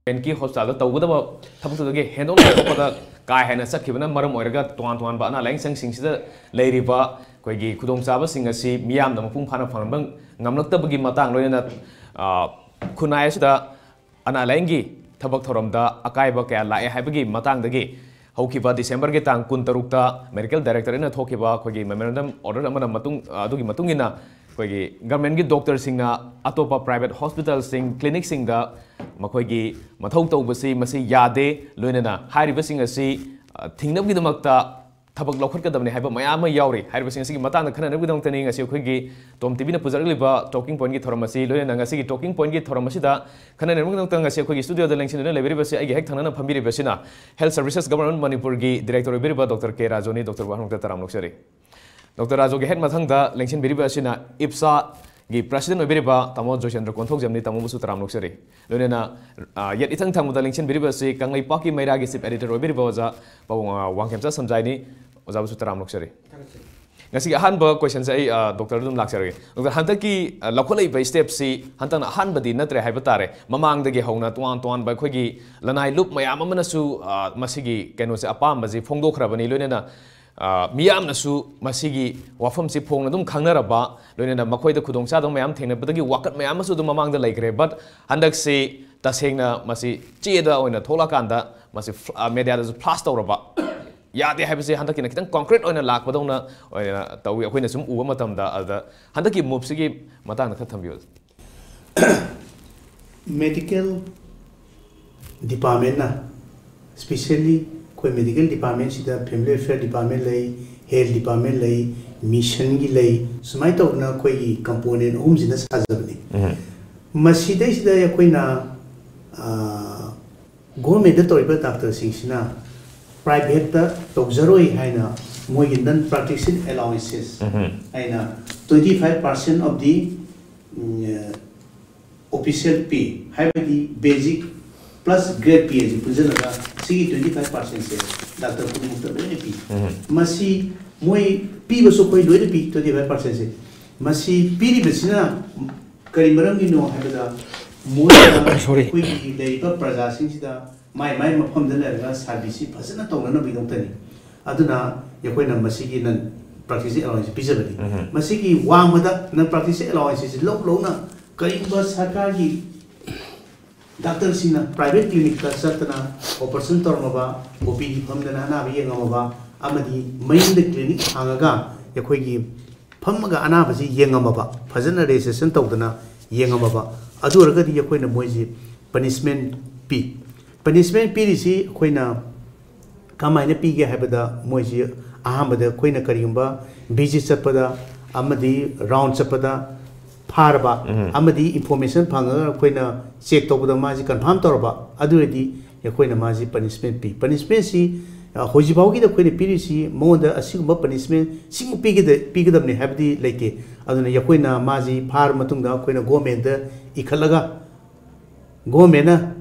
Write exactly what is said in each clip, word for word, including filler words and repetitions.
ꯒꯣꯔꯃꯦꯟꯀꯤ ꯍꯣꯁꯄꯤꯇꯥꯜꯗ ꯇꯧꯒꯗꯕ ꯊꯕꯛꯇꯨꯗꯒꯤ ꯍꯦꯟꯗꯣꯛꯅ ꯑꯇꯣꯞꯄꯗ ꯀꯥ ꯍꯦꯟꯅ ꯆꯠꯈꯤꯕꯅ ꯃꯔꯝ ꯑꯣꯏꯔꯒ ꯇꯣꯉꯥꯟ ꯇꯣꯉꯥꯟꯕ ꯑꯅꯥ ꯂꯥꯏꯌꯦꯡ ꯁꯪꯁꯤꯡꯁꯤꯗ ꯂꯩꯔꯤꯕ ꯑꯩꯈꯣꯏꯒꯤ ꯈꯨꯗꯣꯡꯆꯥꯕꯁꯤꯡ ꯑꯁꯤ ꯃꯤꯌꯥꯝꯅ ꯃꯄꯨꯡ ꯐꯥꯅ ꯐꯪꯍꯟꯕ ꯉꯝꯂꯛꯇꯕꯒꯤ ꯃꯇꯥꯡ, ꯂꯣꯏꯅꯅ, ꯑ, ꯈꯨꯟꯅꯥꯏ ꯑꯁꯤꯗ ꯑꯅꯥ ꯂꯥꯏꯌꯦꯡꯒꯤ ꯊꯕꯛ ꯊꯧꯔꯝꯗ ꯑꯀꯥꯏꯕ ꯀꯌꯥ ꯂꯥꯛꯑꯦ ꯍꯥꯏꯕꯒꯤ ꯃꯇꯥꯡꯗꯒꯤ ꯍꯧꯈꯤꯕ ꯗꯤꯁꯦꯝꯕꯔꯒꯤ ꯇꯥꯡ ꯀꯨꯟꯇꯔꯨꯛꯇ ꯃꯦꯗꯤꯀꯦꯜ ꯗꯥꯏꯔꯦꯛꯇꯣꯔꯦꯠꯅ ꯊꯣꯛꯈꯤꯕ ꯑꯩꯈꯣꯏꯒꯤ ꯃꯦꯃꯣꯔꯦꯟꯗꯝ ꯑꯣꯔꯗꯔ ꯑꯃꯅ ꯃꯇꯨꯡ, ꯑꯗꯨꯒꯤ ꯃꯇꯨꯡ ꯏꯟꯅ ꯑꯩꯈꯣꯏꯒꯤ ꯒꯚꯔꯟꯃꯦꯟꯠꯀꯤ ꯗꯣꯛꯇꯔꯁꯤꯡꯅ ꯑꯇꯣꯞꯄ ꯄ꯭ꯔꯥꯏꯚꯦꯠ ꯍꯣꯁꯄꯤꯇꯥꯜꯁꯤꯡ, ꯀ꯭ꯂꯤꯅꯤꯛꯁꯤꯡꯗ ꯃꯈꯣꯏꯒꯤ ꯃꯊꯧ ꯇꯧꯕꯁꯤ ꯃꯁꯤ ꯌꯥꯗꯦ, ꯂꯣꯏꯅꯅ ꯍꯥꯏꯔꯤꯕꯁꯤꯡ ꯑꯁꯤ, ꯑ, ꯊꯤꯡꯅꯕꯒꯤꯗꯃꯛꯇ ꯊꯕꯛ ꯂꯧꯈꯠꯀꯗꯕꯅꯤ ꯍꯥꯏꯕ ꯃꯌꯥꯝ ꯑꯃ ꯌꯥꯎꯔꯤ꯫ ꯍꯥꯏꯔꯤꯕꯁꯤꯡ ꯑꯁꯤꯒꯤ ꯃꯇꯥꯡꯗ ꯈꯟꯅꯅꯕꯒꯤꯗꯃꯛꯇꯅꯤ ꯉꯁꯤ ꯑꯩꯈꯣꯏꯒꯤ ꯇꯣꯝ ꯇꯤꯚꯤꯅ ꯄꯨꯖꯔꯛꯂꯤꯕ ꯇꯣꯀꯤꯡ ꯄꯣꯏꯟꯠꯀꯤ ꯊꯧꯔꯝ ꯑꯁꯤ꯫ ꯂꯣꯏꯅꯅ ꯉꯁꯤꯒꯤ ꯇꯣꯀꯤꯡ ꯄꯣꯏꯟꯠꯀꯤ ꯊꯧꯔꯝ ꯑꯁꯤꯗ ꯈꯟꯅꯅꯕꯒꯤꯗꯃꯛꯇ ꯉꯁꯤ ꯑꯩꯈꯣꯏꯒꯤ ꯁ꯭ꯇꯨꯗꯤꯑꯣꯗ ꯂꯦꯡꯁꯤꯟꯗꯨꯅ ꯂꯩꯕꯤꯔꯤꯕꯁꯤ ꯑꯩꯒꯤ ꯍꯦꯛ ꯊꯪꯅꯅ ꯐꯝꯕꯤꯔꯤꯕꯁꯤꯅ ꯍꯦꯜꯊ ꯁꯔꯚꯤꯁꯦꯁ ꯒꯚꯔꯟꯃꯦꯟꯠ ꯃꯅꯤꯄꯨꯔꯒꯤ ꯗꯤꯔꯦꯛꯇꯣꯔ ꯑꯣꯏꯕꯤꯔꯤꯕ ꯗꯣꯛꯇꯔ ꯀꯦ ꯔꯥꯖꯨꯅꯤ꯫ ꯗꯣꯛꯇꯔꯕꯨ ꯍꯟꯗꯛꯇ ꯇꯔꯥꯝꯅ ꯑꯣꯛꯆꯔꯤ꯫ ꯗꯣꯛꯇꯔ ꯔꯥꯖꯨꯒꯤ ꯍꯦꯛ ꯃꯊꯪꯗ ꯂꯦꯡꯁꯤꯟꯕꯤꯔꯤꯕ ꯑꯁꯤꯅ ꯏꯞꯁꯥꯒꯤ ꯄ꯭ꯔꯦꯁꯤꯗꯦꯟꯠ ꯑꯣꯏꯕꯤꯔꯤꯕ ꯇꯥꯃꯣ ꯖꯣꯏꯆꯟꯗ꯭ꯔ ꯀꯣꯟꯊꯧꯖꯝꯅꯤ꯫ ꯇꯥꯃꯣꯕꯨꯁꯨ ꯇꯔꯥꯝꯅ ꯑꯣꯛꯆꯔꯤ꯫ ꯂꯣꯏꯅꯅ, ꯑ, ꯌꯦꯠ ꯏꯊꯪ ꯊꯪꯕꯗ ꯂꯦꯡꯁꯤꯟꯕꯤꯔꯤꯕ ꯑꯁꯤ ꯀꯪꯂꯩꯄꯥꯛꯀꯤ ꯃꯩꯔꯥꯒꯤ ꯆꯤꯐ ꯑꯦꯗꯤꯇꯔ ꯑꯣꯏꯕꯤꯔꯤꯕ ꯑꯣꯖꯥ ꯄꯥꯕꯨꯡ, ꯑ, ꯋꯥꯡꯈꯦꯝꯆꯥ ꯁꯝꯖꯥꯏꯅꯤ꯫ ꯑꯣꯖꯥꯕꯨꯁꯨ ꯇꯔꯥꯝꯅ ꯑꯣꯛꯆꯔꯤ꯫ ꯉꯁꯤꯒꯤ ꯑꯍꯥꯟꯕ ꯀꯣꯏꯁꯟꯁꯦ ꯑꯩ, ꯑ, ꯗꯣꯛꯇꯔꯗ ꯑꯗꯨꯝ ꯂꯥꯛꯆꯔꯒꯦ꯫ ꯗꯣꯛꯇꯔ, ꯍꯟꯗꯛꯀꯤ, ꯑ, ꯂꯧꯈꯠꯂꯛꯏꯕ ꯁ꯭ꯇꯦꯞꯁꯤ ꯍꯟꯗꯛꯅ ꯑꯍꯥꯟꯕꯗꯤ ꯅꯠꯇ꯭ꯔꯦ ꯍꯥꯏꯕ ꯇꯥꯔꯦ꯫ ꯃꯃꯥꯡꯗꯒꯤ ꯍꯧꯅ ꯇꯣꯉꯥꯟ ꯇꯣꯉꯥꯟꯕ ꯑꯩꯈꯣꯏꯒꯤ ꯂꯅꯥꯏ ꯂꯨꯞ ꯃꯌꯥꯝ ꯑꯃꯅꯁꯨ, ꯑ, ꯃꯁꯤꯒꯤ ꯀꯩꯅꯣꯁꯦ, ꯑꯄꯥꯝꯕꯁꯤ ꯐꯣꯡꯗꯣꯛꯈ꯭ꯔꯕꯅꯤ꯫ ꯂꯣꯏꯅꯅ, ꯑ, ꯃꯤꯌꯥꯝꯅꯁꯨ ꯃꯁꯤꯒꯤ ꯋꯥꯐꯝꯁꯤ ꯐꯣꯡꯅ ꯑꯗꯨꯝ ꯈꯪꯅꯔꯕ, ꯂꯣꯏꯅꯅ ꯃꯈꯣꯏꯗ ꯈꯨꯗꯣꯡꯆꯥꯗꯕ ꯃꯌꯥꯝ ꯊꯦꯡꯅꯕꯗꯒꯤ ꯋꯥꯀꯠ ꯃꯌꯥꯝ ꯑꯃꯁꯨ ꯑꯗꯨꯝ ꯃꯃꯥꯡꯗ ꯂꯩꯈ꯭ꯔꯦ꯫ But ꯍꯟꯗꯛꯁꯤ ꯇꯁꯦꯡꯅ ꯃꯁꯤ ꯆꯦꯗ ꯑꯣꯏꯅ ꯊꯣꯛꯂꯛꯀꯥꯟꯗ ꯃꯁꯤ ꯐ꯭ꯂ-, ꯑ, ꯃꯦꯗꯤꯌꯥꯗꯁꯨ ꯐ꯭ꯂꯥꯁ ꯇꯧꯔꯕ, ꯌꯥꯗꯦ ꯍꯥꯏꯕꯁꯤ ꯍꯟꯗꯛꯀꯤꯅ ꯈꯤꯇꯪ ꯀꯣꯟꯀ꯭ꯔꯤꯠ ꯑꯣꯏꯅ ꯂꯥꯛꯄꯗꯧꯅ ꯑꯣꯏꯅ ꯇꯧꯏ ꯑꯩꯈꯣꯏꯅ ꯁꯨꯝ ꯎꯕ ꯃꯇꯝꯗ꯫ ꯑꯗꯨꯗ ꯍꯟꯗꯛꯀꯤ ꯃꯨꯚꯁꯤꯒꯤ ꯃꯇꯥꯡꯗ ꯈꯔ ꯊꯝꯕꯤꯌꯨ꯫ ꯃꯦꯗꯤꯀꯦꯜ ꯗꯤꯄꯥꯔꯠꯃꯦꯟꯅ, ꯁ꯭ꯄꯤꯁꯦꯜꯂꯤ ꯑꯩꯈꯣꯏ ꯃꯦꯗꯤꯀꯦꯜ ꯗꯤꯄꯥꯔꯠꯃꯦꯟꯁꯤꯗ ꯐꯦꯃꯤꯂꯤ ꯋꯦꯜꯐꯤꯌꯔ ꯗꯤꯄꯥꯔꯠꯃꯦꯟ ꯂꯩ, ꯍꯦꯜꯊ ꯗꯤꯄꯥꯔꯠꯃꯦꯟ ꯂꯩ, ꯃꯤꯁꯟꯒꯤ ꯂꯩ, ꯁꯨꯃꯥꯏꯅ ꯇꯧꯗꯅ ꯑꯩꯈꯣꯏꯒꯤ ꯀꯝꯄꯣꯅꯦꯟ ꯑꯍꯨꯝꯁꯤꯅ ꯁꯥꯖꯕꯅꯤ꯫ ꯃꯁꯤꯗꯩꯁꯤꯗ ꯑꯩꯈꯣꯏꯅ, ꯑ, ꯒꯣꯔꯃꯦꯟꯗ ꯇꯧꯔꯤꯕ ꯗꯥꯛꯇꯔꯁꯤꯡꯁꯤꯅ ꯄ꯭ꯔꯥꯏꯚꯦꯠꯇ ꯇꯧꯖꯔꯣꯏ ꯍꯥꯏꯅ ꯃꯣꯏꯒꯤ ꯅꯟ ꯄ꯭ꯔꯥꯛꯇꯤꯁꯤꯡ ꯑꯦꯂꯥꯎꯋꯦꯟꯁꯦꯁ ꯍꯥꯏꯅ twenty five percent of the, um, official pay, ꯍꯥꯏꯕꯗꯤ ꯕꯦꯖꯤꯛ ꯄ꯭ꯂꯁ ꯒ꯭ꯔꯦꯗ ꯄꯦ ꯑꯁꯤ ꯄꯨꯟꯁꯤꯜꯂꯒ ꯁꯤꯒꯤ twenty five percentꯁꯦ ꯗꯥꯛꯇꯔ ꯈꯨꯗꯤꯡꯃꯛꯇ ꯂꯣꯏꯅ ꯄꯤ꯫ ꯃꯁꯤ ꯃꯣꯏ ꯄꯤꯕꯁꯨ ꯑꯩꯈꯣꯏ ꯂꯣꯏꯅ ꯄꯤ, twenty five percentꯁꯦ꯫ ꯃꯁꯤ ꯄꯤꯔꯤꯕꯁꯤꯅ ꯀꯔꯤ ꯃꯔꯝꯒꯤꯅꯣ ꯍꯥꯏꯕꯗ, ꯃꯣꯏꯅ Sorry. ꯑꯩꯈꯣꯏꯒꯤ ꯂꯩꯔꯤꯕ ꯄ꯭ꯔꯖꯥꯁꯤꯡꯁꯤꯗ ꯃꯥꯏ ꯃꯥꯏ ꯃꯐꯝꯗ ꯂꯩꯔꯒ ꯁꯥꯔꯚꯤꯁꯁꯤ ꯐꯖꯅ ꯇꯧꯅꯅꯕꯒꯤꯗꯃꯛꯇꯅꯤ꯫ ꯑꯗꯨꯅ ꯑꯩꯈꯣꯏꯅ ꯃꯁꯤꯒꯤ ꯅꯟ ꯄ꯭ꯔꯥꯛꯇꯤꯁ ꯑꯦꯂꯥꯎꯋꯦꯟꯁ ꯄꯤꯖꯕꯅꯤ꯫ ꯎꯝ꯫ ꯃꯁꯤꯒꯤ ꯋꯥꯡꯃꯗ ꯅꯟ ꯄ꯭ꯔꯥꯛꯇꯤꯁ ꯑꯦꯂꯥꯎꯋꯦꯟꯁꯁꯤ ꯂꯧ ꯂꯧꯅ ꯀꯔꯤꯒꯨꯝꯕ ꯁꯔꯀꯥꯔꯒꯤ ꯗꯥꯛꯇꯔꯁꯤꯡꯅ ꯄ꯭ꯔꯥꯏꯚꯦꯠ ꯀ꯭ꯂꯤꯅꯤꯛꯇ ꯆꯠꯇꯅ ꯑꯣꯄꯔꯦꯁꯟ ꯇꯧꯔꯝꯃꯕ, ꯑꯣ ꯄꯤ ꯗꯤ ꯐꯝꯗꯅ ꯑꯅꯥꯕ ꯌꯦꯡꯉꯝꯃꯕ, ꯑꯃꯗꯤ ꯃꯌꯨꯝꯗ ꯀ꯭ꯂꯤꯅꯤꯛ ꯍꯥꯡꯉꯒ ꯑꯩꯈꯣꯏꯒꯤ ꯐꯝꯃꯒ ꯑꯅꯥꯕꯁꯤ ꯌꯦꯡꯉꯝꯃꯕ, ꯐꯖꯅ ꯔꯦꯖꯤꯁꯇ꯭ꯔꯦꯁꯟ ꯇꯧꯗꯅ ꯌꯦꯡꯉꯝꯃꯕ, ꯑꯗꯨ ꯑꯣꯏꯔꯒꯗꯤ ꯑꯩꯈꯣꯏꯅ ꯃꯣꯏꯁꯤ ꯄꯅꯤꯁꯃꯦꯟ ꯄꯤ꯫ ꯄꯅꯤꯁꯃꯦꯟ ꯄꯤꯔꯤꯁꯤ ꯑꯩꯈꯣꯏꯅ ꯀꯃꯥꯏꯅ ꯄꯤꯒꯦ ꯍꯥꯏꯕꯗ, ꯃꯣꯏꯁꯤ ꯑꯍꯥꯟꯕꯗ ꯑꯩꯈꯣꯏꯅ ꯀꯔꯤꯒꯨꯝꯕ ꯚꯤꯖꯤꯠ ꯆꯠꯄꯗ ꯑꯃꯗꯤ ꯔꯥꯎꯟ ꯆꯠꯄꯗ ꯐꯥꯔꯕ, ꯎꯝ꯫ ꯑꯃꯗꯤ ꯏꯟꯐꯣꯔꯃꯦꯁꯟ ꯐꯪꯉꯒ ꯑꯩꯈꯣꯏꯅ ꯆꯦꯛ ꯇꯧꯕꯗ ꯃꯥꯁꯤ ꯀꯟꯐꯥꯔꯝ ꯇꯧꯔꯕ, ꯑꯗꯨ ꯑꯣꯏꯔꯗꯤ ꯑꯩꯈꯣꯏꯅ ꯃꯥꯁꯤ ꯄꯅꯤꯁꯃꯦꯟ ꯄꯤ꯫ ꯄꯅꯤꯁꯃꯦꯟꯁꯤ, ꯑ, ꯍꯧꯖꯤꯛꯐꯥꯎꯒꯤꯗ ꯑꯩꯈꯣꯏꯅ ꯄꯤꯔꯤꯁꯤ ꯃꯉꯣꯟꯗ ꯑꯁꯤꯒꯨꯝꯕ ꯄꯅꯤꯁꯃꯦꯟ ꯁꯤꯃꯨꯛ ꯄꯤꯒꯗ-, ꯄꯤꯒꯗꯕꯅꯤ ꯍꯥꯏꯕꯗꯤ ꯂꯩꯇꯦ꯫ ꯑꯗꯨꯅ ꯑꯩꯈꯣꯏꯅ ꯃꯥꯁꯤ ꯐꯥꯔ ꯃꯇꯨꯡꯗ ꯑꯩꯈꯣꯏꯅ ꯒꯣꯔꯃꯦꯟꯗ ꯏꯈꯠꯂꯒ ꯒꯣꯔꯃꯦꯟꯅ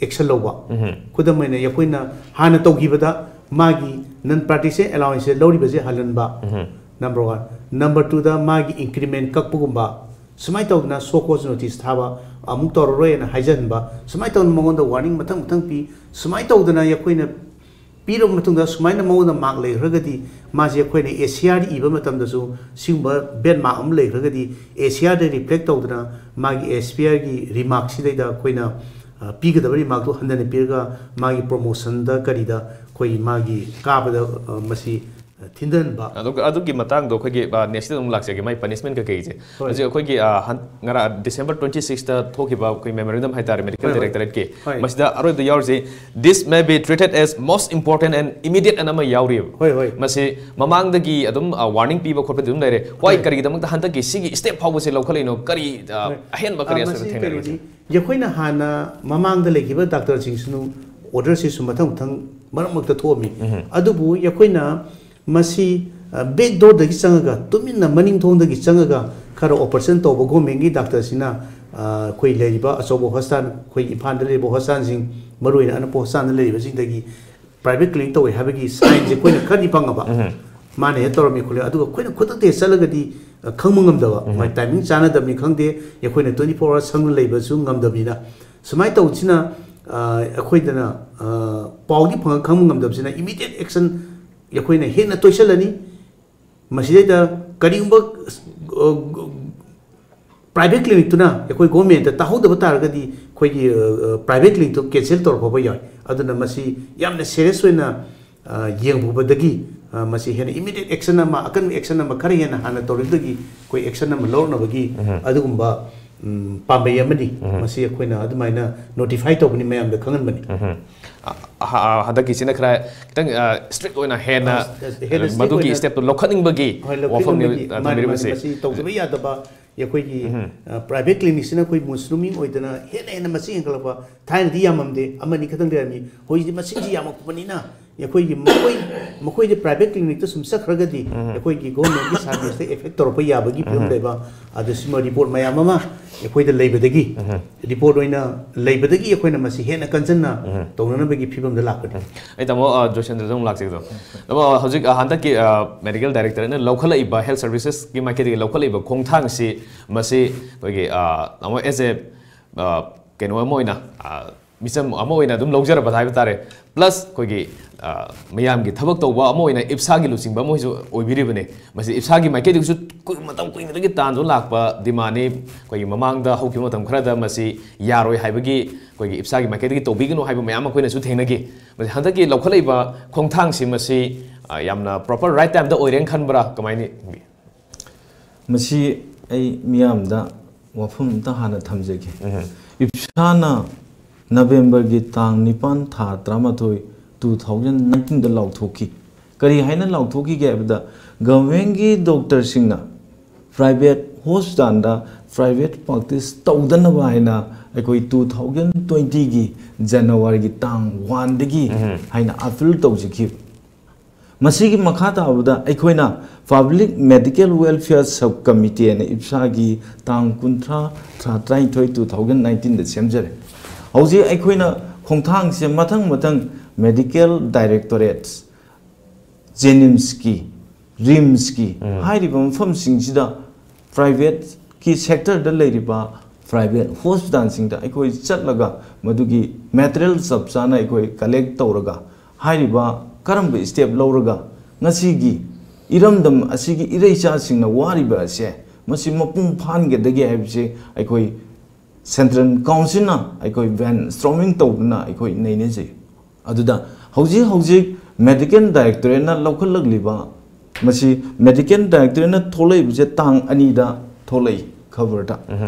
ꯑꯦꯛꯁꯟ ꯂꯧꯕ꯫ ꯎꯝ꯫ ꯈꯨꯗꯝ ꯑꯣꯏꯅ, ꯑꯩꯈꯣꯏꯅ ꯍꯥꯟꯅ ꯇꯧꯈꯤꯕꯗ ꯃꯥꯒꯤ ꯅꯟ ꯄ꯭ꯔꯥꯛꯇꯤꯁ ꯑꯦꯂꯥꯎꯋꯦꯟꯁꯁꯦ ꯂꯧꯔꯤꯕꯁꯦ ꯍꯜꯍꯟꯕ꯫ ꯎꯝ꯫ Number one. ꯅꯝꯕꯔ ꯇꯨꯗ ꯃꯥꯒꯤ ꯏꯟꯀ꯭ꯔꯤꯃꯦꯟ ꯀꯛꯄꯒꯨꯝꯕ, ꯁꯨꯃꯥꯏꯅ ꯇꯧꯗꯅ ꯁꯣ ꯀꯣꯖ ꯅꯣꯇꯤꯁ ꯊꯥꯕ, ꯑꯃꯨꯛ ꯇꯧꯔꯔꯣꯏꯅ ꯍꯥꯏꯖꯍꯟꯕ, ꯁꯨꯃꯥꯏꯅ ꯇꯧꯗꯅ ꯃꯉꯣꯟꯗ ꯋꯥꯔꯅꯤꯡ ꯃꯊꯪ ꯃꯊꯪ ꯄꯤ꯫ ꯁꯨꯃꯥꯏꯅ ꯇꯧꯗꯅ ꯑꯩꯈꯣꯏꯅ ꯄꯤꯔꯕ ꯃꯇꯨꯡꯗ ꯁꯨꯃꯥꯏꯅ ꯃꯉꯣꯟꯗ ꯃꯥꯔꯛ ꯂꯩꯈ꯭ꯔꯒꯗꯤ, ꯃꯥꯁꯦ ꯑꯩꯈꯣꯏꯅ ꯑꯦ ꯁꯤ ꯑꯥꯔ ꯏꯕ ꯃꯇꯝꯗꯁꯨ ꯁꯤꯒꯨꯝꯕ ꯕꯦꯗ ꯃꯥꯔꯛ ꯑꯃ ꯂꯩꯈ꯭ꯔꯒꯗꯤ, ꯑꯦ ꯁꯤ ꯑꯥꯔꯗ ꯔꯤꯐ꯭ꯂꯦꯛ ꯇꯧꯗꯅ ꯃꯥꯒꯤ ꯑꯦꯁ ꯄꯤ ꯑꯥꯔꯒꯤ ꯔꯤꯃꯥꯔꯛꯁꯤꯗꯩꯗ ꯑꯩꯈꯣꯏꯅ, ꯑ, ꯄꯤꯒꯗꯕ ꯔꯤꯃꯥꯔꯛꯇꯨ ꯍꯟꯊꯅ ꯄꯤꯔꯒ ꯃꯥꯒꯤ ꯄ꯭ꯔꯣꯃꯣꯁꯟꯗ ꯀꯔꯤꯗ ꯑꯩꯈꯣꯏꯒꯤ ꯃꯥꯒꯤ ꯀꯥꯕꯗ, ꯑ, ꯃꯁꯤ ꯊꯤꯟꯊꯍꯟꯕ꯫ ꯑꯗꯨꯒ ꯑꯗꯨꯒꯤ ꯃꯇꯥꯡꯗꯣ ꯑꯩꯈꯣꯏꯒꯤ, ꯑ, next ꯇ ꯑꯃꯨꯛ ꯂꯥꯛꯆꯒꯦ, ꯃꯥꯏ ꯄꯅꯤꯁꯃꯦꯟ ꯀꯩꯀꯩꯁꯦ꯫ ꯍꯣꯏ꯫ ꯍꯧꯖꯤꯛ ꯑꯩꯈꯣꯏꯒꯤ, ꯑ, ꯍꯟ-, ꯉꯔꯥꯡ ꯗꯤꯁꯦꯝꯕꯔ ꯇ꯭ꯋꯦꯟꯇꯤ ꯁꯤꯛꯁꯇ ꯊꯣꯛꯈꯤꯕ ꯑꯩꯈꯣꯏ ꯃꯦꯃꯣꯔꯦꯟꯗꯝ ꯍꯥꯏꯇꯥꯔꯦ, ꯃꯦꯗꯤꯀꯦꯜ ꯍꯣꯏ, ꯍꯣꯏ꯫ ꯗꯥꯏꯔꯦꯛꯇꯣꯔꯦꯠꯀꯤ, ꯍꯣꯏ꯫ ꯃꯁꯤꯗ ꯑꯔꯣꯏꯕꯗ ꯌꯥꯎꯔꯤꯁꯦ, "This may be treated as most important and immediate" ꯑꯅ ꯑꯃ ꯌꯥꯎꯔꯤꯕ꯫ ꯍꯣꯏ, ꯍꯣꯏ꯫ ꯃꯁꯤ ꯃꯃꯥꯡꯗꯒꯤ ꯑꯗꯨꯝ, ꯑ, ꯋꯥꯔꯅꯤꯡ ꯄꯤꯕ ꯈꯣꯠꯄꯗꯤ ꯑꯗꯨꯝ ꯂꯩꯔꯦ꯫ Why, ꯍꯣꯏ꯫ ꯀꯔꯤꯒꯤꯗꯃꯛꯇ ꯍꯟꯗꯛꯀꯤ ꯁꯤꯒꯤ ꯁ꯭ꯇꯦꯞ ꯐꯥꯎꯕꯁꯦ ꯂꯧꯈꯠꯂꯛꯏꯅꯣ? ꯀꯔꯤ, ꯑ, ꯍꯣꯏ꯫ ꯑꯍꯦꯟꯕ ꯀꯔꯤ ꯑ, ꯑꯁꯣꯏꯕ ꯃꯁꯤ ꯊꯦꯡꯅꯔꯤꯒꯦ? ꯀꯩꯅꯣꯅꯤ, ꯑꯩꯈꯣꯏꯅ ꯍꯥꯟꯅ ꯃꯃꯥꯡꯗ ꯂꯩꯈꯤꯕ ꯗꯥꯛꯇꯔꯁꯤꯡꯁꯤꯅ ꯑꯣꯔꯗꯔꯁꯤꯁꯨ ꯃꯊꯪ ꯃꯊꯪ ꯃꯔꯛ ꯃꯔꯛꯇ ꯊꯣꯛꯑꯝꯃꯤ꯫ ꯎꯝ꯫ ꯑꯗꯨꯕꯨ ꯑꯩꯈꯣꯏꯅ ꯃꯁꯤ, ꯑ, ꯕꯦꯛ ꯗꯣꯔꯗꯒꯤ ꯆꯪꯉꯒ, ꯇꯨꯃꯤꯟꯅ ꯃꯅꯤꯡ ꯊꯣꯡꯗꯒꯤ ꯆꯪꯉꯒ ꯈꯔ ꯑꯣꯄꯔꯦꯁꯟ ꯇꯧꯕ ꯒꯣꯔꯃꯦꯟꯒꯤ ꯗꯥꯛꯇꯔꯁꯤꯅ, ꯑ, ꯑꯩꯈꯣꯏ ꯂꯩꯔꯤꯕ ꯑꯆꯧꯕ ꯍꯣꯁꯄꯤꯇꯥꯜ, ꯑꯩꯈꯣꯏ ꯏꯝꯐꯥꯜꯗ ꯂꯩꯔꯤꯕ ꯍꯣꯁꯄꯤꯇꯥꯜꯁꯤꯡ, ꯃꯔꯨꯑꯣꯏꯅ ꯑꯅꯛꯄ ꯍꯣꯁꯄꯤꯇꯥꯜꯗ ꯂꯩꯔꯤꯕꯁꯤꯡꯗꯒꯤ ꯄ꯭ꯔꯥꯏꯚꯦꯠ ꯀ꯭ꯂꯤꯅꯤꯛ ꯇꯧꯋꯦ ꯍꯥꯏꯕꯒꯤ ꯁꯥꯏꯟꯁꯦ ꯑꯩꯈꯣꯏꯅ ꯈꯔꯗꯤ ꯐꯪꯉꯕ꯫ ꯎꯝ꯫ ꯃꯥꯅ ꯍꯦꯛ ꯇꯧꯔꯝꯃꯤ ꯈꯣꯠꯂꯦ, ꯑꯗꯨꯒ ꯑꯩꯈꯣꯏꯅ ꯈꯨꯗꯛꯇ ꯍꯦꯛ ꯆꯠꯂꯒꯗꯤ ꯈꯪꯕ ꯉꯝꯗꯕ, ꯃꯥꯏ ꯇꯥꯏꯃꯤꯡ ꯆꯥꯟꯅꯗꯕꯅꯤ ꯈꯪꯗꯦ, ꯑꯩꯈꯣꯏꯅ ꯇ꯭ꯋꯦꯟꯇꯤ ꯐꯣꯔ ꯑꯋꯥꯔ ꯁꯪꯅ ꯂꯩꯕꯁꯨ ꯉꯝꯗꯕꯅꯤꯅ, ꯁꯨꯃꯥꯏꯅ ꯇꯧꯕꯁꯤꯅ, ꯑ, ꯑꯩꯈꯣꯏꯗꯅ, ꯑ, ꯄꯥꯎꯗꯤ ꯐꯪꯉ ꯈꯪꯕ ꯉꯝꯗꯕꯁꯤꯅ ꯏꯃꯤꯗꯤꯌꯦꯠ ꯑꯦꯛꯁꯟ ꯑꯩꯈꯣꯏꯅ ꯍꯦꯟꯅ ꯇꯣꯏꯁꯜꯂꯅꯤ꯫ ꯃꯁꯤꯗꯩꯗ ꯀꯔꯤꯒꯨꯝꯕ, ꯑ, ꯄ꯭ꯔꯥꯏꯚꯦꯠ ꯀ꯭ꯂꯤꯅꯤꯛꯇꯨꯅ ꯑꯩꯈꯣꯏ ꯒꯣꯔꯃꯦꯟꯗ ꯇꯥꯍꯧꯗꯕ ꯇꯥꯔꯒꯗꯤ ꯑꯩꯈꯣꯏꯒꯤ, ꯑ, ꯑ, ꯄ꯭ꯔꯥꯏꯚꯦꯠ ꯀ꯭ꯂꯤꯅꯤꯛꯇꯨ ꯀꯦꯟꯁꯦꯜ ꯇꯧꯔꯛꯄ ꯌꯥꯎꯏ꯫ ꯑꯗꯨꯅ ꯃꯁꯤ ꯌꯥꯝꯅ ꯁꯦꯔꯤꯌꯁ ꯑꯣꯏꯅ, ꯑ, ꯌꯦꯡꯕꯗꯒꯤ, ꯑ, ꯃꯁꯤ ꯍꯦꯟꯅ ꯏꯃꯤꯗꯤꯌꯦꯠ ꯑꯦꯛꯁꯟ ꯑꯃ, ꯑꯀꯟꯕ ꯑꯦꯛꯁꯟ ꯑꯃ ꯈꯔ ꯍꯦꯟꯅ ꯍꯥꯟꯅ ꯇꯧꯔꯤꯕꯗꯒꯤ ꯑꯩꯈꯣꯏ ꯑꯦꯛꯁꯟ ꯑꯃ ꯂꯧꯔꯛꯅꯕꯒꯤ ꯑꯗꯨꯒꯨꯝꯕ, ꯎꯝ, ꯄꯥꯝꯕꯩ ꯑꯃꯅꯤ꯫ ꯃꯁꯤ ꯑꯩꯈꯣꯏꯅ ꯑꯗꯨꯃꯥꯏꯅ ꯅꯣꯇꯤꯐꯥꯏ ꯇꯧꯕꯅꯤ, ꯃꯌꯥꯝꯗ ꯈꯪꯍꯟꯕꯅꯤ꯫ ꯑ, ꯑ, ꯍꯟꯗꯛꯀꯤꯁꯤꯅ ꯈꯔ ꯈꯤꯇꯪ, ꯑ, ꯏꯁꯇ꯭ꯔꯤꯛ ꯑꯣꯏꯅ ꯍꯦꯟꯅ, ꯑ, ꯍꯦꯟꯅ ꯏꯁꯇ꯭ꯔꯤꯛ ꯃꯗꯨꯒꯤ ꯑꯣꯏꯅ ꯏꯁꯇꯦꯞꯇꯣ ꯂꯧꯈꯠꯅꯤꯡꯕꯒꯤ ꯍꯣꯏ, ꯋꯥꯐꯝꯅꯤ, ꯂꯧꯈꯠꯅꯤꯡꯕꯒꯤ꯫ ꯑ, ꯃꯥꯅꯤ, ꯃꯥꯅꯤ, ꯊꯝꯕꯤꯔꯤꯕꯁꯦ꯫ ꯃꯁꯤ ꯇꯧꯗꯕ ꯌꯥꯗꯕ꯫ ꯑꯩꯈꯣꯏꯒꯤ, ꯑ, ꯄ꯭ꯔꯥꯏꯚꯦꯠ ꯀ꯭ꯂꯤꯅꯤꯛꯁꯤꯅ ꯑꯩꯈꯣꯏ ꯃꯨꯁꯂꯨꯃꯤꯡ ꯑꯣꯏꯗꯅ ꯍꯦꯟꯅ ꯍꯦꯟꯅ ꯃꯁꯤꯡ ꯍꯦꯟꯒꯠꯂꯛꯄ꯫ ꯊꯥꯏꯅꯗꯤ ꯌꯥꯝꯃꯝꯗꯦ, ꯑꯃꯅꯤ ꯈꯛꯇꯪ ꯂꯩꯔꯝꯃꯤ, ꯍꯧꯖꯤꯛꯇꯤ ꯃꯁꯤꯡꯁꯤ ꯌꯥꯝꯃꯛꯄꯅꯤꯅ ꯑꯩꯈꯣꯏꯒꯤ ꯃꯈꯣꯏ, ꯃꯈꯣꯏꯗꯤ ꯄ꯭ꯔꯥꯏꯚꯦꯠ ꯀ꯭ꯂꯤꯅꯤꯛꯇ ꯁꯨꯝ ꯆꯠꯈ꯭ꯔꯒꯗꯤ ꯑꯩꯈꯣꯏꯒꯤ ꯒꯣꯔꯃꯦꯟꯒꯤ ꯁꯥꯔꯚꯤꯁꯇ ꯑꯦꯐꯦꯛ ꯇꯧꯔꯛꯄ ꯌꯥꯕꯒꯤ ꯐꯤꯕꯝ ꯂꯩꯕ꯫ ꯑꯗꯨ ꯁꯤꯃ ꯔꯤꯄꯣꯔꯠ ꯃꯌꯥꯝ ꯑꯃ ꯑꯩꯈꯣꯏꯗ ꯂꯩꯕꯗꯒꯤ, ꯔꯤꯄꯣꯔꯠ ꯑꯣꯏꯅ ꯂꯩꯕꯗꯒꯤ ꯑꯩꯈꯣꯏꯅ ꯃꯁꯤ ꯍꯦꯟꯅ ꯀꯟꯖꯟꯅ ꯇꯧꯅꯅꯕꯒꯤ ꯐꯤꯕꯝꯗ ꯂꯥꯛꯄꯅꯤ꯫ ꯑꯩ ꯇꯥꯃꯣ, ꯑ, ꯖꯣꯏꯁꯟꯗꯁꯨ ꯑꯃꯨꯛ ꯂꯥꯛꯆꯒꯦ ꯇꯥꯃꯣ꯫ ꯇꯥꯃꯣ, ꯍꯧꯖꯤꯛ, ꯑ, ꯍꯟꯗꯛꯀꯤ, ꯑ, ꯃꯦꯗꯤꯀꯦꯜ ꯗꯥꯏꯔꯦꯛꯇꯔꯅ ꯂꯧꯈꯠꯂꯛꯏꯕ ꯍꯦꯜꯊ ꯁꯥꯔꯚꯤꯁꯦꯁꯀꯤ ꯃꯥꯏꯀꯩꯗꯒꯤ ꯂꯧꯈꯠꯂꯛꯏꯕ ꯈꯣꯡꯊꯥꯡꯁꯤ, ꯃꯁꯤ ꯑꯩꯈꯣꯏꯒꯤ, ꯑ, ꯇꯥꯃꯣ, ꯑꯦꯁ ꯑꯦ, ꯑ, ꯀꯩꯅꯣ ꯑꯃ ꯑꯣꯏꯅ, ꯑ, ꯃꯤꯆꯝ ꯑꯃ ꯑꯣꯏꯅ ꯑꯗꯨꯝ ꯂꯧꯖꯔꯕ ꯍꯥꯏꯕ ꯇꯥꯔꯦ꯫ ꯄ꯭ꯂꯁ ꯑꯩꯈꯣꯏꯒꯤ, ꯑ, ꯃꯤꯌꯥꯝꯒꯤ ꯊꯕꯛ ꯇꯧꯕ ꯑꯃ ꯑꯣꯏꯅ ꯏꯞꯁꯥꯒꯤ ꯂꯨꯆꯤꯡꯕ ꯑꯃꯁꯨ ꯑꯣꯏꯕꯤꯔꯤꯕꯅꯤ꯫ ꯃꯁꯤ ꯏꯞꯁꯥꯒꯤ ꯃꯥꯏꯀꯩꯗꯒꯤꯁꯨ ꯀꯨꯏ-, ꯃꯇꯝ ꯀꯨꯏꯅꯗꯒꯤ ꯇꯥꯟꯗꯨꯅ ꯂꯥꯛꯄ ꯗꯤꯃꯥꯟꯅꯤ꯫ ꯑꯩꯈꯣꯏꯒꯤ ꯃꯃꯥꯡꯗ ꯍꯧꯈꯤꯕ ꯃꯇꯝ ꯈꯔꯗ ꯃꯁꯤ ꯌꯥꯔꯣꯏ ꯍꯥꯏꯕꯒꯤ, ꯑꯩꯈꯣꯏꯒꯤ ꯏꯞꯁꯥꯒꯤ ꯃꯥꯏꯀꯩꯗꯒꯤ ꯇꯧꯕꯤꯒꯅꯨ ꯍꯥꯏꯕ ꯃꯌꯥꯝ ꯑꯩꯈꯣꯏꯅꯁꯨ ꯊꯦꯡꯅꯈꯤ꯫ ꯃꯁꯤ ꯍꯟꯗꯛꯀꯤ ꯂꯧꯈꯠꯂꯛꯏꯕ ꯈꯣꯡꯊꯥꯡꯁꯤ ꯃꯁꯤ, ꯑ, ꯌꯥꯝꯅ ꯄ꯭ꯔꯣꯄꯔ ꯔꯥꯏꯠ ꯇꯥꯏꯝꯗ ꯑꯣꯏꯔꯦꯅ ꯈꯟꯕ꯭ꯔꯥ? ꯀꯃꯥꯏꯅ ꯈꯟꯕꯤ? ꯃꯁꯤ ꯑꯩ ꯃꯤꯌꯥꯝꯗ ꯋꯥꯐꯝ ꯑꯝꯇ ꯍꯥꯟꯅ ꯊꯝꯖꯒꯦ꯫ ꯏꯞꯁꯥꯅ ꯅꯕꯦꯝꯕꯔꯒꯤ ꯇꯥꯡ ꯅꯤꯄꯥꯟ, ꯊꯥ ꯇꯔꯥꯃꯥꯊꯣꯏ, two thousand nineteen ꯗ ꯂꯥꯎꯊꯣꯛꯈꯤ꯫ ꯀꯔꯤ ꯍꯥꯏꯅ ꯂꯥꯎꯊꯣꯛꯈꯤꯒꯦ ꯍꯥꯏꯕꯗ, ꯒꯚꯔꯟꯃꯦꯟꯒꯤ ꯗꯣꯛꯇꯔꯁꯤꯡꯅ ꯄ꯭ꯔꯥꯏꯚꯦꯠ ꯍꯣꯁꯄꯤꯇꯥꯜꯗ ꯄ꯭ꯔꯥꯏꯚꯦꯠ ꯄ꯭ꯔꯦꯛꯇꯤꯁ ꯇꯧꯗꯅꯕ ꯍꯥꯏꯅ ꯑꯩꯈꯣꯏ two thousand twenty ꯒꯤ ꯖꯅꯋꯥꯔꯤꯒꯤ ꯇꯥꯡ one ꯗꯒꯤ ꯍꯥꯏꯅ ꯑꯥꯄꯤꯜ ꯇꯧꯖꯈꯤꯕ꯫ ꯃꯁꯤꯒꯤ ꯃꯈꯥ ꯇꯥꯕꯗ ꯑꯩꯈꯣꯏꯅ Public Medical Welfare Sub Committee ꯍꯥꯏꯅ ꯏꯞꯁꯥꯒꯤ ꯇꯥꯡ ꯀꯨꯟꯊ꯭ꯔꯥ, ꯊꯥ ꯇꯔꯥꯅꯤꯊꯣꯏ, two thousand nineteen ꯗ ꯁꯦꯝꯖꯔꯦ꯫ ꯍꯧꯖꯤꯛ ꯑꯩꯈꯣꯏꯅ ꯈꯣꯡꯊꯥꯡꯁꯦ ꯃꯊꯪ ꯃꯊꯪ ꯃꯦꯗꯤꯀꯦꯜ ꯗꯥꯏꯔꯦꯛꯇꯣꯔꯦꯠ, ꯖꯦꯅꯤꯝꯁꯀꯤ, ꯔꯤꯝꯁꯀꯤ ꯍꯥꯏꯔꯤꯕ ꯃꯐꯝꯁꯤꯡꯁꯤꯗ ꯄ꯭ꯔꯥꯏꯚꯦꯠꯀꯤ ꯁꯦꯛꯇꯔꯗ ꯂꯩꯔꯤꯕ ꯄ꯭ꯔꯥꯏꯚꯦꯠ ꯍꯣꯁꯄꯤꯇꯥꯜꯁꯤꯡꯗ ꯑꯩꯈꯣꯏ ꯆꯠꯂꯒ ꯃꯗꯨꯒꯤ ꯃꯦꯇꯔꯤꯌꯦꯜ ꯆꯞ ꯆꯥꯅ ꯑꯩꯈꯣꯏ ꯀꯂꯦꯛ ꯇꯧꯔꯒ ꯍꯥꯏꯔꯤꯕ ꯀꯔꯝꯕ ꯁ꯭ꯇꯦꯞ ꯂꯧꯔꯒ ꯉꯁꯤꯒꯤ ꯏꯔꯝꯗꯝ ꯑꯁꯤꯒꯤ ꯏꯔꯩꯆꯥꯁꯤꯡꯅ ꯋꯥꯔꯤꯕ ꯑꯁꯦ ꯃꯁꯤ ꯃꯄꯨꯡ ꯐꯥꯍꯟꯒꯗꯒꯦ ꯍꯥꯏꯕꯁꯤ ꯑꯩꯈꯣꯏ ꯁꯦꯟꯇ꯭ꯔꯦꯜ ꯀꯥꯎꯟꯁꯤꯜꯅ ꯑꯩꯈꯣꯏ ꯕ꯭ꯔꯦꯟ ꯁ꯭ꯇꯣꯔꯃꯤꯡ ꯇꯧꯗꯨꯅ ꯑꯩꯈꯣꯏ ꯅꯩꯅꯖꯩ꯫ ꯑꯗꯨꯗ ꯍꯧꯖꯤꯛ ꯍꯧꯖꯤꯛ ꯃꯦꯗꯤꯀꯦꯜ ꯗꯥꯏꯔꯦꯛꯇꯣꯔꯦꯠꯅ ꯂꯧꯈꯠꯂꯛꯂꯤꯕ ꯃꯁꯤ ꯃꯦꯗꯤꯀꯦꯜ ꯗꯥꯏꯔꯦꯛꯇꯣꯔꯦꯠꯅ ꯊꯣꯛꯂꯛꯏꯕꯁꯦ ꯇꯥꯡ ꯑꯅꯤꯗ ꯊꯣꯛꯂꯛꯏ ꯈꯕꯔꯗ꯫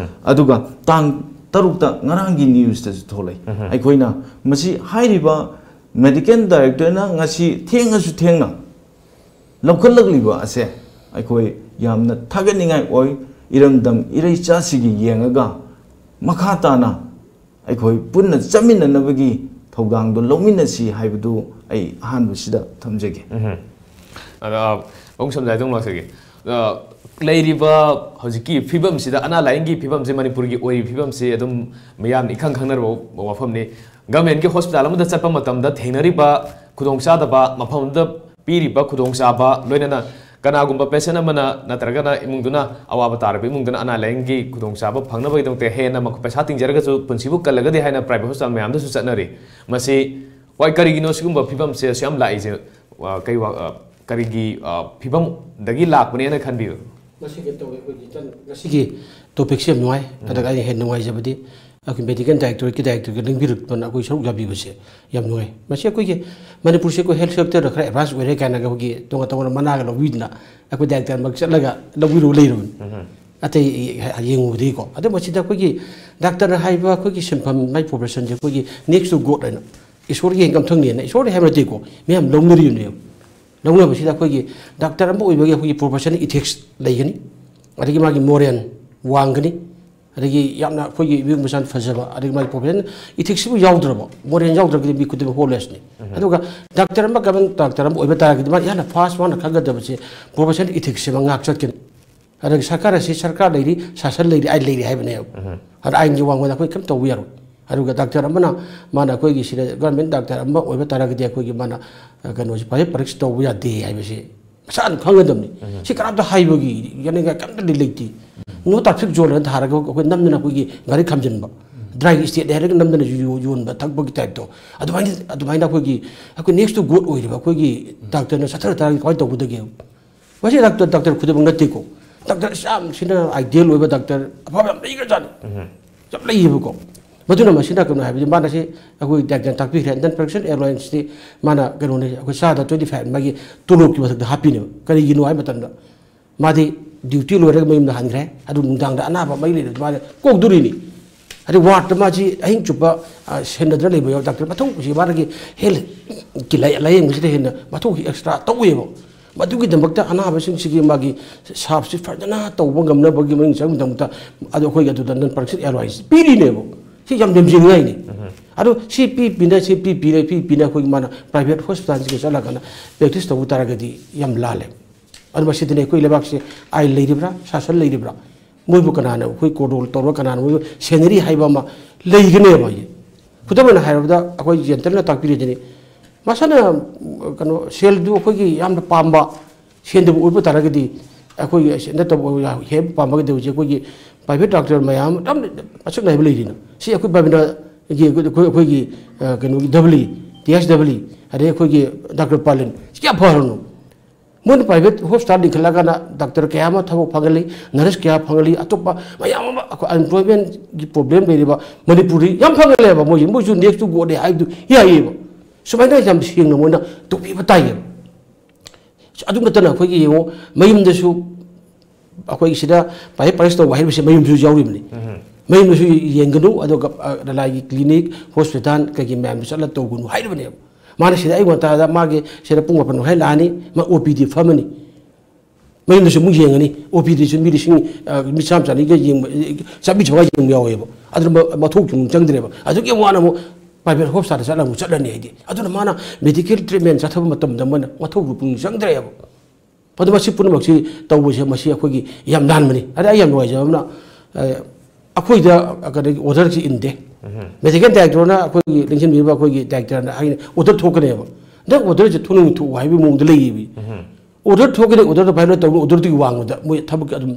ꯑꯗꯨꯒ ꯇꯥꯡ ꯇꯔꯨꯛꯇ ꯉꯔꯥꯡꯒꯤ ꯅ꯭ꯌꯨꯁꯇꯁꯨ ꯊꯣꯛꯂꯛꯏ꯫ ꯑꯩꯈꯣꯏꯅ ꯃꯁꯤ ꯍꯥꯏꯔꯤꯕ ꯃꯦꯗꯤꯀꯦꯜ ꯗꯥꯏꯔꯦꯛꯇꯣꯔꯦꯠꯅ ꯉꯁꯤ ꯊꯦꯡꯉꯁꯨ ꯊꯦꯡꯅ ꯂꯧꯈꯠꯂꯛꯂꯤꯕ ꯑꯁꯦ ꯑꯩꯈꯣꯏ ꯌꯥꯝꯅ ꯊꯥꯒꯠꯅꯤꯡꯉꯥꯏ ꯑꯣꯏ꯫ ꯏꯔꯝꯗꯝ ꯏꯔꯩꯆꯥꯁꯤꯒꯤ ꯌꯦꯡꯉꯒ ꯃꯈꯥ ꯇꯥꯅ ꯑꯩꯈꯣꯏ ꯄꯨꯟꯅ ꯆꯠꯃꯤꯟꯅꯅꯕꯒꯤ ꯊꯧꯗꯥꯡꯗꯣ ꯂꯧꯃꯤꯟꯅꯁꯤ ꯍꯥꯏꯕꯗꯨ ꯑꯩ ꯑꯍꯥꯟꯕꯁꯤꯗ ꯊꯝꯖꯒꯦ꯫ ꯑꯗ ꯃꯕꯨꯡ ꯁꯝꯖꯥꯏꯗꯧ ꯂꯥꯛꯆꯒꯦ꯫ ꯑ, ꯂꯩꯔꯤꯕ ꯍꯧꯖꯤꯛꯀꯤ ꯐꯤꯕꯝꯁꯤꯗ, ꯑꯅꯥ ꯂꯥꯏꯌꯦꯡꯒꯤ ꯐꯤꯕꯝꯁꯤ, ꯃꯅꯤꯄꯨꯔꯒꯤ ꯑꯣꯏꯔꯤꯕ ꯐꯤꯕꯝꯁꯤ ꯑꯗꯨꯝ ꯃꯤꯌꯥꯝꯅ ꯏꯈꯪ ꯈꯪꯅꯔꯕ ꯋꯥꯐꯝꯅꯤ꯫ ꯒꯚꯔꯟꯃꯦꯟꯠꯀꯤ ꯍꯣꯁꯄꯤꯇꯥꯜ ꯑꯃꯗ ꯆꯠꯄ ꯃꯇꯝꯗ ꯊꯦꯡꯅꯔꯤꯕ ꯈꯨꯗꯣꯡꯆꯥꯗꯕ, ꯃꯐꯝꯗꯨꯗ ꯄꯤꯔꯤꯕ ꯈꯨꯗꯣꯡꯆꯥꯕ, ꯂꯣꯏꯅꯅ ꯀꯅꯥꯒꯨꯝꯕ ꯄꯦꯁꯦꯟ ꯑꯃꯅ ꯅꯠꯇ꯭ꯔꯒꯅ ꯏꯃꯨꯡꯗꯨꯅ, ꯑꯋꯥꯕ ꯇꯥꯔꯕ ꯏꯃꯨꯡꯗꯨꯅ ꯑꯅꯥ ꯂꯥꯏꯌꯦꯡꯒꯤ ꯈꯨꯗꯣꯡꯆꯥꯕ ꯐꯪꯅꯕꯒꯤꯗꯃꯛꯇ ꯍꯦꯟꯅ ꯃꯈꯣꯏ ꯄꯩꯁꯥ ꯇꯤꯡꯖꯔꯒꯁꯨ ꯄꯨꯟꯁꯤꯕꯨ ꯀꯜꯂꯒꯗꯤ ꯍꯥꯏꯅ ꯄ꯭ꯔꯥꯏꯚꯦꯠ ꯍꯣꯁꯄꯤꯇꯥꯜ ꯃꯌꯥꯝꯗꯁꯨ ꯆꯠꯅꯔꯤ꯫ ꯃꯁꯤ ꯍꯣꯏ, ꯀꯔꯤꯒꯤꯅꯣ ꯁꯤꯒꯨꯝꯕ ꯐꯤꯕꯝꯁꯦ ꯑꯁꯨꯛ ꯌꯥꯝ ꯂꯥꯛꯏꯁꯦ? ꯑ, ꯀꯩ ꯋꯥ-, ꯑ, ꯀꯔꯤꯒꯤ, ꯑ, ꯐꯤꯕꯝꯗꯒꯤ ꯂꯥꯛꯄꯅꯦꯅ ꯈꯟꯕꯤꯕ? ꯃꯁꯤꯒꯤ ꯇꯧꯋꯦ ꯑꯩꯈꯣꯏꯒꯤ ꯏꯆꯟ ꯉꯁꯤꯒꯤ ꯇꯣꯄꯤꯛꯁꯦ ꯌꯥꯝ ꯅꯨꯡꯉꯥꯏ꯫ ꯑꯗꯨꯒ ꯑꯩꯅ ꯍꯦꯟꯅ ꯅꯨꯡꯉꯥꯏꯖꯕꯗꯤ ꯑꯩꯈꯣꯏ ꯃꯦꯗꯤꯀꯦꯜ ꯗꯥꯏꯔꯦꯛꯇꯣꯔꯦꯠꯀꯤ ꯗꯥꯏꯔꯦꯛꯇꯔꯒ ꯂꯦꯡꯕꯤꯔꯛꯄꯅ ꯑꯩꯈꯣꯏ ꯁꯔꯨꯛ ꯌꯥꯕꯤꯕꯁꯦ ꯌꯥꯝ ꯅꯨꯡꯉꯥꯏ꯫ ꯃꯁꯤ ꯑꯩꯈꯣꯏꯒꯤ ꯃꯅꯤꯄꯨꯔꯁꯦ ꯑꯩꯈꯣꯏ ꯍꯦꯜꯊ ꯁꯦꯛꯇꯔꯗ ꯈꯔ ꯑꯦꯗꯚꯥꯟꯁ ꯑꯣꯏꯔꯦ ꯀꯥꯏꯅꯒ ꯑꯩꯈꯣꯏꯒꯤ ꯇꯣꯉꯥꯟ ꯇꯣꯉꯥꯟꯕ ꯃꯅꯥꯒ ꯂꯧꯕꯤꯗꯅ ꯑꯩꯈꯣꯏ ꯗꯥꯏꯔꯦꯛꯇꯔꯃꯛ ꯆꯠꯂꯒ ꯂꯧꯕꯤꯔꯨ ꯂꯩꯔꯕꯅꯤ꯫ ꯑꯇꯩ ꯌꯦꯡꯉꯨꯕꯗꯒꯤꯀꯣ꯫ ꯑꯗꯣ ꯃꯁꯤꯗ ꯑꯩꯈꯣꯏꯒꯤ ꯗꯥꯛꯇꯔ ꯍꯥꯏꯕ ꯑꯩꯈꯣꯏꯒꯤ ꯁꯤꯟꯐꯝ, ꯃꯥꯏ ꯄ꯭ꯔꯣꯐꯦꯁꯟꯁꯦ ꯑꯩꯈꯣꯏꯒꯤ next to God ꯍꯥꯏꯅ ꯏꯁꯣꯔꯒꯤ ꯍꯦꯟ ꯀꯝꯊꯪꯅꯦꯅ ꯏꯁꯣꯔꯗꯤ ꯍꯥꯏꯕ ꯅꯠꯇꯦꯀꯣ, ꯃꯌꯥꯝ ꯂꯧꯅꯔꯤꯕꯅꯦꯕ꯫ ꯂꯧꯅꯕꯁꯤꯗ ꯑꯩꯈꯣꯏꯒꯤ ꯗꯥꯛꯇꯔ ꯑꯃ ꯑꯣꯏꯕꯒꯤ ꯑꯩꯈꯣꯏꯒꯤ ꯄ꯭ꯔꯣꯐꯦꯁꯟ ꯏꯊꯤꯛꯁ ꯂꯩꯒꯅꯤ, ꯑꯗꯒꯤ ꯃꯥꯒꯤ ꯃꯣꯔꯦꯜ ꯋꯥꯡꯒꯅꯤ, ꯑꯗꯒꯤ ꯌꯥꯝꯅ ꯑꯩꯈꯣꯏꯒꯤ ꯏꯕꯤꯌꯨ ꯃꯆꯥꯟ ꯐꯖꯕ, ꯑꯗꯒꯤ ꯃꯥꯒꯤ ꯄ꯭ꯔꯣꯐꯦꯁꯟ ꯏꯊꯤꯛꯁꯁꯤꯕꯨ ꯌꯥꯎꯗ꯭ꯔꯕ, ꯃꯣꯔꯦꯜ ꯌꯥꯎꯗ꯭ꯔꯒꯗꯤ ꯃꯤ ꯈꯨꯗꯤꯡꯃꯛ ꯍꯣꯞꯂꯦꯁꯅꯤ꯫ ꯑꯗꯨꯒ ꯗꯥꯛꯇꯔ ꯑꯃ ꯒꯚꯔꯟꯃꯦꯟꯠ ꯗꯥꯛꯇꯔ ꯑꯃ ꯑꯣꯏꯕ ꯇꯥꯔꯒꯗꯤ ꯃꯥꯅ ꯏꯍꯥꯟꯅ ꯐꯥꯔꯁ ꯃꯥꯅ ꯈꯪꯒꯗꯕꯁꯦ ꯄ꯭ꯔꯣꯐꯦꯁꯟ ꯏꯊꯤꯛꯁꯁꯤꯃ ꯉꯥꯛ ꯆꯠꯀꯅꯤ꯫ ꯑꯗꯒꯤ ꯁꯔꯀꯥꯔ ꯑꯁꯤ ꯁꯔꯀꯥꯔ ꯂꯩꯔꯤ, ꯁꯥꯁꯟ ꯂꯩꯔꯤ, ꯑꯥꯏꯟ ꯂꯩꯔꯤ ꯍꯥꯏꯕꯅꯦꯕ꯫ ꯑꯗ ꯑꯥꯏꯟꯒꯤ ꯋꯥꯡꯃꯗ ꯑꯩꯈꯣꯏ ꯀꯔꯤꯝ ꯇꯧꯕ ꯌꯥꯔꯣꯏ꯫ ꯑꯗꯨꯒ ꯗꯥꯛꯇꯔ ꯑꯃꯅ, ꯃꯥꯅ ꯑꯩꯈꯣꯏꯒꯤ ꯁꯤꯗ ꯒꯚꯔꯟꯃꯦꯟꯠ ꯗꯥꯛꯇꯔ ꯑꯃ ꯑꯣꯏꯕ ꯇꯥꯔꯒꯗꯤ ꯑꯩꯈꯣꯏꯒꯤ ꯃꯥꯅ, ꯑ, ꯀꯩꯅꯣꯁꯤ, ꯄ꯭ꯔꯥꯏꯚꯦꯠ ꯄ꯭ꯔꯦꯛꯇꯤꯁ ꯇꯧꯕ ꯌꯥꯗꯦ ꯍꯥꯏꯕꯁꯤ ꯃꯁꯥꯅ ꯈꯪꯒꯗꯕꯅꯤ꯫ ꯁꯤ ꯀꯅꯥꯝꯇ ꯍꯥꯏꯕꯒꯤ ꯌꯥꯅꯤꯡꯉꯥꯏ ꯀꯩꯝꯇꯗꯤ ꯂꯩꯇꯦ꯫ ꯅꯣ ꯇ꯭ꯔꯥꯐꯤꯛ ꯖꯣꯟ ꯍꯥꯏꯅ ꯊꯥꯔꯒ ꯑꯩꯈꯣꯏ ꯅꯝꯗꯅ ꯑꯩꯈꯣꯏꯒꯤ ꯒꯥꯔꯤ ꯈꯥꯝꯖꯤꯟꯕ, ꯗ꯭ꯔꯥꯏꯒꯤ ꯁ꯭ꯇꯦꯠ ꯍꯥꯏꯔꯒ ꯅꯝꯗꯅ ꯌꯣ- ꯌꯣꯟꯕ ꯊꯛꯄꯒꯤ ꯇꯥꯏꯞꯇꯣ꯫ ꯑꯗꯨꯃꯥꯏꯅ ꯑꯗꯨꯃꯥꯏꯅ ꯑꯩꯈꯣꯏꯒꯤ ꯑꯩꯈꯣꯏ ꯅꯦꯛꯁ ꯇꯨ ꯒꯣꯗ ꯑꯣꯏꯔꯤꯕ ꯑꯩꯈꯣꯏꯒꯤ ꯗꯥꯛꯇꯔꯅ ꯆꯠꯊꯔ ꯇꯥꯔꯒꯗꯤ ꯀꯃꯥꯏꯅ ꯇꯧꯒꯗꯒꯦ? ꯃꯁꯤ ꯗꯥꯛꯇꯔ ꯗꯥꯛꯇꯔ ꯈꯨꯗꯤꯡꯃꯛ ꯅꯠꯇꯦꯀꯣ꯫ ꯗꯥꯛꯇꯔ ꯌꯥꯝ ꯁꯤꯅ ꯑꯥꯏꯗꯤꯌꯦꯜ ꯑꯣꯏꯕ ꯗꯥꯛꯇꯔ ꯑꯐꯕ ꯌꯥꯝ ꯂꯩꯈ꯭ꯔꯖꯥꯠꯅꯤ꯫ ꯌꯥꯝ ꯂꯩꯌꯦꯕꯀꯣ꯫ ꯃꯗꯨꯅ ꯃꯁꯤꯅ ꯀꯩꯅꯣ ꯍꯥꯏꯕꯗꯤ ꯃꯥꯅ ꯁꯤ ꯑꯩꯈꯣꯏ ꯗꯥꯛꯇꯔ ꯇꯥꯛꯄꯤꯈ꯭ꯔꯦ꯫ ꯅꯟ ꯄ꯭ꯔꯣꯐꯦꯁꯅꯦꯜ ꯑꯦꯂꯥꯋꯦꯟꯁꯇꯤ ꯃꯥꯅ ꯀꯩꯅꯣꯅꯤ, ꯑꯩꯈꯣꯏ ꯆꯥꯗ ꯇ꯭ꯋꯦꯟꯇꯤ ꯐꯥꯏꯚ ꯃꯥꯒꯤ ꯇꯣꯂꯣꯞꯀꯤ ꯃꯊꯛꯇ ꯍꯥꯞꯄꯤꯅꯦꯕ꯫ ꯀꯔꯤꯒꯤꯅꯣ ꯍꯥꯏꯕ ꯃꯇꯝꯗ ꯃꯥꯗꯤ ꯗ꯭ꯌꯨꯇꯤ ꯂꯣꯏꯔꯒ ꯃꯌꯨꯝꯗ ꯍꯟꯈ꯭ꯔꯦ꯫ ꯑꯗꯨ ꯅꯨꯡꯗꯥꯡꯗ ꯑꯅꯥꯕ ꯃꯩ ꯂꯩꯔꯗꯤ ꯃꯥꯅ ꯀꯣꯛꯇꯣꯔꯤꯅꯤ꯫ ꯑꯗꯩ ꯋꯥꯔꯗꯇ ꯃꯥꯁꯤ ꯑꯍꯤꯡ ꯆꯨꯞꯄ, ꯑ, ꯁꯦꯟꯅꯗꯅ ꯂꯩꯕ ꯌꯥꯎ-, ꯗꯥꯛꯇꯔ ꯃꯊꯧꯁꯤ ꯃꯥꯒꯤ ꯍꯦꯜꯊꯀꯤ ꯂꯥꯏ-, ꯂꯥꯏꯌꯦꯡꯕꯁꯤꯗ ꯍꯦꯟꯅ ꯃꯊꯧꯁꯤ ꯑꯦꯛꯁꯇ꯭ꯔꯥ ꯇꯧꯋꯦꯕ꯫ ꯃꯗꯨꯒꯤꯗꯃꯛꯇ ꯑꯅꯥꯕꯁꯤꯡꯁꯤꯒꯤ ꯃꯥꯒꯤ ꯁꯥꯔꯚꯤꯁꯁꯤ ꯐꯖꯅ ꯇꯧꯕ ꯉꯝꯅꯕꯒꯤ ꯃꯅꯨꯡ ꯆꯪꯕꯒꯤꯗꯃꯛꯇ ꯑꯗꯣ ꯑꯩꯈꯣꯏꯒꯤ ꯑꯗꯨꯗ ꯅꯟ ꯄ꯭ꯔꯣꯐꯦꯁꯅꯦꯜ ꯑꯦꯂꯥꯋꯦꯟꯁ ꯄꯤꯔꯤꯅꯦꯕ꯫ ꯁꯤ ꯌꯥꯝ ꯂꯦꯝꯖꯤꯟꯅꯤꯡꯉꯥꯏꯅꯤ꯫ ꯑꯗꯣ ꯁꯤ ꯄꯤ ꯄꯤꯅ, ꯁꯤ ꯄꯤ ꯄꯤꯅ, ꯄꯤ ꯄꯤꯅ ꯑꯩꯈꯣꯏꯒꯤ ꯃꯥꯅ ꯄ꯭ꯔꯥꯏꯚꯦꯠ ꯍꯣꯁꯄꯤꯇꯥꯜꯁꯤꯡꯗ ꯆꯠꯂꯒꯅ ꯄ꯭ꯔꯦꯛꯇꯤꯁ ꯇꯧꯕ ꯇꯥꯔꯒꯗꯤ ꯌꯥꯝ ꯂꯥꯜꯂꯦ꯫ ꯑꯗꯨ ꯃꯁꯤꯗꯅꯦ ꯑꯩꯈꯣꯏ ꯂꯩꯕꯥꯛꯁꯦ ꯑꯥꯏꯟ ꯂꯩꯔꯤꯕ꯭ꯔꯥ, ꯁꯥꯁꯟ ꯂꯩꯔꯤꯕ꯭ꯔꯥ? ꯃꯣꯏꯕꯨ ꯀꯅꯥꯅ ꯑꯩꯈꯣꯏ ꯀꯣꯟꯇ꯭ꯔꯣꯜ ꯇꯧꯔꯒ ꯀꯅꯥꯅ ꯃꯣꯏꯕꯨ ꯁꯦꯟꯅꯔꯤ ꯍꯥꯏꯕ ꯑꯃ ꯂꯩꯒꯅꯦꯕ꯫ ꯑꯩ ꯈꯨꯗꯝ ꯑꯣꯏꯅ ꯍꯥꯏꯔꯕꯗ ꯑꯩꯈꯣꯏ ꯖꯦꯟꯇꯜꯅ ꯇꯥꯛꯄꯤꯔꯤꯗꯨꯅꯤ꯫ ꯃꯁꯥꯅ, ꯎꯝ, ꯀꯩꯅꯣ, ꯁꯦꯜꯗꯨ ꯑꯩꯈꯣꯏꯒꯤ ꯌꯥꯝꯅ ꯄꯥꯝꯕ, ꯁꯦꯟꯗꯕꯨ ꯑꯣꯏꯕ ꯇꯥꯔꯒꯗꯤ ꯑꯩꯈꯣꯏꯒꯤ ꯑꯁꯤ ꯅꯠꯇꯕ ꯑꯣꯏ-, ꯍꯦꯟꯅ ꯄꯥꯝꯃꯒꯗꯤ ꯍꯧꯖꯤꯛ ꯑꯩꯈꯣꯏꯒꯤ ꯄ꯭ꯔꯥꯏꯚꯦꯠ ꯗꯥꯛꯇꯔ ꯃꯌꯥꯝ ꯑꯃ ꯌꯥꯝ ꯃꯁꯛ ꯅꯥꯏꯕ ꯂꯩꯔꯤꯅ꯫ ꯁꯤ ꯑꯩꯈꯣꯏ ꯕꯥꯕꯤꯅꯥꯒꯤ ꯑꯩꯈꯣꯏ, ꯑꯩꯈꯣꯏꯒꯤ, ꯑ, ꯀꯩꯅꯣꯒꯤ ꯗꯕꯂꯤ, ꯇꯤ ꯑꯦꯁ ꯗꯕꯂꯤ, ꯑꯗꯩ ꯑꯩꯈꯣꯏꯒꯤ ꯗꯥꯛꯇꯔ ꯄꯥꯂꯤꯟ, ꯁꯤ ꯀꯌꯥ ꯐꯔꯅꯣ? ꯃꯣꯏꯅ ꯄ꯭ꯔꯥꯏꯚꯦꯠ ꯍꯣꯁꯄꯤꯇꯥꯜ ꯂꯤꯡꯈꯠꯂꯒꯅ ꯗꯥꯛꯇꯔ ꯀꯌꯥ ꯑꯃ ꯊꯕꯛ ꯐꯪꯍꯜꯂꯤ, ꯅꯔꯁ ꯀꯌꯥ ꯐꯪꯍꯜꯂꯤ, ꯑꯇꯣꯞꯄ ꯃꯌꯥꯝ ꯑꯃ ꯑꯩꯈꯣꯏ ꯑꯟꯑꯦꯝꯄ꯭ꯂꯣꯏꯃꯦꯟꯒꯤ ꯄ꯭ꯔꯣꯕ꯭ꯂꯦꯝ ꯂꯩꯔꯤꯕ ꯃꯅꯤꯄꯨꯔꯗꯤ ꯌꯥꯝ ꯐꯪꯍꯜꯂꯦꯕ꯫ ꯃꯣꯏꯁꯨ, ꯃꯣꯏꯁꯨ ꯅꯦꯛꯁ ꯇꯨ ꯒꯣꯗꯅꯦ ꯍꯥꯏꯕꯗꯨ ꯌꯥꯏꯌꯦꯕ꯫ ꯁꯨꯃꯥꯏꯅ ꯌꯥꯝ ꯁꯦꯡꯅ ꯃꯣꯏꯅ ꯇꯧꯕꯤꯕ ꯇꯥꯏꯌꯦꯕ꯫ ꯑꯗꯨ ꯅꯠꯇꯅ ꯑꯩꯈꯣꯏꯒꯤ ꯌꯦꯡꯉꯣ, ꯃꯌꯨꯝꯗꯁꯨ ꯑꯩꯈꯣꯏꯒꯤ ꯁꯤꯗ ꯄ꯭ꯔꯥꯏꯚꯦꯠ ꯄ꯭ꯔꯥꯏꯁ ꯇꯧꯕ ꯍꯥꯏꯔꯤꯕꯁꯦ ꯃꯌꯨꯝꯗꯁꯨ ꯌꯥꯎꯔꯤꯕꯅꯤ꯫ ꯃꯌꯨꯝꯗꯁꯨ ꯌꯦꯡꯒꯅꯨ, ꯑꯗꯨꯒ, ꯑ, ꯂꯅꯥꯏꯒꯤ ꯀ꯭ꯂꯤꯅꯤꯛ, ꯍꯣꯁꯄꯤꯇꯥꯜ ꯀꯩꯒꯤ ꯃꯌꯥꯝꯗꯨ ꯆꯠꯂ ꯇꯧꯒꯅꯨ ꯍꯥꯏꯔꯤꯕꯅꯦꯕ꯫ ꯃꯥꯅ ꯁꯤꯗ ꯑꯌꯨꯛ ꯉꯟꯇꯥꯗ ꯃꯥꯒꯤ ꯁꯤꯗ ꯄꯨꯡ ꯃꯥꯄꯟ ꯃꯈꯥꯏ ꯂꯥꯛꯑꯅꯤ, ꯃꯥ ꯑꯣ ꯄꯤ ꯗꯤ ꯐꯝꯃꯅꯤ, ꯃꯌꯨꯝꯗꯁꯨ ꯑꯃꯨꯛ ꯌꯦꯡꯉꯅꯤ꯫ ꯑꯣ ꯄꯤ ꯗꯤꯁꯨ ꯃꯤ ꯂꯤꯁꯤꯡ, ꯑ, ꯃꯤ ꯆꯥꯝꯃ ꯆꯅꯤꯒ ꯌꯦꯡꯕ, ꯆꯥꯝꯃꯔꯤ ꯆꯥꯝꯃꯉꯥ ꯌꯦꯡꯕ ꯌꯥꯎꯋꯦꯕ꯫ ꯑꯗꯨꯅ ꯃ-, ꯃꯊꯧ ꯁꯨꯡ ꯆꯪꯗ꯭ꯔꯦꯕ꯫ ꯑꯗꯨꯒꯤ ꯋꯥꯅ ꯑꯃꯨꯛ ꯄ꯭ꯔꯥꯏꯚꯦꯠ ꯍꯣꯁꯄꯤꯇꯥꯜꯗ ꯆꯠꯂ ꯑꯃꯨꯛ ꯆꯠꯂꯅꯤ ꯍꯥꯏꯗꯤ꯫ ꯑꯗꯨꯅ ꯃꯥꯅ ꯃꯦꯗꯤꯀꯦꯜ ꯇ꯭ꯔꯤꯠꯃꯦꯟ ꯆꯠꯊꯕ ꯃꯇꯝꯗ ꯃꯣꯏꯅ ꯃꯊꯧ ꯄꯨꯛꯅꯤꯡ ꯆꯪꯗ꯭ꯔꯦꯕ꯫ ꯑꯗꯨ ꯃꯁꯤ ꯄꯨꯝꯅꯃꯛꯁꯤ ꯇꯧꯕꯁꯦ ꯃꯁꯤ ꯑꯩꯈꯣꯏꯒꯤ ꯌꯥꯝ ꯂꯥꯟꯕꯅꯤ꯫ ꯑꯗ ꯑꯩ ꯌꯥꯝ ꯅꯨꯡꯉꯥꯏꯖꯕ ꯑꯃꯅ, ꯑ, ꯑꯩꯈꯣꯏꯗ ꯀꯩꯅꯣꯒꯤ ꯑꯣꯔꯗꯔꯁꯤ ꯏꯟꯗꯦ꯫ ꯃꯦꯗꯤꯀꯦꯜ ꯗꯥꯏꯔꯦꯛꯇꯔꯅ ꯑꯩꯈꯣꯏꯒꯤ ꯂꯦꯡꯁꯤꯟꯕꯤꯔꯤꯕ ꯑꯩꯈꯣꯏꯒꯤ ꯗꯥꯏꯔꯦꯛꯇꯔꯅ ꯍꯥꯏꯅ ꯑꯣꯔꯗꯔ ꯊꯣꯛꯀꯅꯦꯕ꯫ ꯅꯪ ꯑꯣꯔꯗꯔꯁꯦ ꯊꯣꯛꯅꯤꯡ ꯊꯣꯛꯎ ꯍꯥꯏꯕꯒꯤ ꯃꯑꯣꯡꯗ ꯂꯩꯌꯦꯕ꯫ ꯑꯣꯔꯗꯔ ꯊꯣꯛꯀꯅꯤ, ꯑꯣꯔꯗꯔꯗꯣ ꯚꯥꯏꯑꯣꯂꯦꯠ ꯇꯧꯅꯤ, ꯑꯣꯔꯗꯔꯗꯨꯒꯤ ꯋꯥꯡꯃꯗ ꯃꯣꯏ ꯊꯕꯛ ꯑꯗꯨꯝ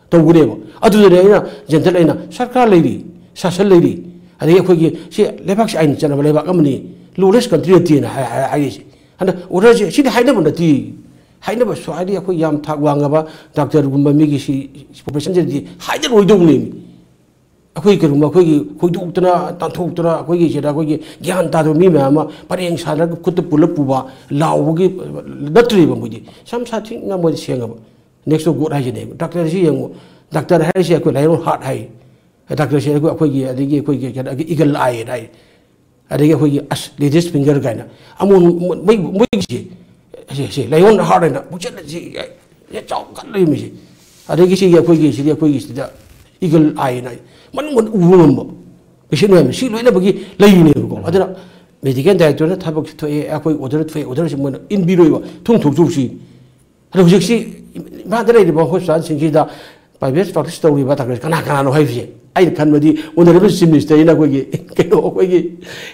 ꯇꯧꯒꯅꯦꯕ꯫ ꯑꯗꯨꯗꯅꯦ ꯑꯩꯅ ꯖꯦꯟꯇꯜ ꯑꯩꯅ, "ꯁꯔꯀꯥꯔ ꯂꯩꯔꯤ, ꯁꯥꯁꯟ ꯂꯩꯔꯤ, ꯑꯗꯒꯤ ꯑꯩꯈꯣꯏꯒꯤ ꯁꯤ ꯂꯩꯕꯥꯛꯁꯤ ꯑꯥꯏꯟ ꯆꯠꯅꯕ ꯂꯩꯕꯥꯛ ꯑꯃꯅꯤ, ꯂꯣꯂꯦꯁ ꯀꯟꯇ꯭ꯔꯤ ꯅꯠꯇꯦꯅ" ꯍꯥꯏ-, ꯍꯥꯏ-, ꯍꯥꯏꯔꯤꯁꯦ꯫ ꯍꯟꯗꯛ ꯑꯣꯔꯗꯔꯁꯦ ꯁꯤꯗꯤ ꯍꯥꯏꯅꯕ ꯅꯠꯇꯦ꯫ ꯍꯥꯏꯅꯕꯁꯨ ꯍꯥꯏꯗꯤ ꯑꯩꯈꯣꯏ ꯌꯥꯝ ꯊꯥꯛ ꯋꯥꯡꯉꯕ ꯗꯥꯛꯇꯔꯒꯨꯝꯕ ꯃꯤꯒꯤ ꯁꯤ ꯄ꯭ꯔꯣꯐꯦꯁꯟꯁꯤꯗꯗꯤ ꯍꯥꯏꯅꯔꯣꯏꯗꯧꯅꯦꯃꯤ꯫ ꯑꯩꯈꯣꯏ ꯀꯔꯤꯒꯨꯝꯕ ꯑꯩꯈꯣꯏꯒꯤ ꯈꯣꯏꯗꯣꯛꯇꯅ ꯇꯥꯟꯊꯣꯛꯇꯅ ꯑꯩꯈꯣꯏꯒꯤ ꯁꯤꯗ ꯑꯩꯈꯣꯏꯒꯤ ꯒ꯭ꯌꯥꯟ ꯇꯥꯗꯕ ꯃꯤ ꯃꯌꯥꯝ ꯑꯃ ꯄꯔꯦꯡ ꯁꯥꯟꯅꯔꯒ ꯈꯨꯠꯇ ꯄꯨꯜꯂꯞ ꯄꯨꯕ ꯂꯥꯎꯕꯒꯤ ꯅꯠꯇ꯭ꯔꯤꯕ꯫ ꯃꯣꯏꯗꯤ ꯁꯝ ꯁꯥꯊꯤꯅ ꯃꯣꯏꯗꯤ ꯁꯦꯡꯉꯕ꯫ Next of God ꯍꯥꯏꯁꯤꯅꯦ꯫ ꯗꯥꯛꯇꯔꯁꯤ ꯌꯦꯡꯉꯨ, ꯗꯥꯛꯇꯔ ꯍꯥꯏꯔꯤꯁꯦ ꯑꯩꯈꯣꯏ ꯂꯥꯏꯑꯣꯟ ꯍꯥꯔꯠ ꯍꯥꯏ꯫ ꯗꯥꯛꯇꯔꯁꯦ ꯑꯩꯈꯣꯏ, ꯑꯩꯈꯣꯏꯒꯤ, ꯑꯗꯒꯤ ꯑꯩꯈꯣꯏꯒꯤ ꯀꯩꯅꯣ, ꯏꯒꯜ ꯑꯥꯏ ꯍꯥꯏ꯫ ꯑꯗꯒꯤ ꯑꯩꯈꯣꯏꯒꯤ ꯑꯁ, ꯂꯦꯗꯤꯁ ꯐꯤꯡꯒꯔ ꯀꯥꯏꯅ ꯑꯃꯨꯛ ꯃꯣꯏ, ꯃꯣꯏꯒꯤꯁꯦ, ꯁꯤ, ꯁꯤ ꯂꯥꯏꯑꯣꯟ ꯍꯥꯔꯠ ꯍꯥꯏꯅ ꯄꯨꯛꯆꯦꯜ ꯑꯁꯤ ꯆꯥꯎꯈꯠꯂꯛꯏ ꯃꯤꯁꯦ꯫ ꯑꯗꯒꯤ ꯁꯤꯒꯤ ꯑꯩꯈꯣꯏꯒꯤ, ꯁꯤꯗꯤ ꯑꯩꯈꯣꯏꯒꯤ ꯁꯤꯗ ꯏꯒꯜ ꯑꯥꯏꯅ ꯃꯅꯨꯡ ꯃꯅꯨꯡ ꯎꯕ ꯉꯝꯕ ꯄꯦꯁꯦꯟ ꯃꯌꯥꯝ ꯁꯤ ꯂꯣꯏꯅꯃꯛꯀꯤ ꯂꯩꯔꯤꯅꯦꯕꯀꯣ꯫ ꯑꯗꯨꯅ ꯃꯦꯗꯤꯀꯦꯜ ꯗꯥꯏꯔꯦꯛꯇꯣꯔꯦꯠꯅ ꯊꯕꯛꯁꯤ ꯊꯣꯛꯑꯦ, ꯑꯩꯈꯣꯏ ꯑꯣꯔꯗꯔ ꯊꯣꯛꯑꯦ, ꯑꯣꯔꯗꯔꯁꯤ ꯃꯣꯏꯅ ꯏꯟꯕꯤꯔꯣꯏꯕ, ꯊꯣꯡ ꯊꯣꯛ ꯊꯣꯛꯁꯤ꯫ ꯑꯗꯣ ꯍꯧꯖꯤꯛꯁꯤ ꯏꯝꯐꯥꯜꯗ ꯂꯩꯔꯤꯕ ꯍꯣꯁꯄꯤꯇꯥꯜꯁꯤꯡꯁꯤꯗ ꯄ꯭ꯔꯥꯏꯚꯦꯠ ꯄ꯭ꯔꯥꯛꯇꯤꯁ ꯇꯧꯔꯤꯕ ꯗꯥꯛꯇꯔ ꯀꯅꯥ ꯀꯅꯥꯅꯣ ꯍꯥꯏꯕꯁꯦ ꯑꯩꯅ ꯈꯟꯕꯗꯤ ꯑꯣꯅꯔꯦꯕꯜ ꯆꯤꯐ ꯃꯤꯅꯤꯁꯇꯔꯅ ꯑꯩꯈꯣꯏꯒꯤ ꯀꯩꯅꯣ, ꯑꯩꯈꯣꯏꯒꯤ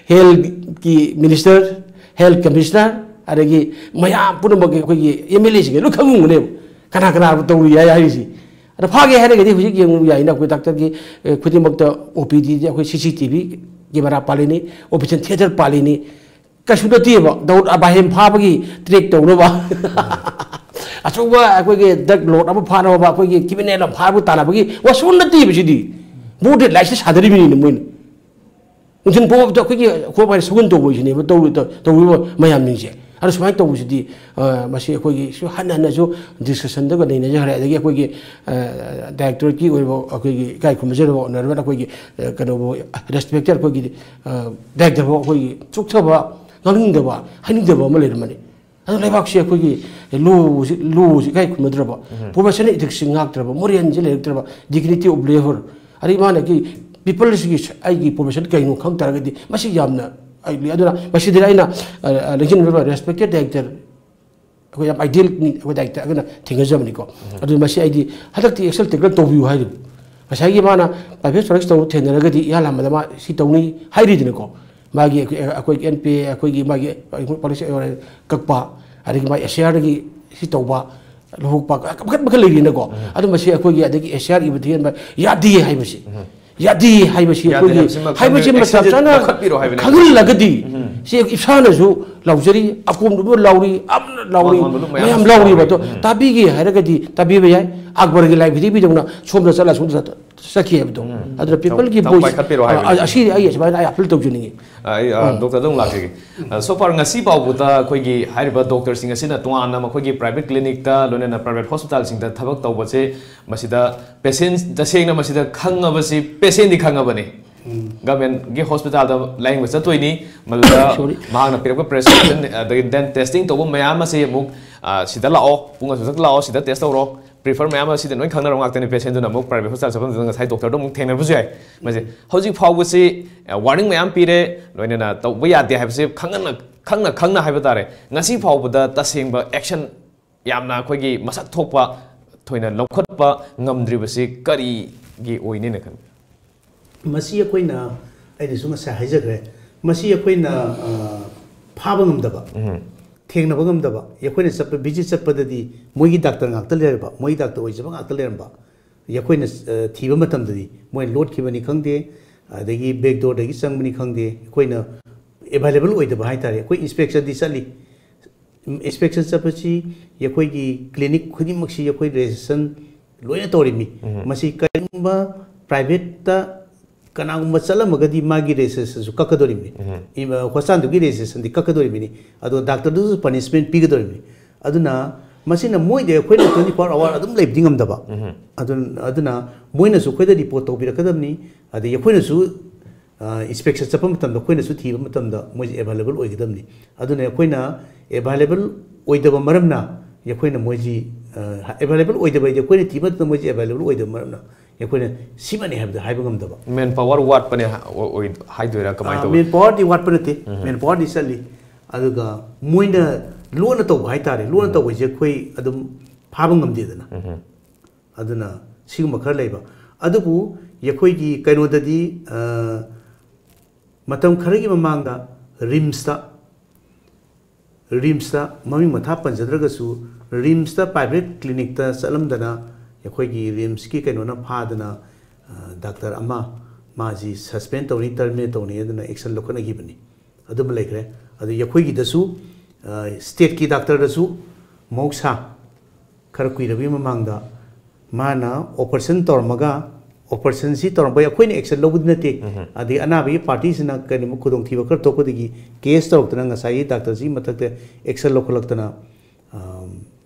ꯍꯦꯜꯊꯀꯤ ꯃꯤꯅꯤꯁꯇꯔ, ꯍꯦꯜꯊ ꯀꯃꯤꯁꯅꯔ, ꯑꯗꯒꯤ ꯃꯌꯥꯝ ꯄꯨꯝꯅꯃꯛꯀꯤ ꯑꯩꯈꯣꯏꯒꯤ ꯑꯦꯝ ꯑꯦꯜ ꯑꯦꯁꯤꯡꯒ ꯂꯣꯏ ꯈꯪꯉꯝꯒꯅꯦꯕ ꯀꯅꯥ ꯀꯅꯥ ꯇꯧꯔꯤ ꯍꯥꯏ ꯍꯥꯏꯔꯤꯁꯤ꯫ ꯑꯗ ꯐꯥꯒꯦ ꯍꯥꯏꯔꯒꯗꯤ ꯍꯧꯖꯤꯛ ꯌꯦꯡꯉꯨ ꯌꯥꯏꯅ ꯑꯩꯈꯣꯏ ꯗꯥꯛꯇꯔꯒꯤ, ꯑꯦ, ꯈꯨꯗꯤꯡꯃꯛꯇ ꯑꯣ ꯄꯤ ꯗꯤꯗꯤ ꯑꯩꯈꯣꯏ C C T V camera ꯄꯥꯜꯂꯤꯅꯤ, ꯑꯣꯄꯔꯦꯁꯟ ꯊꯤꯌꯦꯇꯔ ꯄꯥꯜꯂꯤꯅꯤ꯫ ꯀꯩꯁꯨ ꯅꯠꯇꯦꯕ, ꯗꯥꯎꯗ ꯑꯕꯥꯍꯦꯝ ꯐꯥꯕꯒꯤ ꯇ꯭ꯔꯦꯛ ꯇꯧꯅꯕ꯫ ꯑꯆꯧꯕ ꯑꯩꯈꯣꯏꯒꯤ ꯗ꯭ꯔꯒ ꯂꯣꯔꯗ ꯑꯃ ꯐꯥꯅꯕ, ꯑꯩꯈꯣꯏꯒꯤ ꯀ꯭ꯔꯤꯃꯤꯅꯦꯜ ꯑꯃ ꯐꯥꯕ ꯇꯥꯟꯅꯕꯒꯤ ꯋꯥꯁꯣꯟ ꯅꯠꯇꯦꯕ ꯁꯤꯗꯤ꯫ ꯕꯣꯔꯗ ꯂꯥꯏꯔꯤꯛꯁꯦ ꯁꯥꯗꯔꯤꯕꯅꯤꯅ ꯃꯣꯏꯅ꯫ ꯅꯨꯡꯊꯤꯜ ꯄꯣꯛꯄꯗ ꯑꯩꯈꯣꯏꯒꯤ ꯈꯣꯡ ꯍꯥꯏꯅ ꯁꯒꯨꯟ ꯇꯧꯕꯁꯤꯅꯦꯕ ꯇꯧꯔꯤ-, ꯇꯧ-, ꯇꯧꯔꯤꯕ ꯃꯌꯥꯝꯁꯤꯡꯁꯦ꯫ ꯑꯗꯣ ꯁꯨꯃꯥꯏꯅ ꯇꯧꯕꯁꯤꯗꯤ, ꯑ, ꯃꯁꯤ ꯑꯩꯈꯣꯏꯒꯤ ꯁꯨ ꯍꯟꯅ ꯍꯟꯅꯁꯨ ꯗꯤꯁꯀꯁꯟꯗꯒ ꯅꯩꯅꯖꯈ꯭ꯔꯦ꯫ ꯑꯗꯒꯤ ꯑꯩꯈꯣꯏꯒꯤ, ꯑ, ꯗꯥꯏꯔꯦꯛꯇꯣꯔꯦꯠꯀꯤ ꯑꯣꯏꯕ ꯑꯩꯈꯣꯏꯒꯤ ꯏꯀꯥꯏ ꯈꯨꯝꯅꯖꯔꯕ ꯑꯣꯅꯔꯦꯕꯜ ꯑꯩꯈꯣꯏꯒꯤ, ꯑ, ꯀꯩꯅꯣꯕꯨ, ꯔꯦꯁꯄꯦꯛꯇꯦꯠ ꯑꯩꯈꯣꯏꯒꯤ, ꯑ, ꯗꯥꯏꯔꯦꯛꯇꯔꯕꯨ ꯑꯩꯈꯣꯏꯒꯤ ꯆꯣꯛꯊꯕ, ꯉꯥꯡꯅꯤꯡꯗꯕ, ꯍꯥꯏꯅꯤꯡꯗꯕ ꯑꯃ ꯂꯩꯔꯝꯕꯅꯤ꯫ ꯑꯗꯣ ꯂꯩꯕꯥꯛꯁꯤ ꯑꯩꯈꯣꯏꯒꯤ ꯂꯣꯁꯤ, ꯂꯣꯁꯤ ꯏꯀꯥꯏ ꯈꯨꯝꯅꯗ꯭ꯔꯕ, ꯎꯝ꯫ ꯄ꯭ꯔꯣꯐꯦꯁꯅꯦꯜ ꯏꯊꯤꯛꯁꯁꯤ ꯉꯥꯛꯇ꯭ꯔꯕ, ꯃꯣꯔꯦꯜꯁꯤ ꯂꯩꯔꯛꯇ꯭ꯔꯕ, ꯗꯤꯒꯅꯤꯇꯤ ꯑꯣꯐ ꯂꯦꯕꯔ, ꯑꯗꯩ ꯃꯥꯅꯒꯤ ꯄꯤꯄꯜꯁꯤꯒꯤ ꯑꯩꯒꯤ ꯄ꯭ꯔꯣꯐꯦꯁꯟ ꯀꯩꯅꯣ ꯈꯪ ꯇꯥꯔꯒꯗꯤ ꯃꯁꯤ ꯌꯥꯝꯅ ꯑꯩ ꯂꯨꯏ꯫ ꯑꯗꯨꯅ ꯃꯁꯤꯗ ꯑꯩꯅ, ꯑ, ꯑ, ꯂꯦꯡꯖꯤꯟꯕꯤꯔꯤꯕ ꯔꯦꯁꯄꯦꯛꯇꯦꯠ ꯗꯥꯏꯔꯦꯛꯇꯔ, ꯑꯩꯈꯣꯏ ꯌꯥꯝ ꯑꯥꯏꯗꯤꯌꯦꯜꯅꯤ, ꯑꯩꯈꯣꯏ ꯗꯥꯏꯔꯦꯛꯇꯔ ꯑꯩꯈꯣꯏꯅ ꯊꯦꯡꯅꯖꯕꯅꯤꯀꯣ꯫ ꯎꯝ꯫ ꯑꯗꯨ ꯃꯁꯤ ꯑꯩꯗꯤ ꯍꯟꯗꯛꯇꯤ ꯑꯦꯛꯁꯟ ꯇꯦꯀꯟ ꯇꯧꯕꯤꯌꯨ ꯍꯥꯏꯔꯤꯕ꯫ ꯉꯁꯥꯏꯒꯤ ꯃꯥꯅ ꯄ꯭ꯔꯥꯏꯚꯦꯠ ꯁꯔꯚꯤꯁ ꯇꯧꯕ ꯊꯦꯡꯅꯔꯒꯗꯤ ꯏꯍꯥꯟ ꯍꯥꯟꯕꯗ ꯃꯥ ꯁꯤ ꯇꯧꯅꯤ ꯍꯥꯏꯔꯤꯗꯅꯀꯣ꯫ ꯃꯥꯒꯤ ꯑꯩꯈꯣꯏ, ꯑꯩꯈꯣꯏꯒꯤ ꯑꯦꯟ ꯄꯤ ꯑꯦ, ꯑꯩꯈꯣꯏꯒꯤ ꯃꯥꯒꯤ ꯄꯣꯂꯤꯁꯤ ꯀꯛꯄ, ꯑꯗꯒꯤ ꯃꯥꯒꯤ ꯑꯦꯁ ꯑꯥꯏ ꯑꯥꯔꯗꯒꯤ ꯁꯤ ꯇꯧꯕ, ꯂꯨꯍꯣꯛꯄ, ꯃꯈꯜ ꯃꯈꯜ ꯂꯩꯔꯤꯅꯀꯣ꯫ ꯑꯗꯨ ꯃꯁꯤ ꯑꯩꯈꯣꯏꯒꯤ ꯑꯗꯒꯤ ꯑꯦꯁ ꯑꯥꯔ ꯏꯕ ꯊꯤꯍꯟꯕ ꯌꯥꯗꯦ ꯍꯥꯏꯕꯁꯤ, ꯌꯥꯗꯦ ꯍꯥꯏꯕꯁꯤ ꯌꯥꯗꯦ ꯑꯩꯈꯣꯏꯒꯤ ꯍꯥꯏꯕꯁꯤꯃ ꯍꯥꯏꯕꯁꯤ ꯈꯪꯕꯤꯔꯣ, ꯃꯇꯝ action ꯆꯥꯅ ꯂꯧꯈꯠꯄꯤꯔꯣ ꯍꯥꯏꯕꯅꯦ꯫ ꯈꯪꯍꯜꯂꯒꯗꯤ ꯁꯤ ꯏꯁꯥꯅꯁꯨ ꯂꯥꯎꯖꯔꯤ, ꯑꯀꯣꯝꯗꯨꯕꯨ ꯂꯥꯎꯔꯤ, ꯑꯃꯅ ꯂꯥꯎꯔꯤ, ꯃꯥꯡꯂꯣꯝꯗ ꯃꯌꯥꯝ ꯃꯌꯥꯝ ꯂꯥꯎꯔꯤꯕ ꯑꯗꯣ ꯇꯥꯕꯤꯒꯦ ꯍꯥꯏꯔꯒꯗꯤ ꯇꯥꯕꯤꯕ ꯌꯥꯏ꯫ ꯑꯛꯕꯔꯒꯤ ꯂꯥꯏ ꯐꯤꯗꯤꯕꯤꯗꯧꯅ ꯁꯣꯝꯗ ꯆꯠꯂ ꯁꯣꯝꯗ ꯆꯠꯈꯤ ꯍꯥꯏꯕꯗꯣ꯫ ꯑꯗꯨꯅ peopleꯒꯤ ꯇꯧ-, voice ꯄꯥꯏꯈꯠꯄꯤꯔꯣ ꯍꯥꯏꯕꯅꯤ꯫ ꯑꯁꯤ ꯑꯩ ꯑꯁꯨꯃꯥꯏꯅ ꯑꯩ appeal ꯇꯧꯖꯅꯤꯡꯉꯤ꯫ ꯑ, ꯑꯩ, ꯑ, ꯗꯣꯛꯇꯔꯗ ꯑꯃꯨꯛ ꯂꯥꯛꯆꯒꯦ꯫ ꯑ, so far ꯉꯁꯤ ꯐꯥꯎꯕꯗ ꯑꯩꯈꯣꯏꯒꯤ ꯍꯥꯏꯔꯤꯕ ꯗꯣꯛꯇꯔꯁꯤꯡ ꯑꯁꯤꯅ ꯇꯣꯉꯥꯟꯅ ꯃꯈꯣꯏꯒꯤ private clinicꯇ ꯂꯣꯏꯅꯅ private hospitalꯁꯤꯡꯗ ꯊꯕꯛ ꯇꯧꯕꯁꯦ, ꯃꯁꯤꯗ patient, ꯇꯁꯦꯡꯅ ꯃꯁꯤꯗ ꯈꯪꯉꯕꯁꯤ patientꯗꯤ ꯈꯪꯉꯕꯅꯤ꯫ Governmentꯒꯤ hospitalꯗ ꯂꯥꯌꯦꯡꯕ ꯆꯠꯇꯣꯏꯅꯤ꯫ ꯃꯗꯨꯗ Sorry. ꯃꯍꯥꯛꯅ ꯄꯤꯔꯛꯄ prescription, ꯑꯗꯒꯤ then testing ꯇꯧꯕ ꯃꯌꯥꯝ ꯑꯁꯤ ꯑꯃꯨꯛ, ꯑ, ꯁꯤꯗ ꯂꯥꯛꯑꯣ, ꯄꯨꯡ ꯑꯁꯨꯛꯇ ꯂꯥꯛꯑꯣ, ꯁꯤꯗ test ꯇꯧꯔꯣ, prefer ꯃꯌꯥꯝ ꯑꯁꯤꯗꯤ ꯂꯣꯏ ꯈꯪꯅꯔꯕ ꯉꯥꯛꯇꯅꯤ꯫ Patientꯗꯨꯅ ꯑꯃꯨꯛ private hospital ꯆꯠꯐꯝꯗꯨꯗ ꯉꯁꯥꯏ ꯗꯣꯛꯇꯔꯗꯣ ꯑꯃꯨꯛ ꯊꯦꯡꯅꯕꯁꯨ ꯌꯥꯏ꯫ ꯃꯁꯤ ꯍꯧꯖꯤꯛ ꯐꯥꯎꯕꯁꯤ, ꯑ, warning ꯃꯌꯥꯝ ꯄꯤꯔꯦ, ꯂꯣꯏꯅꯅ ꯇꯧꯕ ꯌꯥꯗꯦ ꯍꯥꯏꯕꯁꯤ ꯈꯪꯍꯟꯅ, ꯈꯪꯅ ꯈꯪꯅ ꯍꯥꯏꯕ ꯇꯥꯔꯦ꯫ ꯉꯁꯤ ꯐꯥꯎꯕꯗ ꯇꯁꯦꯡꯕ action ꯌꯥꯝꯅ ꯑꯩꯈꯣꯏꯒꯤ ꯃꯁꯛ ꯊꯣꯛꯄ ꯊꯣꯏꯅ ꯂꯧꯈꯠꯄ ꯉꯝꯗ꯭ꯔꯤꯕꯁꯤ ꯀꯔꯤꯒꯤ ꯑꯣꯏꯅꯤꯅ ꯈꯟꯕꯤ? ꯃꯁꯤ ꯑꯩꯈꯣꯏꯅ, ꯑꯩꯅꯁꯨ ꯉꯁꯥꯏ ꯍꯥꯏꯖꯈ꯭ꯔꯦ, ꯃꯁꯤ ꯑꯩꯈꯣꯏꯅ, ꯑ, ꯐꯥꯕ ꯉꯝꯗꯕ, ꯊꯦꯡꯅꯕ ꯉꯝꯗꯕ꯫ ꯑꯩꯈꯣꯏꯅ ꯆꯠꯄ, visit ꯆꯠꯄꯗꯗꯤ ꯃꯣꯏꯒꯤ ꯗꯥꯛꯇꯔ ꯉꯥꯛꯇ ꯂꯩꯔꯕ, ꯃꯣꯏꯒꯤ ꯗꯥꯛꯇꯔ ꯑꯣꯏꯖꯕ ꯉꯥꯛꯇ ꯂꯩꯔꯝꯕ꯫ ꯑꯩꯈꯣꯏꯅ, ꯑ, ꯊꯤꯕ ꯃꯇꯝꯗꯗꯤ ꯃꯣꯏ ꯂꯣꯠꯈꯤꯕꯅꯤ ꯈꯪꯗꯦ, ꯑꯗꯒꯤ back doorꯗꯒꯤ ꯆꯪꯕꯅꯤ ꯈꯪꯗꯦ, ꯑꯩꯈꯣꯏꯅ available ꯑꯣꯏꯗꯕ ꯍꯥꯏꯇꯥꯔꯦ꯫ ꯑꯩꯈꯣꯏ inspectionꯗꯤ ꯆꯠꯂꯤ, inspection ꯆꯠꯄꯁꯤ ꯑꯩꯈꯣꯏꯒꯤ clinic ꯈꯨꯗꯤꯡꯃꯛꯁꯤ ꯑꯩꯈꯣꯏ registration ꯂꯣꯏꯅ ꯇꯧꯔꯤꯃꯤ꯫ ꯃꯁꯤ ꯀꯔꯤꯒꯨꯝꯕ privateꯇ ꯀꯅꯥꯒꯨꯝꯕ ꯆꯠꯂꯝꯃꯒꯗꯤ ꯃꯥꯒꯤ registrationꯁꯨ ꯀꯛꯀꯗꯧꯔꯤꯕꯅꯤ꯫ ꯏꯃ-, hospitalꯗꯨꯒꯤ registrationꯗꯤ ꯀꯛꯀꯗꯧꯔꯤꯕꯅꯤ꯫ ꯑꯗꯣ ꯗꯥꯛꯇꯔꯗꯨꯁꯨ punishment ꯄꯤꯒꯗꯧꯔꯤꯕꯅꯤ꯫ ꯑꯗꯨꯅ ꯃꯁꯤꯅ ꯃꯣꯏꯗ ꯑꯩꯈꯣꯏꯅ twenty four hour ꯑꯗꯨꯝ ꯂꯩꯕꯗꯤ ꯉꯝꯗꯕ꯫ ꯑꯗꯨ-, ꯑꯗꯨꯅ ꯃꯣꯏꯅꯁꯨ ꯑꯩꯈꯣꯏꯗ report ꯇꯧꯕꯤꯔꯛꯀꯗꯕꯅꯤ꯫ ꯑꯗꯒꯤ ꯑꯩꯈꯣꯏꯅꯁꯨ, ꯑ, inspection ꯆꯠꯄ ꯃꯇꯝꯗ ꯑꯩꯈꯣꯏꯅꯁꯨ ꯊꯤꯕ ꯃꯇꯝꯗ ꯃꯣꯏꯁꯦ available ꯑꯣꯏꯒꯗꯕꯅꯤ꯫ ꯑꯗꯨꯅ ꯑꯩꯈꯣꯏꯅ available ꯑꯣꯏꯗꯕ ꯃꯔꯝꯅ ꯑꯩꯈꯣꯏꯅ ꯃꯣꯏꯁꯤ, ꯑ, available ꯑꯣꯏꯗꯕ ꯍꯥꯏꯗꯤ ꯑꯩꯈꯣꯏꯅ ꯊꯤꯕ ꯃꯇꯝꯗ ꯃꯣꯏꯁꯤ available ꯑꯣꯏꯗꯕ ꯃꯔꯝꯅ ꯑꯩꯈꯣꯏꯅ ꯁꯤꯃꯅꯤ ꯍꯥꯏꯕꯗ ꯍꯥꯏꯕ ꯉꯝꯗꯕ꯫ Manpower ꯋꯥꯠꯄꯅꯦ ꯍꯥ-, ꯑꯣ-, ꯑꯣꯏ-, ꯍꯥꯏꯗꯣꯏꯔꯥ ꯀꯃꯥꯏꯅ ꯇꯧꯕ? Manpower ꯗꯤ ꯋꯥꯠꯄ ꯅꯠꯇꯦ, manpower ꯗꯤ ꯆꯠꯂꯤ꯫ ꯑꯗꯨꯒ ꯃꯣꯏꯅ ꯂꯣꯟꯅ ꯇꯧꯕ ꯍꯥꯏꯇꯥꯔꯦ, ꯂꯣꯟꯅ ꯇꯧꯕꯁꯦ ꯑꯩꯈꯣꯏ ꯑꯗꯨꯝ ꯐꯥꯕ ꯉꯝꯗꯦꯗꯅ꯫ ꯑꯗꯨꯅ ꯁꯤꯒꯨꯝꯕ ꯈꯔ ꯂꯩꯕ꯫ ꯑꯗꯨꯕꯨ ꯑꯩꯈꯣꯏꯒꯤ ꯀꯩꯅꯣꯗꯗꯤ, ꯑ, ꯃꯇꯝ ꯈꯔꯒꯤ ꯃꯃꯥꯡꯗ RIMSꯇ, RIMSꯇ ꯃꯃꯤꯡ ꯃꯊꯥ ꯄꯟꯖꯗ꯭ꯔꯒꯁꯨ, ꯔꯤꯝꯁꯇ ꯄ꯭ꯔꯥꯏꯚꯦꯠ ꯀ꯭ꯂꯤꯅꯤꯛꯇ ꯆꯠꯂꯝꯗꯅ ꯑꯩꯈꯣꯏꯒꯤ ꯔꯤꯝꯁꯀꯤ ꯀꯩꯅꯣꯅ ꯐꯥꯗꯅ ꯗꯥꯛꯇꯔ ꯑꯃ ꯃꯥꯁꯤ ꯁꯁꯄꯦꯟ ꯇꯧꯅꯤ, ꯇꯔꯃꯤꯅꯦꯠ ꯇꯧꯅꯤ ꯑꯗꯨꯅ ꯑꯦꯛꯁꯟ ꯂꯧꯈꯠꯅꯈꯤꯕꯅꯤ꯫ ꯑꯗꯨꯃ ꯂꯩꯈ꯭ꯔꯦ꯫ ꯑꯗꯨ ꯑꯩꯈꯣꯏꯒꯤꯗꯁꯨ ꯁ꯭ꯇꯦꯠꯀꯤ ꯗꯥꯛꯇꯔꯗꯁꯨ ꯃꯍꯧꯁꯥ ꯈꯔ ꯀꯨꯏꯔꯕꯒꯤ ꯃꯃꯥꯡꯗ ꯃꯥꯅ ꯑꯣꯄꯔꯦꯁꯟ ꯇꯧꯔꯝꯃꯒ ꯑꯣꯄꯔꯦꯁꯟꯁꯤ ꯇꯧꯔꯝꯕ ꯑꯩꯈꯣꯏꯅ ꯑꯦꯛꯁꯟ ꯂꯧꯕꯗꯤ ꯅꯠꯇꯦ꯫ ꯑꯗꯩ ꯑꯅꯥꯕꯒꯤ ꯄꯥꯔꯇꯤꯁꯤꯅ ꯀꯔꯤꯒꯨꯝꯕ ꯈꯨꯗꯣꯡꯊꯤꯕ ꯈꯔ ꯊꯣꯛꯄꯗꯒꯤ ꯀꯦꯁ ꯇꯧꯔꯛꯇꯅ ꯉꯁꯥꯏꯒꯤ ꯗꯥꯛꯇꯔꯁꯤꯒꯤ ꯃꯊꯛꯇ ꯑꯦꯛꯁꯟ ꯂꯧꯈꯠꯂꯛꯇꯅ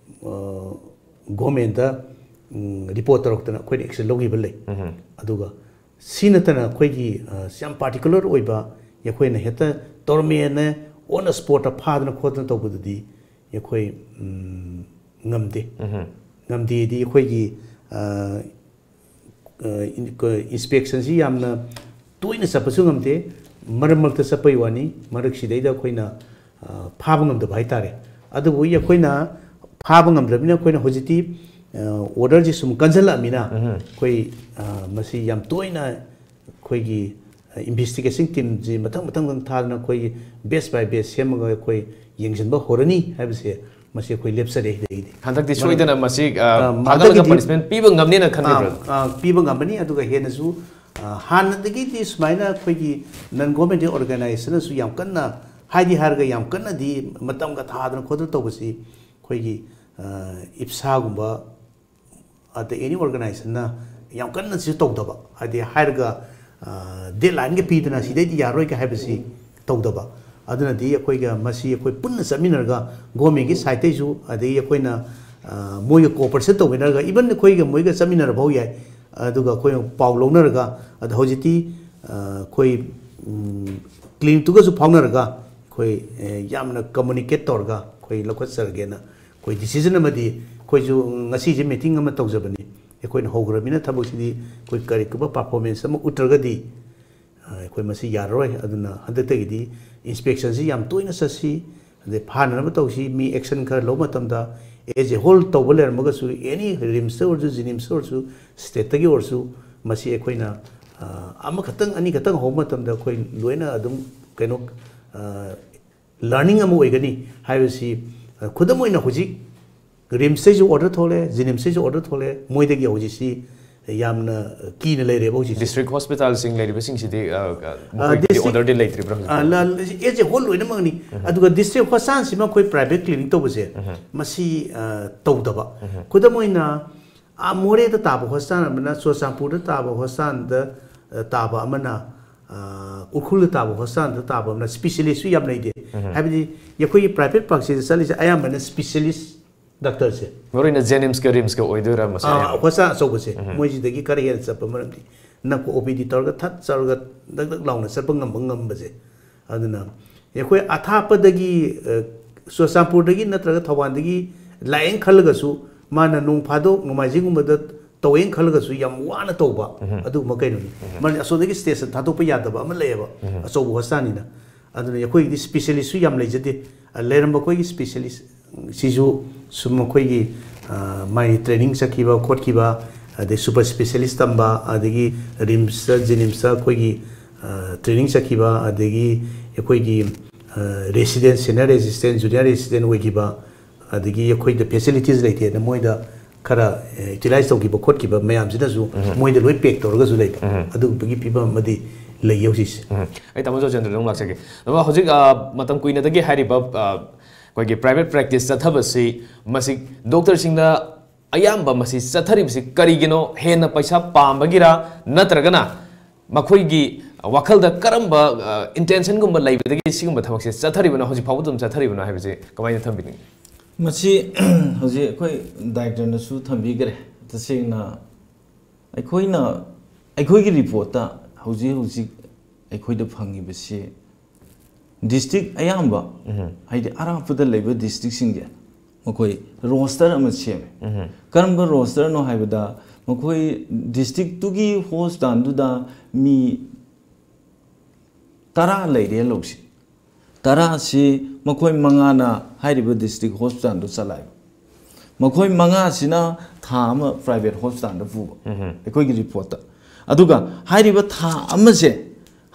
ꯒꯣꯃꯦꯟꯗ ꯔꯤꯄꯣꯔꯠ ꯇꯧꯔꯛꯇꯅ ꯑꯩꯈꯣꯏꯅ ꯑꯦꯛꯁꯟ ꯂꯧꯈꯤꯕ ꯂꯩ꯫ ꯑꯗꯨꯒ ꯁꯤ ꯅꯠꯇꯅ ꯑꯩꯈꯣꯏꯒꯤ ꯌꯥꯝ ꯄꯥꯔꯇꯤꯀꯨꯂꯔ ꯑꯣꯏꯕ ꯑꯩꯈꯣꯏꯅ ꯍꯦꯛꯇ ꯇꯧꯔꯝꯃꯦꯅ ꯑꯣꯟ ꯁ꯭ꯄꯣꯠꯇ ꯐꯥꯗꯅ ꯈꯣꯠꯇꯅ ꯇꯧꯕꯗꯨꯗꯤ ꯑꯩꯈꯣꯏ ꯉꯝꯗꯦ꯫ ꯉꯝꯗꯦꯗꯤ ꯑꯩꯈꯣꯏꯒꯤ ꯏꯟꯁꯄꯦꯛꯁꯟꯁꯤ ꯌꯥꯝꯅ ꯇꯣꯏꯅ ꯆꯠꯄꯁꯨ ꯉꯝꯗꯦ꯫ ꯃꯔꯛ ꯃꯔꯛꯇ ꯆꯠꯄꯩ ꯋꯥꯅꯤ꯫ ꯃꯔꯛꯁꯤꯗꯩꯗ ꯑꯩꯈꯣꯏꯅ ꯐꯥꯕ ꯉꯝꯗꯕ ꯍꯥꯏꯇꯥꯔꯦ꯫ ꯑꯗꯨꯕꯨ ꯑꯩꯈꯣꯏꯅ ꯐꯥꯕ ꯉꯝꯗ꯭ꯔꯕꯅꯤꯅ ꯑꯩꯈꯣꯏꯅ ꯍꯧꯖꯤꯛꯇꯤ ꯑꯣꯔꯗꯔꯁꯤ ꯁꯨꯝ ꯀꯟꯁꯤꯜꯂꯛꯑꯃꯤꯅ ꯑꯩꯈꯣꯏ ꯃꯁꯤ ꯌꯥꯝ ꯇꯣꯏꯅ ꯑꯩꯈꯣꯏꯒꯤ ꯏꯟꯚꯦꯁꯇꯤꯒꯦꯁꯟ ꯇꯤꯝꯁꯤ ꯃꯊꯪ ꯃꯊꯪ ꯃꯊꯪ ꯊꯥꯗꯅ ꯑꯩꯈꯣꯏꯒꯤ ꯕꯦꯁ ꯕꯥꯏ ꯕꯦꯁ ꯁꯦꯝꯃꯒ ꯑꯩꯈꯣꯏ ꯌꯦꯡꯁꯤꯟꯕ ꯍꯧꯔꯅꯤ ꯍꯥꯏꯕꯁꯦ ꯃꯁꯤ ꯑꯩꯈꯣꯏ ꯂꯦꯞꯆꯔꯦ ꯁꯤꯗꯩꯗꯤ꯫ ꯍꯟꯗꯛꯇꯤ ꯁꯣꯏꯗꯅ ꯃꯁꯤ ꯐꯥꯒꯠꯂꯒ ꯄꯅꯤꯁꯃꯦꯟ ꯄꯤꯕ ꯉꯝꯅꯦꯅ ꯈꯟꯕꯤꯕ꯭ꯔꯥ? ꯄꯤꯕ ꯉꯝꯃꯅꯤ꯫ ꯑꯗꯨꯒ ꯍꯦꯟꯅꯁꯨ ꯍꯥꯟꯅꯗꯒꯤꯗꯤ ꯁꯨꯃꯥꯏꯅ ꯑꯩꯈꯣꯏꯒꯤ ꯅꯟ ꯒꯣꯔꯃꯦꯟꯇꯦꯠ ꯑꯣꯔꯒꯅꯥꯏꯖꯦꯁꯟꯅꯁꯨ ꯌꯥꯝ ꯀꯟꯅ ꯍꯥꯏꯗꯤ ꯍꯥꯏꯔꯒ ꯌꯥꯝ ꯀꯟꯅꯗꯤ ꯃꯇꯝꯒ ꯊꯥꯗꯅ ꯈꯣꯠꯇꯅ ꯇꯧꯕꯁꯤ ꯑꯩꯈꯣꯏꯒꯤ ꯏꯞꯁꯥꯒꯨꯝꯕ ꯑꯗ ꯑꯦꯅꯤ ꯑꯣꯔꯒꯅꯥꯏꯖꯦꯁꯟꯅ ꯌꯥꯝ ꯀꯟꯅꯁꯨ ꯇꯧꯗꯕ, ꯍꯥꯏꯗꯤ ꯍꯥꯏꯔꯒ ꯗꯦꯠ ꯂꯥꯏꯟꯒ ꯄꯤꯗꯅ ꯁꯤꯗꯩꯗꯤ ꯌꯥꯔꯣꯏꯒ ꯍꯥꯏꯕꯁꯤ ꯇꯧꯗꯕ꯫ ꯑꯗꯨꯅꯗꯤ ꯑꯩꯈꯣꯏꯒ ꯃꯁꯤ ꯑꯩꯈꯣꯏ ꯄꯨꯟꯅ ꯆꯠꯃꯤꯟꯅꯔꯒ ꯒꯣꯔꯃꯦꯟꯒꯤ ꯁꯥꯏꯠꯇꯩꯁꯨ ꯑꯗꯒꯤ ꯑꯩꯈꯣꯏꯅ ꯃꯣꯏꯒ ꯀꯣꯑꯣꯄꯔꯦꯁꯟ ꯇꯧꯃꯤꯟꯅꯔꯒ ꯏꯚꯟ ꯑꯩꯈꯣꯏꯒ ꯃꯣꯏꯒ ꯆꯠꯃꯤꯟꯅꯔꯐꯥꯎ ꯌꯥꯏ꯫ ꯑꯗꯨꯒ ꯑꯩꯈꯣꯏꯅ ꯄꯥꯎ ꯂꯧꯅꯔꯒ ꯑꯗ ꯍꯧꯖꯤꯛꯇꯤ ꯑꯩꯈꯣꯏ ꯀ꯭ꯂꯤꯅꯤꯛꯇꯨꯒꯁꯨ ꯐꯥꯎꯅꯔꯒ ꯑꯩꯈꯣꯏ ꯌꯥꯝꯅ ꯀꯝꯃꯨꯅꯤꯀꯦꯠ ꯇꯧꯔꯒ ꯑꯩꯈꯣꯏ ꯂꯧꯈꯠꯆꯔꯒꯦꯅ ꯑꯩꯈꯣꯏ ꯗꯤꯁꯤꯖꯟ ꯑꯃꯗꯤ ꯑꯩꯈꯣꯏꯁꯨ ꯉꯁꯤꯁꯦ ꯃꯤꯇꯤꯡ ꯑꯃ ꯇꯧꯖꯕꯅꯤ꯫ ꯑꯩꯈꯣꯏꯅ ꯍꯧꯈ꯭ꯔꯕꯅꯤꯅ ꯊꯕꯛꯁꯤꯗꯤ ꯑꯩꯈꯣꯏ ꯀꯔꯤꯒꯨꯝꯕ ꯄꯔꯐꯣꯔꯃꯦꯟꯁ ꯑꯃ ꯎꯠꯇ꯭ꯔꯒꯗꯤ ꯑꯩꯈꯣꯏ ꯃꯁꯤ ꯌꯥꯔꯔꯣꯏ꯫ ꯑꯗꯨꯅ ꯍꯟꯗꯛꯇꯒꯤꯗꯤ ꯏꯟꯁꯄꯦꯛꯁꯟꯁꯤ ꯌꯥꯝ ꯇꯣꯏꯅ ꯆꯠꯁꯤ, ꯑꯗꯩ ꯐꯥꯅꯅꯕ ꯇꯧꯁꯤ꯫ ꯃꯤ ꯑꯦꯛꯁꯟ ꯈꯔ ꯂꯧꯕ ꯃꯇꯝꯗ ꯑꯦꯖ ꯑꯦ ꯍꯣꯜ ꯇꯧꯕ ꯂꯩꯔꯝꯃꯒꯁꯨ ꯑꯦꯅꯤ ꯔꯤꯝꯁꯇ ꯑꯣꯏꯔꯁꯨ ꯖꯤꯅꯤꯝꯁꯇ ꯑꯣꯏꯔꯁꯨ ꯁ꯭ꯇꯦꯠꯇꯒꯤ ꯑꯣꯏꯔꯁꯨ ꯃꯁꯤ ꯑꯩꯈꯣꯏꯅ ꯑꯃꯈꯛꯇꯪ ꯑꯅꯤꯈꯛꯇꯪ ꯍꯧꯕ ꯃꯇꯝꯗ ꯑꯩꯈꯣꯏ ꯂꯣꯏꯅ ꯑꯗꯨꯝ ꯀꯩꯅꯣ ꯂꯔꯅꯤꯡ ꯑꯃ ꯑꯣꯏꯒꯅꯤ ꯍꯥꯏꯕꯁꯤ꯫ ꯈꯨꯗꯝ ꯑꯣꯏꯅ ꯍꯧꯖꯤꯛ ꯔꯤꯝꯁꯇꯩꯁꯨ ꯑꯣꯔꯗꯔ ꯊꯣꯛꯂꯛꯑꯦ, ꯖꯦꯅꯤꯝꯁꯇꯩꯁꯨ ꯑꯣꯔꯗꯔ ꯊꯣꯛꯂꯛꯑꯦ, ꯃꯣꯏꯗꯒꯤ ꯍꯧꯖꯤꯛꯁꯤ ꯌꯥꯝꯅ ꯀꯤꯅ ꯂꯩꯔꯦꯕ ꯍꯧꯖꯤꯛꯁꯤ꯫ ꯗꯤꯁꯇ꯭ꯔꯤꯛ ꯍꯣꯁꯄꯤꯇꯥꯜꯁꯤꯡ ꯂꯩꯔꯤꯕꯁꯤꯡꯁꯤꯗꯤ ꯑ, ꯑ, ꯑ, ꯃꯈꯣꯏꯒꯤꯗꯤ ꯗꯤꯁꯇ꯭ꯔꯤꯛ ꯑꯣꯔꯗꯔꯗꯤ ꯂꯩꯇ꯭ꯔꯤꯕ꯭ꯔꯥ ꯍꯧꯖꯤꯛ ꯑ, ꯐꯥꯎꯕ? ꯂ- ꯑꯦꯁ ꯑꯦ ꯍꯣꯜ ꯂꯣꯏꯅꯃꯛꯅꯤ꯫ ꯑꯗꯨꯒ ꯗꯤꯁꯇ꯭ꯔꯤꯛ ꯍꯣꯁꯄꯤꯇꯥꯜꯁꯤꯃ ꯑꯩꯈꯣꯏ ꯄ꯭ꯔꯥꯏꯚꯦꯠ ꯀ꯭ꯂꯤꯅꯤꯛ ꯇꯧꯕꯁꯦ ꯃꯁꯤ ꯑ, ꯇꯧꯗꯕ꯫ ꯈꯨꯗꯝ ꯑꯣꯏꯅ ꯑꯥ, ꯃꯣꯔꯦꯗ ꯇꯥꯕ ꯍꯣꯁꯄꯤꯇꯥꯜ ꯑꯃꯅ, ꯆꯨꯔꯆꯥꯟꯄꯨꯔꯗ ꯇꯥꯕ ꯍꯣꯁꯄꯤꯇꯥꯜꯗ ꯑ, ꯇꯥꯕ ꯑꯃꯅ, ꯑ, ꯎꯈ꯭ꯔꯨꯜꯗ ꯇꯥꯕ ꯍꯣꯁꯄꯤꯇꯥꯜꯗ ꯇꯥꯕ ꯑꯃꯅ ꯁ꯭ꯄꯤꯁꯦꯂꯤꯁꯁꯨ ꯌꯥꯝ ꯂꯩꯇꯦ꯫ ꯍꯥꯏꯕꯗꯤ ꯑꯩꯈꯣꯏꯒꯤ ꯄ꯭ꯔꯥꯏꯚꯦꯠ ꯄ꯭ꯔꯥꯛꯁꯤꯁꯇ ꯆꯠꯂꯤꯁꯦ ꯑꯌꯥꯝꯕꯅ ꯁ꯭ꯄꯤꯁꯦꯂꯤꯁ ꯗꯥꯛꯇꯔꯁꯦ꯫ ꯃꯔꯨꯑꯣꯏꯅ ꯖꯦꯅꯤꯝꯁꯀ ꯔꯤꯝꯁꯀ ꯑꯣꯏꯗꯣꯏꯔꯥ ꯃꯁꯤ ꯑꯥ, ꯑꯌꯥꯝꯕ? ꯍꯣꯁꯄꯤꯇꯥꯜ ꯑꯆꯧꯕꯁꯦ ꯃꯣꯏꯁꯤꯗꯒꯤ ꯈꯔ ꯍꯦꯟꯅ ꯆꯠꯄ ꯃꯔꯝꯗꯤ ꯅꯛꯄ ꯑꯣ ꯄꯤ ꯗꯤ ꯇꯧꯔꯒ ꯊꯠ ꯆꯠꯂꯒ ꯗꯛ ꯗꯛ ꯂꯥꯎꯅ ꯆꯠꯄ ꯉꯝꯕ ꯉꯝꯕꯁꯦ꯫ ꯑꯗꯨꯅ ꯑꯩꯈꯣꯏ ꯑꯊꯥꯞꯄꯗꯒꯤ ꯑ, ꯆꯨꯔꯆꯥꯟꯄꯨꯔꯗꯒꯤ ꯅꯠꯇ꯭ꯔꯒ ꯊꯧꯕꯥꯜꯗꯒꯤ ꯂꯥꯛꯑꯦꯅ ꯈꯜꯂꯒꯁꯨ ꯃꯥꯅ ꯅꯣꯡ ꯐꯥꯗꯣꯛ ꯅꯣꯡꯃꯥꯏꯖꯤꯡꯒꯨꯝꯕꯗ ꯇꯧꯋꯦꯅ ꯈꯜꯂꯒꯁꯨ ꯌꯥꯝ ꯋꯥꯅ ꯇꯧꯕ ꯑꯗꯨꯒꯨꯝꯕ ꯀꯩꯅꯣꯅꯤ꯫ ꯃꯔꯝꯗꯤ ꯑꯁꯣꯝꯗꯒꯤ ꯁ꯭ꯇꯦꯠꯁꯤꯗ ꯊꯥꯗꯣꯛꯄ ꯌꯥꯗꯕ ꯑꯃ ꯂꯩꯌꯦꯕ ꯑꯆꯧꯕ ꯍꯣꯁꯄꯤꯇꯥꯜꯅꯤꯅ꯫ ꯑꯗꯨꯅ ꯑꯩꯈꯣꯏꯒꯤꯗꯤ ꯁ꯭ꯄꯤꯁꯦꯂꯤꯁꯁꯨ ꯌꯥꯝ ꯂꯩꯖꯗꯦ꯫ ꯑ, ꯂꯩꯔꯝꯕ ꯑꯩꯈꯣꯏꯒꯤ ꯁ꯭ꯄꯤꯁꯦꯂꯤꯁ ꯁꯤꯁꯨ ꯁꯨꯝ ꯑꯩꯈꯣꯏꯒꯤ ꯑ, ꯃꯥꯒꯤ ꯇ꯭ꯔꯦꯅꯤꯡ ꯆꯠꯈꯤꯕ ꯈꯣꯠꯈꯤꯕ, ꯑꯗꯩ ꯁꯨꯄꯔ ꯁ꯭ꯄꯤꯁꯦꯂꯤꯁ ꯇꯝꯕ, ꯑꯗꯒꯤ ꯔꯤꯝꯁꯇ ꯖꯦꯅꯤꯝꯁꯇ ꯑꯩꯈꯣꯏꯒꯤ ꯑ, ꯇ꯭ꯔꯦꯅꯤꯡ ꯆꯠꯈꯤꯕ, ꯑꯗꯒꯤ ꯑꯩꯈꯣꯏꯒꯤ resident, senior resident, junior resident ꯑꯣꯏꯈꯤꯕ, ꯑꯗꯒꯤ ꯑꯩꯈꯣꯏꯗ ꯐꯦꯁꯤꯂꯤꯇꯤꯁ ꯂꯩꯇꯦꯅ ꯃꯣꯏꯗ ꯈꯔ ꯌꯨꯇꯤꯂꯥꯏꯁ ꯇꯧꯈꯤꯕ ꯈꯣꯠꯈꯤꯕ ꯃꯌꯥꯝꯁꯤꯅꯁꯨ ꯃꯣꯏꯗ ꯂꯣꯏ ꯄꯦꯛ ꯇꯧꯔꯒꯁꯨ ꯂꯩꯕ ꯑꯗꯨꯒꯨꯝꯕꯒꯤ ꯐꯤꯕꯝ ꯑꯃꯗꯤ ꯂꯩꯌꯦ ꯍꯧꯖꯤꯛꯁꯦ꯫ ꯑꯩ ꯇꯥꯃꯣ ꯖꯣꯏꯆꯟꯗ꯭ꯔꯗ ꯑꯃꯨꯛ ꯂꯥꯛꯆꯒꯦ꯫ ꯇꯥꯃꯣ, ꯍꯧꯖꯤꯛ ꯑ, ꯃꯇꯝ ꯀꯨꯏꯅꯗꯒꯤ ꯍꯥꯏꯔꯤꯕ ꯑ, ꯑꯩꯈꯣꯏꯒꯤ ꯄ꯭ꯔꯥꯏꯚꯦꯠ ꯄ꯭ꯔꯦꯛꯇꯤꯁ ꯆꯠꯊꯕꯁꯤ ꯃꯁꯤ ꯗꯣꯛꯇꯔꯁꯤꯡꯅ ꯑꯌꯥꯝꯕ ꯃꯁꯤ ꯆꯠꯊꯔꯤꯕꯁꯤ ꯀꯔꯤꯒꯤꯅꯣ? ꯍꯦꯟꯅ ꯄꯩꯁꯥ ꯄꯥꯝꯕꯒꯤꯔ, ꯅꯠꯇ꯭ꯔꯒꯅ ꯃꯈꯣꯏꯒꯤ ꯋꯥꯈꯜꯗ ꯀꯔꯝꯕ ꯏꯟꯇꯦꯟꯁꯟꯒꯨꯝꯕ ꯂꯩꯕꯗꯒꯤ ꯁꯤꯒꯨꯝꯕ ꯊꯕꯛꯁꯦ ꯆꯠꯊꯔꯤꯕꯅꯣ, ꯍꯧꯖꯤꯛ ꯐꯥꯎꯕ ꯑꯗꯨꯝ ꯆꯠꯊꯔꯤꯕꯅꯣ ꯍꯥꯏꯕꯁꯤ ꯀꯃꯥꯏꯅ ꯊꯝꯕꯤꯅꯤꯡꯉꯤ? ꯃꯁꯤ ꯍꯧꯖꯤꯛ ꯑꯩꯈꯣꯏ ꯗꯥꯏꯔꯦꯛꯇꯔꯅꯁꯨ ꯊꯝꯕꯤꯈ꯭ꯔꯦ꯫ ꯇꯁꯦꯡꯅ ꯑꯩꯈꯣꯏꯅ ꯑꯩꯈꯣꯏꯒꯤ ꯔꯤꯄꯣꯔꯠꯇ ꯍꯧꯖꯤꯛ ꯍꯧꯖꯤꯛ ꯑꯩꯈꯣꯏꯗ ꯐꯪꯉꯤꯕꯁꯤ ꯗꯤꯁꯇ꯭ꯔꯤꯛ ꯑꯌꯥꯝꯕ, ꯍꯥꯏꯗꯤ ꯑꯔꯥꯞꯄꯗ ꯂꯩꯕ ꯗꯤꯁꯇ꯭ꯔꯤꯛꯁꯤꯡꯁꯦ ꯃꯈꯣꯏ ꯔꯣꯁꯇꯔ ꯑꯃ ꯁꯦꯝꯃꯦ꯫ ꯀꯔꯝꯕ ꯔꯣꯁꯇꯔꯅꯣ ꯍꯥꯏꯕꯗ, ꯃꯈꯣꯏ ꯗꯤꯁꯇ꯭ꯔꯤꯛꯇꯨꯒꯤ ꯍꯣꯁꯄꯤꯇꯥꯜꯗꯨꯗ ꯃꯤ ꯇꯔꯥ ꯂꯩꯔꯦ ꯂꯧꯁꯤ꯫ ꯇꯔꯥꯁꯤ ꯃꯈꯣꯏ ꯃꯉꯥꯅ ꯍꯥꯏꯔꯤꯕ ꯗꯤꯁꯇ꯭ꯔꯤꯛ ꯍꯣꯁꯄꯤꯇꯥꯜꯗꯨ ꯆꯂꯥꯏꯕ꯫ ꯃꯈꯣꯏ ꯃꯉꯥꯁꯤꯅ ꯊꯥ ꯑꯃ ꯄ꯭ꯔꯥꯏꯚꯦꯠ ꯍꯣꯁꯄꯤꯇꯥꯜꯗ ꯄꯨꯕ, ꯑꯩꯈꯣꯏꯒꯤ ꯔꯤꯄꯣꯔꯠꯇ꯫ ꯑꯗꯨꯒ ꯍꯥꯏꯔꯤꯕ ꯊꯥ ꯑꯃꯁꯦ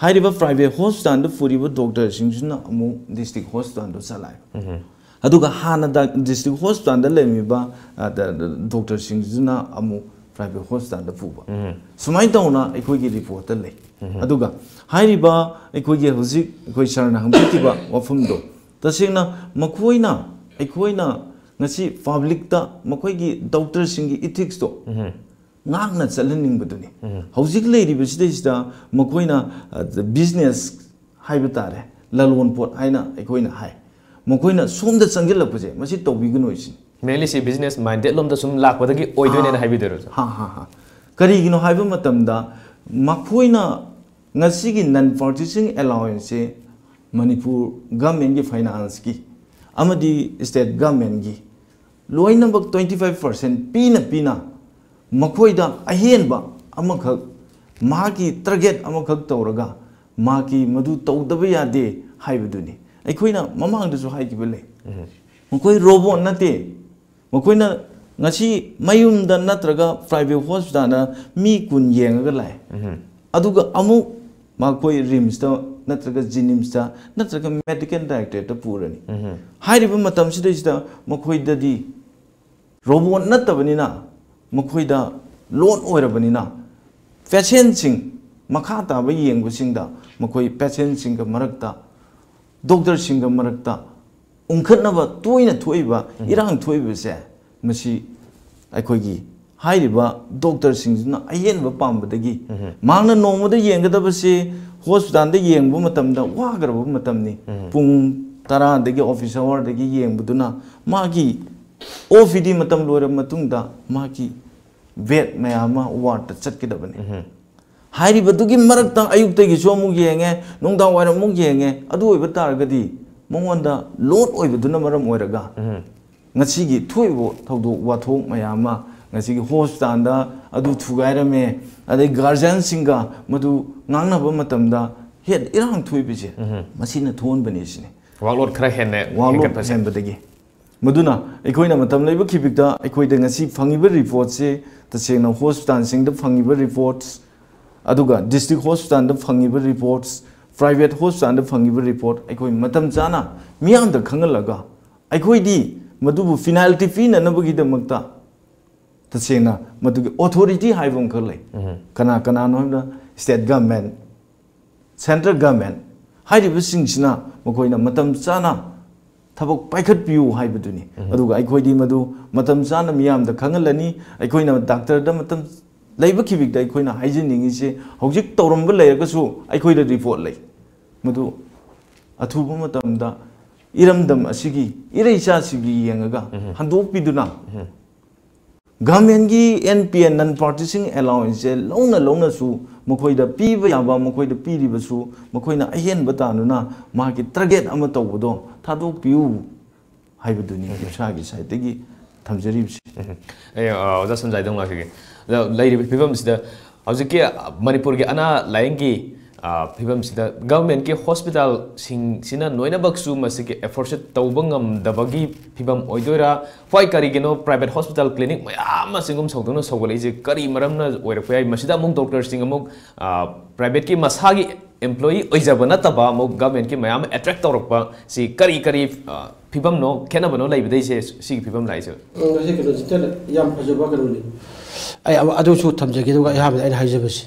ꯍꯥꯏꯔꯤꯕ ꯄ꯭ꯔꯥꯏꯚꯦꯠ ꯍꯣꯁꯄꯤꯇꯥꯜꯗ ꯄꯨꯔꯤꯕ ꯗꯣꯛꯇꯔꯁꯤꯡꯁꯤꯅ ꯑꯃꯨꯛ ꯗꯤꯁꯇ꯭ꯔꯤꯛ ꯍꯣꯁꯄꯤꯇꯥꯜꯗ ꯆꯂꯥꯏꯕ꯫ ꯑꯗꯨꯒ ꯍꯥꯟꯅ ꯗꯥ-, ꯗꯤꯁꯇ꯭ꯔꯤꯛ ꯍꯣꯁꯄꯤꯇꯥꯜꯗ ꯂꯩꯔꯝꯃꯤꯕ, ꯑ, ꯗ-, ꯗ-, ꯗꯣꯛꯇꯔꯁꯤꯡꯁꯤꯅ ꯑꯃꯨꯛ ꯄ꯭ꯔꯥꯏꯚꯦꯠ ꯍꯣꯁꯄꯤꯇꯥꯜꯗ ꯄꯨꯕ꯫ ꯎꯝ꯫ ꯁꯨꯃꯥꯏꯅ ꯇꯧꯅ ꯑꯩꯈꯣꯏꯒꯤ ꯔꯤꯄꯣꯔꯠꯇ ꯂꯩ꯫ ꯎꯝ꯫ ꯑꯗꯨꯒ ꯍꯥꯏꯔꯤꯕ ꯑꯩꯈꯣꯏꯒꯤ ꯍꯧꯖꯤꯛ ꯑꯩꯈꯣꯏ ꯁꯥꯔꯅ ꯍꯪꯕꯤꯈꯤꯕ ꯋꯥꯐꯝꯗꯣ, ꯇꯁꯦꯡꯅ ꯃꯈꯣꯏꯅ, ꯑꯩꯈꯣꯏꯅ ꯉꯁꯤ ꯄꯕ꯭ꯂꯤꯛꯇ ꯃꯈꯣꯏꯒꯤ ꯗꯣꯛꯇꯔꯁꯤꯡꯒꯤ ꯏꯊꯤꯛꯁꯇꯣ ꯎꯝ꯫ ꯉꯥꯛꯅ ꯆꯠꯍꯟꯅꯤꯡꯕꯗꯨꯅꯤ꯫ ꯎꯝ꯫ ꯍꯧꯖꯤꯛ ꯂꯩꯔꯤꯕꯁꯤꯗꯩꯁꯤꯗ ꯃꯈꯣꯏꯅ, ꯑ, ꯕꯤꯖꯤꯅꯦꯁ ꯍꯥꯏꯕ ꯇꯥꯔꯦ, ꯂꯂꯣꯟ ꯄꯣꯠ ꯍꯥꯏꯅ ꯑꯩꯈꯣꯏꯅ ꯍꯥꯏ, ꯃꯈꯣꯏꯅ ꯁꯣꯝꯗ ꯆꯪꯁꯤꯜꯂꯛꯄꯁꯦ ꯃꯁꯤ ꯇꯧꯕꯤꯒꯅꯨ ꯁꯤꯅꯤ꯫ Mainly ꯁꯤ business minded ꯂꯣꯝꯗ ꯁꯨꯝ ꯂꯥꯛꯄꯗꯒꯤ ꯑꯣꯏꯗꯣꯏꯅꯦꯅ ꯍꯥ꯫ ꯍꯥꯏꯕꯤꯗꯣꯏꯔꯣ, ꯁꯥꯔ? ꯍꯥ, ꯍꯥ, ꯍꯥ꯫ ꯀꯔꯤꯒꯤꯅꯣ ꯍꯥꯏꯕ ꯃꯇꯝꯗ ꯃꯈꯣꯏꯅ ꯉꯁꯤꯒꯤ non practicing allowance ꯁꯦ ꯃꯅꯤꯄꯨꯔ ꯒꯃꯦꯟꯒꯤ ꯐꯥꯏꯅꯥꯟꯁꯀꯤ ꯑꯃꯗꯤ ꯁ꯭ꯇꯦꯠ ꯒꯃꯦꯟꯒꯤ ꯂꯣꯏꯅꯃꯛ twenty five percent ꯄꯤꯅ ꯄꯤꯅ ꯃꯈꯣꯏꯗ ꯑꯍꯦꯟꯕ ꯑꯃꯈꯛ, ꯃꯍꯥꯛꯀꯤ target ꯑꯃꯈꯛ ꯇꯧꯔꯒ ꯃꯍꯥꯛꯀꯤ ꯃꯗꯨ ꯇꯧꯗꯕ ꯌꯥꯗꯦ ꯍꯥꯏꯕꯗꯨꯅꯤ꯫ ꯑꯩꯈꯣꯏꯅ ꯃꯃꯥꯡꯗꯁꯨ ꯍꯥꯏꯈꯤꯕ ꯂꯩ꯫ ꯎꯝ꯫ ꯃꯈꯣꯏ ꯔꯣꯕꯣꯠ ꯅꯠꯇꯦ꯫ ꯃꯈꯣꯏꯅ ꯉꯁꯤ ꯃꯌꯨꯝꯗ ꯅꯠꯇ꯭ꯔꯒ ꯄ꯭ꯔꯥꯏꯚꯦꯠ ꯍꯣꯁꯄꯤꯇꯥꯜꯗ ꯃꯤ ꯀꯨꯟ ꯌꯦꯡꯉꯒ ꯂꯥꯛꯑꯦ꯫ ꯎꯝ꯫ ꯑꯗꯨꯒ ꯑꯃꯨꯛ ꯃꯈꯣꯏ ꯔꯤꯝꯁꯇ ꯅꯠꯇ꯭ꯔꯒ ꯖꯤꯅꯤꯝꯁꯇ ꯅꯠꯇ꯭ꯔꯒ ꯃꯦꯗꯤꯀꯦꯜ ꯗꯥꯏꯔꯦꯛꯇꯣꯔꯦꯠꯇ ꯄꯨꯔꯅꯤ꯫ ꯎꯝ꯫ ꯍꯥꯏꯔꯤꯕ ꯃꯇꯝꯁꯤꯗꯩꯁꯤꯗ ꯃꯈꯣꯏꯗꯗꯤ ꯔꯣꯕꯣꯠ ꯅꯠꯇꯕꯅꯤꯅ ꯃꯈꯣꯏꯗ ꯂꯣꯠ ꯑꯣꯏꯔꯕꯅꯤꯅ ꯄꯦꯁꯦꯟꯁꯤꯡ, ꯃꯈꯥ ꯇꯥꯕ ꯌꯦꯡꯕꯁꯤꯡꯗ ꯃꯈꯣꯏ ꯄꯦꯁꯦꯟꯁꯤꯡꯒ ꯃꯔꯛꯇ, ꯗꯣꯛꯇꯔꯁꯤꯡꯒ ꯃꯔꯛꯇ ꯎꯪꯈꯠꯅꯕ ꯇꯣꯏꯅ ꯊꯣꯛꯏꯕ, ꯎꯝ꯫ ꯏꯔꯥꯡ ꯊꯣꯛꯏꯕꯁꯦ ꯃꯁꯤ ꯑꯩꯈꯣꯏꯒꯤ ꯍꯥꯏꯔꯤꯕ ꯗꯣꯛꯇꯔꯁꯤꯡꯁꯤꯅ ꯑꯍꯦꯟꯕ ꯄꯥꯝꯕꯗꯒꯤ ꯎꯝ꯫ ꯃꯍꯥꯛꯅ ꯅꯣꯡꯃꯗ ꯌꯦꯡꯒꯗꯕꯁꯤ ꯍꯣꯁꯄꯤꯇꯥꯜꯗ ꯌꯦꯡꯕ ꯃꯇꯝꯗ ꯋꯥꯈ꯭ꯔꯕ ꯃꯇꯝꯅꯤ꯫ ꯎꯝ꯫ ꯄꯨꯡ ꯇꯔꯥꯗꯒꯤ ꯑꯣꯐꯤꯁ ꯑꯋꯥꯔꯗꯒꯤ ꯌꯦꯡꯕꯗꯨꯅ ꯃꯥꯒꯤ ꯑꯣ ꯄꯤ ꯗꯤ ꯃꯇꯝ ꯂꯣꯏꯔꯕ ꯃꯇꯨꯡꯗ ꯃꯥꯒꯤ ꯕꯦꯗ ꯃꯌꯥꯝ ꯑꯃ ꯋꯥꯔꯗꯇ ꯆꯠꯀꯗꯕꯅꯤ꯫ ꯎꯝ꯫ ꯍꯥꯏꯔꯤꯕꯗꯨꯒꯤ ꯃꯔꯛꯇ ꯑꯌꯨꯛꯇꯒꯤꯁꯨ ꯑꯃꯨꯛ ꯌꯦꯡꯉꯦ, ꯅꯨꯡꯗꯥꯡ ꯋꯥꯏꯔꯝ ꯑꯃꯨꯛ ꯌꯦꯡꯉꯦ, ꯑꯗꯨ ꯑꯣꯏꯕ ꯇꯥꯔꯒꯗꯤ ꯃꯉꯣꯟꯗ ꯂꯣꯗ ꯑꯣꯏꯕꯗꯨꯅ ꯃꯔꯝ ꯑꯣꯏꯔꯒ ꯎꯝ꯫ ꯉꯁꯤꯒꯤ ꯊꯣꯛꯏꯕ ꯊꯧꯗꯣꯛ ꯋꯥꯊꯣꯛ ꯃꯌꯥꯝ ꯑꯃ, ꯉꯁꯤꯒꯤ ꯍꯣꯁꯄꯤꯇꯥꯜꯗ ꯑꯗꯨ ꯊꯨꯒꯥꯏꯔꯝꯃꯦ, ꯑꯗꯩ ꯒꯥꯔꯖꯤꯌꯟꯁꯤꯡꯒ ꯃꯗꯨ ꯉꯥꯡꯅꯕ ꯃꯇꯝꯗ ꯍꯦꯛ ꯏꯔꯥꯡ ꯊꯣꯛꯏꯕꯁꯦ, ꯎꯝ꯫ ꯃꯁꯤꯅ ꯊꯣꯛꯍꯟꯕꯅꯤ ꯁꯤꯅꯤ꯫ ꯋꯥꯛꯂꯣꯗ ꯈꯔ ꯍꯦꯟꯅ ꯋꯥꯛꯂꯣꯗ ꯍꯦꯟꯒꯠꯄꯁꯦ꯫ ꯍꯦꯟꯕꯗꯒꯤ꯫ ꯃꯗꯨꯅ ꯑꯩꯈꯣꯏꯅ ꯃꯇꯝ ꯂꯩꯕ ꯈꯤꯕꯤꯛꯇ ꯑꯩꯈꯣꯏꯗ ꯉꯁꯤ ꯐꯪꯉꯤꯕ ꯔꯤꯄꯣꯔꯠꯁꯤ ꯇꯁꯦꯡꯅ ꯍꯣꯁꯄꯤꯇꯥꯜꯁꯤꯡꯗ ꯐꯪꯉꯤꯕ ꯔꯤꯄꯣꯔꯠꯁ, ꯑꯗꯨꯒ ꯗꯤꯁꯇ꯭ꯔꯤꯛ ꯍꯣꯁꯄꯤꯇꯥꯜꯗ ꯐꯪꯉꯤꯕ ꯔꯤꯄꯣꯔꯠꯁ, ꯄ꯭ꯔꯥꯏꯚꯦꯠ ꯍꯣꯁꯄꯤꯇꯥꯜꯗ ꯐꯪꯉꯤꯕ ꯔꯤꯄꯣꯔꯠ ꯑꯩꯈꯣꯏ ꯃꯇꯝ ꯆꯥꯅ ꯃꯤꯌꯥꯝꯗ ꯈꯪꯍꯜꯂꯒ ꯑꯩꯈꯣꯏꯗꯤ ꯃꯗꯨꯕꯨ ꯐꯤꯅꯥꯜꯇꯤ ꯄꯤꯅꯅꯕꯒꯤꯗꯃꯛꯇ ꯇꯁꯦꯡꯅ ꯃꯗꯨꯒꯤ ꯑꯣꯊꯣꯔꯤꯇꯤ ꯍꯥꯏꯕ ꯑꯃꯈꯛ ꯂꯩ꯫ ꯀꯅꯥ ꯀꯅꯥꯅꯣ ꯍꯥꯏꯕꯗ, ꯁ꯭ꯇꯦꯠ ꯒꯃꯦꯟ, ꯁꯦꯟꯇ꯭ꯔꯦꯜ ꯒꯃꯦꯟ ꯍꯥꯏꯔꯤꯕꯁꯤꯡꯁꯤꯅ ꯃꯈꯣꯏꯅ ꯃꯇꯝ ꯆꯥꯅ ꯊꯕꯛ ꯄꯥꯏꯈꯠꯄꯤꯌꯨ ꯍꯥꯏꯕꯗꯨꯅꯤ꯫ ꯑꯗꯨꯒ ꯑꯩꯈꯣꯏꯗꯤ ꯃꯗꯨ ꯃꯇꯝ ꯆꯥꯅ ꯃꯤꯌꯥꯝꯗ ꯈꯪꯍꯜꯂꯅꯤ꯫ ꯑꯩꯈꯣꯏꯅ ꯗꯥꯛꯇꯔꯗ ꯃꯇꯝ ꯂꯩꯕ ꯈꯤꯕꯤꯛꯇ ꯑꯩꯈꯣꯏꯅ ꯍꯥꯏꯖꯅꯤꯡꯉꯤꯁꯦ, ꯍꯧꯖꯤꯛ ꯇꯧꯔꯝꯕ ꯂꯩꯔꯒꯁꯨ ꯑꯩꯈꯣꯏꯗ ꯔꯤꯄꯣꯔꯠ ꯂꯩ꯫ ꯃꯗꯨ ꯑꯊꯨꯕ ꯃꯇꯝꯗ ꯏꯔꯝꯗꯝ ꯑꯁꯤꯒꯤ ꯏꯔꯩꯆꯥꯁꯤꯒꯤ ꯌꯦꯡꯉꯒ ꯍꯟꯗꯣꯛꯄꯤꯗꯨꯅ, ꯒꯚꯔꯟꯃꯦꯟꯒꯤ ꯑꯦꯟ ꯄꯤ ꯑꯦꯟ, ꯅꯟ ꯄꯥꯔꯇꯤꯁꯤꯡ ꯑꯦꯂꯥꯎꯋꯦꯟꯁꯁꯦ ꯂꯧꯅ ꯂꯧꯅꯁꯨ ꯃꯈꯣꯏꯗ ꯄꯤꯕ ꯌꯥꯕ, ꯃꯈꯣꯏꯗ ꯄꯤꯔꯤꯕꯁꯨ ꯃꯈꯣꯏꯅ ꯑꯍꯦꯟꯕ ꯇꯥꯟꯗꯨꯅ ꯃꯍꯥꯛꯀꯤ ꯇꯥꯔꯒꯦꯠ ꯑꯃ ꯇꯧꯕꯗꯣ ꯊꯥꯗꯣꯛꯄꯤꯌꯨ ꯍꯥꯏꯕꯗꯨꯅꯤ ꯏꯁꯥꯒꯤ ꯁꯥꯏꯠꯇꯒꯤ ꯊꯝꯖꯔꯤꯕꯁꯤ꯫ ꯑꯩ ꯑ, ꯑꯣꯖꯥ ꯁꯟꯖꯥꯏꯗ ꯑꯃꯨꯛ ꯂꯥꯛꯆꯒꯦ꯫ ꯑꯗ ꯂꯩꯔꯤꯕ ꯐꯤꯕꯝꯁꯤꯗ ꯍꯧꯖꯤꯛꯀꯤ, ꯑ, ꯃꯅꯤꯄꯨꯔꯒꯤ ꯑꯅꯥ ꯂꯥꯏꯌꯦꯡꯒꯤ, ꯑ, ꯐꯤꯕꯝꯁꯤꯗ ꯒꯚꯔꯟꯃꯦꯟꯠꯀꯤ ꯍꯣꯁꯄꯤꯇꯥꯜꯁꯤꯡꯁꯤꯅ ꯂꯣꯏꯅꯃꯛꯁꯨ ꯃꯁꯤꯒꯤ ꯑꯦꯐꯣꯔꯠꯁꯦ ꯇꯧꯕ ꯉꯝꯗꯕꯒꯤ ꯐꯤꯕꯝ ꯑꯣꯏꯗꯣꯏꯔꯥ? ꯍꯣꯏ, ꯀꯔꯤꯒꯤꯅꯣ ꯄ꯭ꯔꯥꯏꯚꯦꯠ ꯍꯣꯁꯄꯤꯇꯥꯜ ꯀ꯭ꯂꯤꯅꯤꯛ ꯃꯌꯥꯝ ꯑꯃ ꯆꯤꯡꯒꯨꯝ ꯁꯧꯗꯨꯅ ꯁꯧꯒꯠꯂꯛꯏꯁꯦ? ꯀꯔꯤ ꯃꯔꯝꯅ ꯑꯣꯏꯔꯛꯄ ꯌꯥꯏ? ꯃꯁꯤꯗ ꯑꯃꯨꯛ ꯗꯣꯛꯇꯔꯁꯤꯡ ꯑꯃꯨꯛ, ꯑ, ꯄ꯭ꯔꯥꯏꯚꯦꯠꯀꯤ ꯃꯁꯥꯒꯤ ꯑꯦꯝꯄ꯭ꯂꯣꯌꯤ ꯑꯣꯏꯖꯕ ꯅꯠꯇꯕ ꯑꯃꯨꯛ ꯒꯚꯔꯟꯃꯦꯟꯠꯀꯤ ꯃꯌꯥꯝ ꯑꯃ ꯑꯦꯇ꯭ꯔꯦꯛ ꯇꯧꯔꯛꯄ ꯁꯤ ꯀꯔꯤ ꯀꯔꯤ, ꯑ, ꯐꯤꯕꯝꯅꯣ, ꯈꯦꯠꯅꯕꯅꯣ ꯂꯩꯕꯗꯩꯁꯦ ꯁꯤꯒꯤ ꯐꯤꯕꯝ ꯂꯥꯛꯏꯁꯦ? ꯎꯝ, ꯉꯁꯤ ꯀꯩꯅꯣꯁꯤꯗ ꯌꯥꯝ ꯐꯖꯕ ꯀꯩꯅꯣꯅꯤ꯫ ꯑꯩ ꯑꯃ ꯑꯗꯨꯁꯨ ꯊꯝꯖꯒꯦ, ꯑꯗꯨꯒ ꯑꯩ ꯑꯍꯥꯟꯕꯗ ꯑꯩꯅ ꯍꯥꯏꯖꯕꯁꯤ,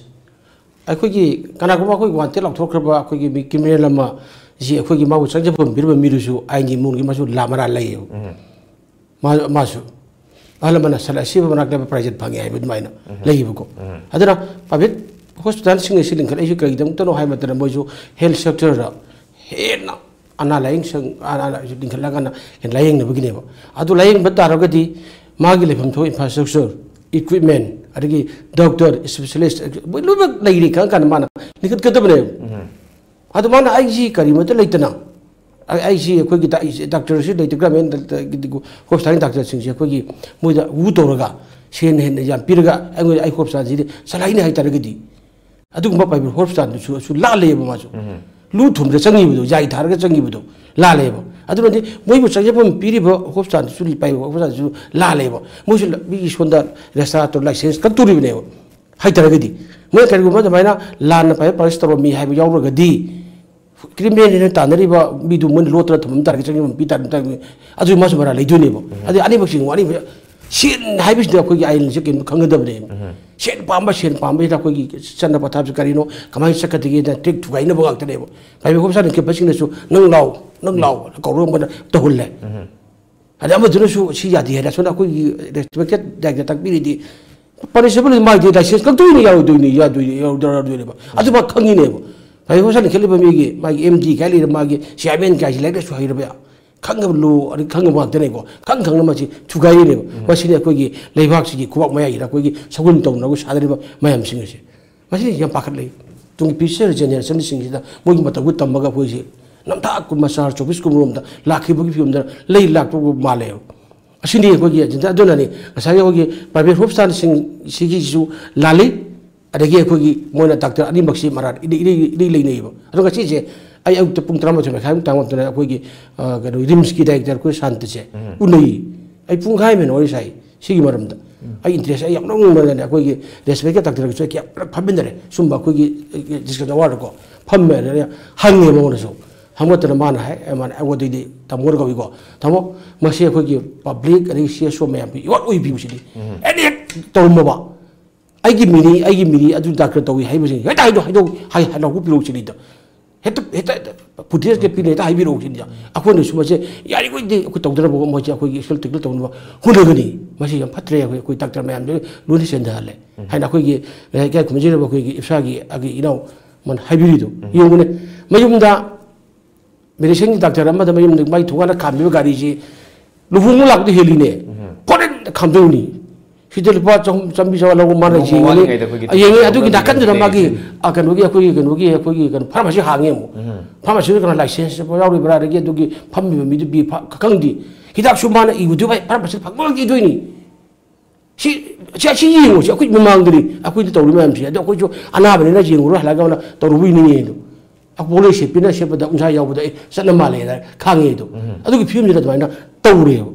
ꯑꯩꯈꯣꯏꯒꯤ ꯀꯅꯥꯒꯨꯝꯕ ꯑꯩꯈꯣꯏ ꯋꯥꯟꯇꯦꯠ ꯂꯥꯎꯊꯣꯛꯈ꯭ꯔꯕ ꯑꯩꯈꯣꯏꯒꯤ ꯃꯤ ꯀ꯭ꯔꯤꯃꯤꯅꯦꯜ ꯑꯃ ꯁꯤ ꯑꯩꯈꯣꯏꯒꯤ ꯃꯥꯕꯨ ꯆꯪꯖꯐꯝ ꯄꯤꯔꯕ ꯃꯤꯗꯨꯁꯨ ꯑꯥꯏꯟꯒꯤ ꯃꯑꯣꯡꯒꯤ ꯃꯥꯁꯨ ꯂꯥ ꯃꯔꯥ ꯂꯩꯌꯦꯕ꯫ ꯃꯥ-, ꯃꯥꯁꯨ ꯑꯍꯜ ꯂꯃꯟꯅ ꯁꯜ ꯑꯁꯤꯕ ꯃꯅꯥꯛꯇ ꯄ꯭ꯔꯥꯏꯖꯦꯠ ꯐꯪꯉꯦ ꯍꯥꯏꯕ ꯑꯗꯨꯃꯥꯏꯅ ꯂꯩꯌꯦꯕꯀꯣ꯫ ꯑꯗꯨꯅ ꯄ꯭ꯔꯥꯏꯚꯦꯠ ꯍꯣꯁꯄꯤꯇꯥꯜꯁꯤꯡ ꯑꯁꯤ ꯂꯤꯡꯈꯠꯂꯛꯏꯁꯤ ꯀꯔꯤꯒꯤꯗꯃꯛꯇꯅꯣ ꯍꯥꯏꯕ ꯃꯇꯝꯗ ꯃꯣꯏꯁꯨ ꯍꯦꯜꯊ ꯁꯦꯛꯇꯔꯗ ꯍꯦꯟꯅ ꯑꯅꯥ ꯂꯥꯏꯌꯦꯡ ꯁꯪ, ꯑꯅꯥ ꯂꯥꯏꯌꯦꯡ ꯂꯤꯡꯈꯠꯂꯀꯥꯟꯗ ꯍꯦꯟꯅ ꯂꯥꯏꯌꯦꯡꯅꯕꯒꯤꯅꯦꯕ꯫ ꯑꯗꯨ ꯂꯥꯏꯌꯦꯡꯕ ꯇꯥꯔꯒꯗꯤ ꯃꯥꯒꯤ ꯂꯩꯐꯝ ꯊꯣꯛꯄ ꯏꯟꯐ꯭ꯔꯥꯁ꯭ꯇ꯭ꯔꯛꯆꯔ, ꯏꯀ꯭ꯋꯤꯞꯃꯦꯟ, ꯑꯗꯒꯤ ꯗꯣꯛꯇꯔ, ꯏꯁꯄꯦꯁꯤꯌꯦꯂꯤꯁ, ꯃꯣꯏ ꯂꯣꯏꯅꯃꯛ ꯂꯩꯔꯤ ꯈꯪꯉ ꯀꯥꯟꯗ ꯃꯥꯅ ꯂꯤꯡꯈꯠꯀꯗꯕꯅꯦꯕ꯫ ꯑꯗꯨ ꯃꯥꯅ ꯑꯩꯁꯤ ꯀꯔꯤꯃꯠꯇ ꯂꯩꯇꯅ, ꯑꯩ, ꯑꯩꯁꯤ ꯑꯩꯈꯣꯏꯒꯤ ꯗꯥ-, ꯑꯩꯁꯤ ꯗꯥꯛꯇꯔꯁꯤ ꯂꯩꯇꯦ, ꯒꯚꯔꯟꯃꯦꯟꯠ ꯍꯣꯁꯄꯤꯇꯥꯜꯒꯤ ꯗꯥꯛꯇꯔꯁꯤꯡꯁꯤ ꯑꯩꯈꯣꯏꯒꯤ ꯃꯣꯏꯗ ꯋꯨ ꯇꯧꯔꯒ ꯁꯦꯟ ꯍꯦꯟꯅ ꯌꯥꯝ ꯄꯤꯔꯒ ꯑꯩꯉꯣꯟꯗ ꯑꯩ ꯍꯣꯁꯄꯤꯇꯥꯜꯁꯤꯗꯤ ꯆꯂꯥꯏꯅꯤ ꯍꯥꯏꯇꯥꯔꯒꯗꯤ, ꯑꯗꯨꯒꯨꯝꯕ ꯄ꯭ꯔꯥꯏꯚꯦꯠ ꯍꯣꯁꯄꯤꯇꯥꯜꯗꯨꯁꯨ ꯑꯁꯨ ꯂꯥꯜꯂꯦꯕ ꯃꯥꯁꯨ꯫ ꯂꯨ ꯊꯨꯝꯗ ꯆꯪꯉꯤꯕꯗꯣ, ꯌꯥꯏ ꯊꯥꯔꯒ ꯆꯪꯉꯤꯕꯗꯣ ꯂꯥꯜꯂꯦꯕ꯫ ꯑꯗꯨꯅꯗꯤ ꯃꯣꯏꯕꯨ ꯆꯪꯖꯐꯝ ꯄꯤꯔꯤꯕ ꯍꯣꯁꯄꯤꯇꯥꯜꯗꯨꯁꯨ, ꯄ꯭ꯔꯥꯏꯚꯦꯠ ꯍꯣꯁꯄꯤꯇꯥꯜꯗꯨꯁꯨ ꯂꯥꯜꯂꯦꯕ꯫ ꯃꯣꯏꯁꯨ ꯂ-, ꯃꯤꯒꯤ ꯁꯣꯝꯗ ꯔꯦꯁꯇꯥꯔ ꯂꯥꯏꯁꯦꯟꯁ ꯀꯛꯇꯣꯔꯤꯕꯅꯦꯕ꯫ ꯍꯥꯏꯇꯥꯔꯒꯗꯤ ꯃꯣꯏ ꯀꯔꯤꯒꯨꯝꯕ ꯑꯗꯨꯃꯥꯏꯅ ꯂꯥꯟꯅ ꯄ꯭ꯔꯥꯏꯚꯦꯠ ꯄ꯭ꯔꯥꯛꯇꯤꯁ ꯇꯧꯔꯝꯃꯤ ꯍꯥꯏꯕ ꯌꯥꯎꯔꯒꯗꯤ ꯀ꯭ꯔꯤꯃꯤꯅꯦꯜꯅ ꯇꯥꯟꯅꯔꯤꯕ ꯃꯤꯗꯨ ꯃꯣꯏꯅ ꯂꯣꯠꯇꯅ ꯊꯝꯃꯝ ꯇꯥꯔꯒꯗꯤ, ꯆꯪꯖꯟꯕ ꯄꯤ ꯇꯥꯔꯗꯤ, ꯑꯗꯨ ꯃꯥꯁꯨ ꯃꯔꯥꯜ ꯂꯩꯗꯣꯏꯅꯦꯕ꯫ ꯑꯗꯨ ꯑꯅꯤꯃꯛ ꯆꯤꯡꯕ, ꯑꯅꯤꯃꯛ ꯁꯦꯟ ꯍꯥꯏꯕꯁꯤꯗ ꯑꯩꯈꯣꯏꯒꯤ ꯑꯥꯏꯟꯁꯦ ꯀꯩꯅꯣ ꯈꯪꯒꯗꯕꯅꯦꯕ꯫ ꯁꯦꯟ ꯄꯥꯝꯕ, ꯁꯦꯟ ꯄꯥꯝꯕꯁꯤꯗ ꯑꯩꯈꯣꯏꯒꯤ ꯆꯠꯅ ꯄꯊꯥꯞꯁꯦ ꯀꯔꯤꯅꯣ, ꯀꯃꯥꯏꯅ ꯆꯠꯀꯗꯒꯦꯅ ꯇ꯭ꯔꯤꯛ ꯊꯨꯒꯥꯏꯅꯕ ꯉꯥꯛꯇꯅꯦꯕ꯫ ꯄ꯭ꯔꯥꯏꯚꯦꯠ ꯍꯣꯝ ꯁꯥꯏꯟꯁ ꯂꯤꯡꯈꯠꯄꯁꯤꯡꯅꯁꯨ "ꯅꯪ ꯂꯥꯎ, ꯅꯪ ꯂꯥꯎ" ꯀꯧꯔꯒ ꯇꯧꯍꯜꯂꯦ꯫ ꯑꯗꯩ ꯑꯃꯗꯨꯅꯁꯨ "ꯁꯤ ꯌꯥꯗꯦ" ꯍꯥꯏꯅ ꯑꯁꯣꯝꯗ ꯑꯩꯈꯣꯏꯒꯤ ꯔꯦꯁꯄꯦꯛꯇꯦꯠ ꯗꯥꯏꯔꯦꯛꯇꯔ ꯇꯥꯛꯄꯤꯔꯗꯤ, ꯄꯅꯤꯁꯕꯜ ꯃꯥꯒꯤꯗꯤ ꯂꯥꯏꯁꯦꯟꯁ ꯀꯛꯇꯣꯏꯅꯤ, ꯌꯥꯔꯣꯏꯗꯣꯏꯅꯤ, ꯌꯥꯗꯣꯏꯅꯤ, ꯌꯥꯔꯣꯏꯗꯣꯏꯅꯦꯕ꯫ ꯑꯗꯨ ꯃꯥ ꯈꯪꯉꯤꯅꯦꯕ꯫ ꯄ꯭ꯔꯥꯏꯚꯦꯠ ꯍꯣꯝ ꯁꯥꯏꯟꯁ ꯂꯤꯡꯈꯠꯂꯤꯕ ꯃꯤꯒꯤ, ꯃꯥꯒꯤ ꯑꯦꯝ ꯗꯤ ꯀꯥꯏ ꯂꯩꯔ, ꯃꯥꯒꯤ ꯆꯤꯌꯥꯔꯃꯦꯟ ꯀꯥꯏꯁꯤ ꯂꯥꯏꯔꯤꯛ ꯂꯥꯏꯁꯨ ꯍꯩꯔꯕ, ꯈꯪꯉꯕ ꯂꯣ, ꯑꯗꯩ ꯈꯪꯉꯕ ꯉꯥꯛꯇꯅꯦꯀꯣ꯫ ꯈꯪ ꯈꯪꯅ ꯃꯁꯤ ꯊꯨꯒꯥꯏꯔꯤꯅꯦꯕ꯫ ꯃꯁꯤꯅꯤ ꯑꯩꯈꯣꯏꯒꯤ ꯂꯩꯕꯥꯛꯁꯤꯒꯤ ꯈꯨꯕꯥꯛ ꯃꯌꯥꯏꯁꯤꯗ ꯑꯩꯈꯣꯏꯒꯤ ꯁꯒꯨꯟ ꯇꯧꯅꯔꯒ ꯁꯥꯟꯅꯔꯤꯕ ꯃꯌꯥꯝꯁꯤꯡ ꯑꯁꯦ꯫ ꯃꯁꯤ ꯌꯥꯝ ꯄꯥꯈꯠꯂꯤ꯫ ꯇꯨꯡꯒꯤ ꯐ꯭ꯌꯨꯆꯔ ꯖꯦꯅꯦꯔꯦꯁꯟꯁꯤꯡꯁꯤꯗ ꯃꯣꯏꯒꯤ ꯃꯇꯧꯗꯨ ꯇꯝꯃꯒ ꯑꯩꯈꯣꯏꯁꯦ ꯅꯝꯊꯥꯛ ꯀꯨꯝ ꯃꯆꯥ ꯆꯧꯕꯤꯁ ꯀꯨꯝꯕꯔꯣꯝꯗ ꯂꯥꯛꯈꯤꯕꯒꯤ ꯐꯤꯕꯝꯗ ꯂꯩ ꯂꯥꯛꯄ ꯃꯥꯜꯂꯦꯕ꯫ ꯑꯁꯤꯅꯤ ꯑꯩꯈꯣꯏꯒꯤ ꯑꯦꯖꯦꯟꯗꯥ꯫ ꯑꯗꯨꯅꯅꯤ ꯉꯁꯥꯏꯒꯤ ꯑꯩꯈꯣꯏꯒꯤ ꯄ꯭ꯔꯥꯏꯚꯦꯠ ꯍꯣꯁꯄꯤꯇꯥꯜꯁꯤꯡꯁꯤꯒꯤꯁꯨ ꯂꯥꯜꯂꯤ, ꯑꯗꯒꯤ ꯑꯩꯈꯣꯏꯒꯤ ꯃꯣꯏꯅ ꯗꯥꯛꯇꯔ ꯑꯅꯤꯃꯛꯁꯤ ꯃꯔꯥꯜ ꯏꯔꯩ, ꯏꯔꯩ, ꯏꯔꯩ ꯂꯩꯅꯩꯌꯦꯕ꯫ ꯑꯗꯣ ꯉꯁꯤꯁꯦ ꯑꯩ ꯑꯌꯨꯛꯇ ꯄꯨꯡ ꯇꯔꯥꯃꯥꯊꯣꯏ ꯃꯈꯥꯏꯃꯨꯛ ꯇꯥꯡ ꯃꯥꯄꯟꯗ ꯑꯩꯈꯣꯏꯒꯤ, ꯑ, ꯀꯩꯅꯣ, ꯔꯤꯝꯁꯀꯤ ꯗꯥꯏꯔꯦꯛꯇꯔ ꯑꯩꯈꯣꯏ ꯁꯥꯟꯇꯁꯦ ꯎꯅꯩ꯫ ꯑꯩ ꯄꯨꯡꯈꯥꯏ ꯑꯃ ꯍꯦꯟꯅ ꯋꯥꯔꯤ ꯁꯥꯏ ꯁꯤꯒꯤ ꯃꯔꯝꯗ꯫ ꯑꯩ ꯏꯟꯇꯔꯦꯁ ꯑꯩ ꯌꯥꯝ ꯅꯣꯛꯅꯤꯡꯕꯅꯅꯦ, ꯑꯩꯈꯣꯏꯒꯤ ꯔꯦꯁꯄꯦꯛꯀꯤ ꯗꯥꯛꯇꯔꯒꯁꯨ ꯑꯩ ꯀꯌꯥ ꯐꯝꯃꯤꯟꯅꯔꯦ꯫ ꯁꯨꯝꯕ ꯑꯩꯈꯣꯏꯒꯤ ꯗꯤꯁꯀꯁꯟ ꯑꯋꯥꯔꯗꯀꯣ ꯐꯝꯃꯦ꯫ ꯑꯗꯨꯅ ꯍꯪꯉꯦ ꯃꯉꯣꯟꯗꯁꯨ꯫ ꯍꯪꯕ ꯃꯇꯝꯗ ꯃꯥꯅ ꯍꯥꯏ, ꯃꯥꯅ ꯑꯩꯉꯣꯟꯗꯩꯗꯤ ꯇꯥꯃꯣꯅ ꯀꯧꯏꯀꯣ, "ꯇꯥꯃꯣ, ꯃꯁꯤ ꯑꯩꯈꯣꯏꯒꯤ ꯄꯕ꯭ꯂꯤꯛ ꯑꯗꯒꯤ ꯁꯤ ꯑꯦꯁ ꯑꯣ ꯃꯌꯥꯝ ꯄꯤ, ꯏꯋꯥꯠ ꯑꯣꯏꯕꯤꯕꯁꯤꯗꯤ ꯑꯦꯅꯤ ꯍꯦꯛ ꯇꯧꯔꯝꯃꯕ, ꯑꯩꯒꯤ ꯃꯤꯅꯤ, ꯑꯩꯒꯤ ꯃꯤꯅꯤ ꯑꯗꯨ ꯗꯥꯛꯇꯔ ꯇꯧꯏ ꯍꯥꯏꯕꯁꯤꯡ ꯍꯦꯛꯇ ꯍꯥꯏꯗꯣꯛ, ꯍꯥꯏꯗꯣꯛ, ꯍꯥꯏ, ꯍꯥꯏꯗꯣꯛꯄꯤꯔꯛꯎ ꯁꯤꯅꯤꯗ꯫ ꯍꯦꯛꯇ, ꯍꯦꯛꯇ ꯐꯨꯇꯦꯖ ꯀꯦꯞꯄꯤꯅ ꯍꯦꯛꯇ ꯍꯥꯏꯕꯤꯔꯛꯎ ꯁꯤꯅꯤꯗ꯫ ꯑꯩꯈꯣꯏꯅꯁꯨ ꯃꯁꯦ ꯌꯥꯔꯤꯈꯣꯏꯗꯤ ꯑꯩꯈꯣꯏ ꯇꯧꯗꯅꯕ, ꯃꯣꯏꯁꯦ ꯑꯩꯈꯣꯏꯒꯤ ꯏꯁꯀꯦꯜ ꯇꯦꯀꯜ ꯇꯧꯅꯕ ꯍꯣꯠꯅꯒꯅꯤ꯫ ꯃꯁꯤ ꯌꯥꯝ ꯐꯠꯇ꯭ꯔꯦ, ꯑꯩꯈꯣꯏ, ꯑꯩꯈꯣꯏ ꯗꯥꯛꯇꯔ ꯃꯌꯥꯝꯗꯨ ꯂꯣꯏꯅ ꯆꯦꯟꯊꯍꯜꯂꯦ" ꯍꯥꯏꯅ ꯑꯩꯈꯣꯏꯒꯤ ꯂꯩꯀꯥꯏ ꯈꯨꯟꯖꯤꯟꯅꯕ ꯑꯩꯈꯣꯏꯒꯤ ꯏꯞꯁꯥꯒꯤ ꯑꯩꯒꯤ ꯏꯅꯥꯎ ꯑꯃꯅ ꯍꯥꯏꯕꯤꯔꯤꯗꯣ ꯌꯦꯡꯉꯨꯅꯦ꯫ ꯃꯌꯨꯝꯗ ꯃꯦꯗꯤꯁꯤꯟꯒꯤ ꯗꯥꯛꯇꯔ ꯑꯃꯗ ꯃꯌꯨꯝꯗ ꯃꯥꯏ ꯊꯣꯡꯒꯥꯟꯗ ꯈꯥꯝꯕꯤꯕ ꯒꯥꯔꯤꯁꯤ ꯂꯨꯍꯣꯡꯕ ꯂꯥꯛꯄꯗ ꯍꯦꯜꯂꯤꯅꯦ꯫ ꯐꯣꯔꯦꯟꯗ ꯈꯥꯝꯗꯧꯅꯤ꯫ ꯁꯤꯗ ꯂꯨꯄꯥ ꯆꯍꯨꯝ, ꯆꯥꯝꯃꯔꯤ, ꯆꯥꯝꯃꯉꯥ ꯂꯧꯕ ꯃꯥꯅ ꯅꯣꯡꯃ ꯌꯦꯡꯉꯤꯅꯦ꯫ ꯋꯥꯠꯂꯤꯉꯩꯗ ꯑꯩꯈꯣꯏꯒꯤ ꯑ, ꯌꯦꯡꯉꯦ꯫ ꯑꯗꯨꯒꯤ ꯅꯣꯡꯃꯒꯤ ꯅꯥꯀꯟꯗꯨꯗ ꯃꯥꯒꯤ, ꯂꯩꯔꯤꯁꯦ꯫ ꯑ, ꯀꯩꯅꯣꯒꯤ, ꯑꯩꯈꯣꯏꯒꯤ ꯀꯩꯅꯣꯒꯤ, ꯑꯩꯈꯣꯏꯒꯤ ꯀꯩꯅꯣ ꯐꯥꯔꯃꯥꯁꯤ ꯍꯥꯡꯉꯦ ꯑꯃꯨꯛ꯫ ꯐꯥꯔꯃꯥꯁꯤꯗ ꯀꯩꯅꯣ ꯂꯥꯏꯁꯦꯟꯁ ꯌꯥꯎꯔꯤꯕ꯭ꯔꯥ, ꯑꯗꯒꯤ ꯑꯗꯨꯒꯤ ꯐꯝꯃꯤꯕ ꯃꯤꯗꯨ ꯄꯤ ꯐ-, ꯈꯪꯗꯦ꯫ ꯍꯤꯗꯥꯛꯁꯨ ꯃꯥꯅ ꯏꯕꯗꯨ ꯐꯥꯔꯃꯥꯁꯤ ꯐꯪꯕ ꯏꯗꯣꯏꯅꯤ꯫ ꯁꯤ, ꯁꯤ, ꯁꯤ ꯌꯦꯡꯉꯨꯁꯤ, ꯑꯩꯈꯣꯏ ꯃꯃꯥꯡꯗꯅꯤ ꯑꯩꯈꯣꯏꯗ ꯇꯧꯔꯤ ꯃꯌꯥꯝꯁꯦ꯫ ꯑꯗꯣ ꯑꯩꯈꯣꯏꯁꯨ ꯑꯅꯥꯕꯅꯤꯅ ꯌꯦꯡꯉꯨꯔꯣ ꯍꯜꯂꯛꯑꯒ ꯑꯣꯏꯅ ꯇꯧꯔꯨꯕꯩꯅꯤꯅꯦ ꯑꯗꯣ꯫ ꯄꯣꯠꯂꯣꯏ ꯁꯦꯠꯄꯤꯅ ꯁꯦꯠꯄꯗ ꯎꯟꯁꯥ ꯌꯥꯎꯕꯗ ꯑꯩ ꯆꯠꯅ ꯃꯥꯜꯂꯦꯅ ꯈꯥꯡꯉꯦ ꯑꯗꯣ꯫ ꯑꯗꯨꯒꯤ ꯐꯤꯕꯝꯁꯤꯗ ꯑꯗꯨꯃꯥꯏꯅ ꯇꯧꯔꯦꯕ꯫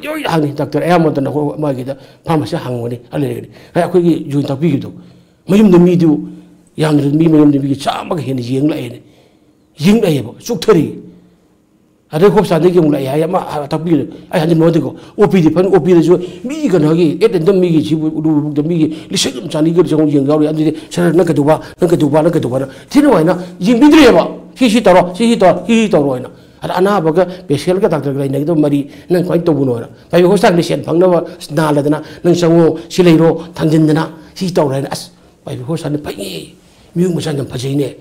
ꯂꯣꯏ ꯍꯪꯉꯤ ꯗꯥꯛꯇꯔ ꯑꯌꯥꯝꯕ ꯃꯇꯝꯗ ꯑꯩꯈꯣꯏ ꯃꯥꯒꯤꯗ ꯐꯥꯔꯃꯥꯁꯤ ꯍꯥꯡꯕꯅꯤ ꯑꯗꯨ ꯂꯩꯔꯒꯗꯤ꯫ ꯍꯥꯏ ꯑꯩꯈꯣꯏꯒꯤ ꯖꯣꯏꯟ ꯇꯥꯛꯄꯤꯈꯤꯕꯗꯣ꯫ ꯃꯌꯨꯝꯗ ꯃꯤꯗꯨ ꯌꯥꯝꯗ꯭ꯔꯕꯗ ꯃꯤ ꯃꯌꯨꯝꯗ ꯃꯤꯒꯤ ꯆꯥꯝꯃꯒ ꯍꯦꯟꯅ ꯌꯦꯡ ꯂꯥꯛꯑꯦꯅꯦ꯫ ꯌꯦꯡ ꯂꯩꯌꯦꯕ, ꯆꯨꯞꯊꯔꯤ꯫ ꯑꯗꯩ ꯍꯣꯁꯄꯤꯇꯥꯜꯗꯒꯤ ꯑꯃꯨꯛ ꯂꯥꯛꯑꯦ ꯍꯥꯏ, ꯑꯃ ꯇꯥꯛꯄꯤꯔꯦ꯫ ꯑꯩ ꯍꯟꯖꯤꯟꯕ ꯅꯠꯇꯦꯀꯣ, ꯑꯣ ꯄꯤꯗꯤ ꯐꯅ, ꯑꯣ ꯄꯤꯗꯁꯨ ꯃꯤ ꯀꯩꯅꯣꯒꯤ ꯑꯦꯠ ꯑꯦꯟꯗꯝ ꯃꯤꯒꯤ ꯁꯤꯕꯨ ꯎꯔꯨꯕꯨꯛꯇ ꯃꯤꯒꯤ ꯂꯤꯁꯤꯡ ꯑꯃ ꯆꯥꯅꯤꯒ ꯆꯍꯨꯝ ꯌꯦꯡ ꯌꯥꯎꯔꯤ꯫ ꯑꯗꯨꯗꯤ "ꯁꯥꯔ, ꯅꯪ ꯀꯩꯗꯧꯕ, ꯅꯪ ꯀꯩꯗꯧꯕ, ꯅꯪ ꯀꯩꯗꯧꯕꯅ?" ꯊꯤꯅ ꯍꯥꯏꯅ ꯌꯦꯡꯕꯤꯗ꯭ꯔꯦꯕ꯫ "ꯁꯤ, ꯁꯤ ꯇꯧꯔꯣ, ꯁꯤ, ꯁꯤ ꯇꯧꯔꯣ, ꯁꯤ, ꯁꯤ ꯇꯧꯔꯣ" ꯍꯥꯏꯅ꯫ ꯑꯗ ꯑꯅꯥꯕꯒ ꯄꯦꯁꯦꯟꯒ ꯗꯥꯛꯇꯔꯒ ꯂꯩꯅꯒꯗꯕ ꯃꯔꯤ ꯅꯪ ꯀꯃꯥꯏꯅ ꯇꯧꯕꯅꯣ ꯍꯥꯏꯅ꯫ ꯄ꯭ꯔꯥꯏꯚꯦꯠ ꯍꯣꯁꯄꯤꯇꯥꯜꯒꯤ ꯁꯦꯟ ꯐꯪꯅꯕ ꯅꯥꯜꯂꯗꯅ, "ꯅꯪ ꯆꯪꯉꯣ, ꯁꯤ ꯂꯩꯔꯣ, ꯊꯝꯖꯤꯟꯗꯅ ꯁꯤ ꯇꯧꯔꯦ" ꯍꯥꯏꯅ꯫ ꯑꯁ, ꯄ꯭ꯔꯥꯏꯚꯦꯠ ꯍꯣꯁꯄꯤꯇꯥꯜꯅ ꯐꯩꯌꯦ, ꯃꯤꯑꯣꯏ ꯃꯆꯥ ꯌꯥꯝ ꯐꯖꯩꯅꯦ꯫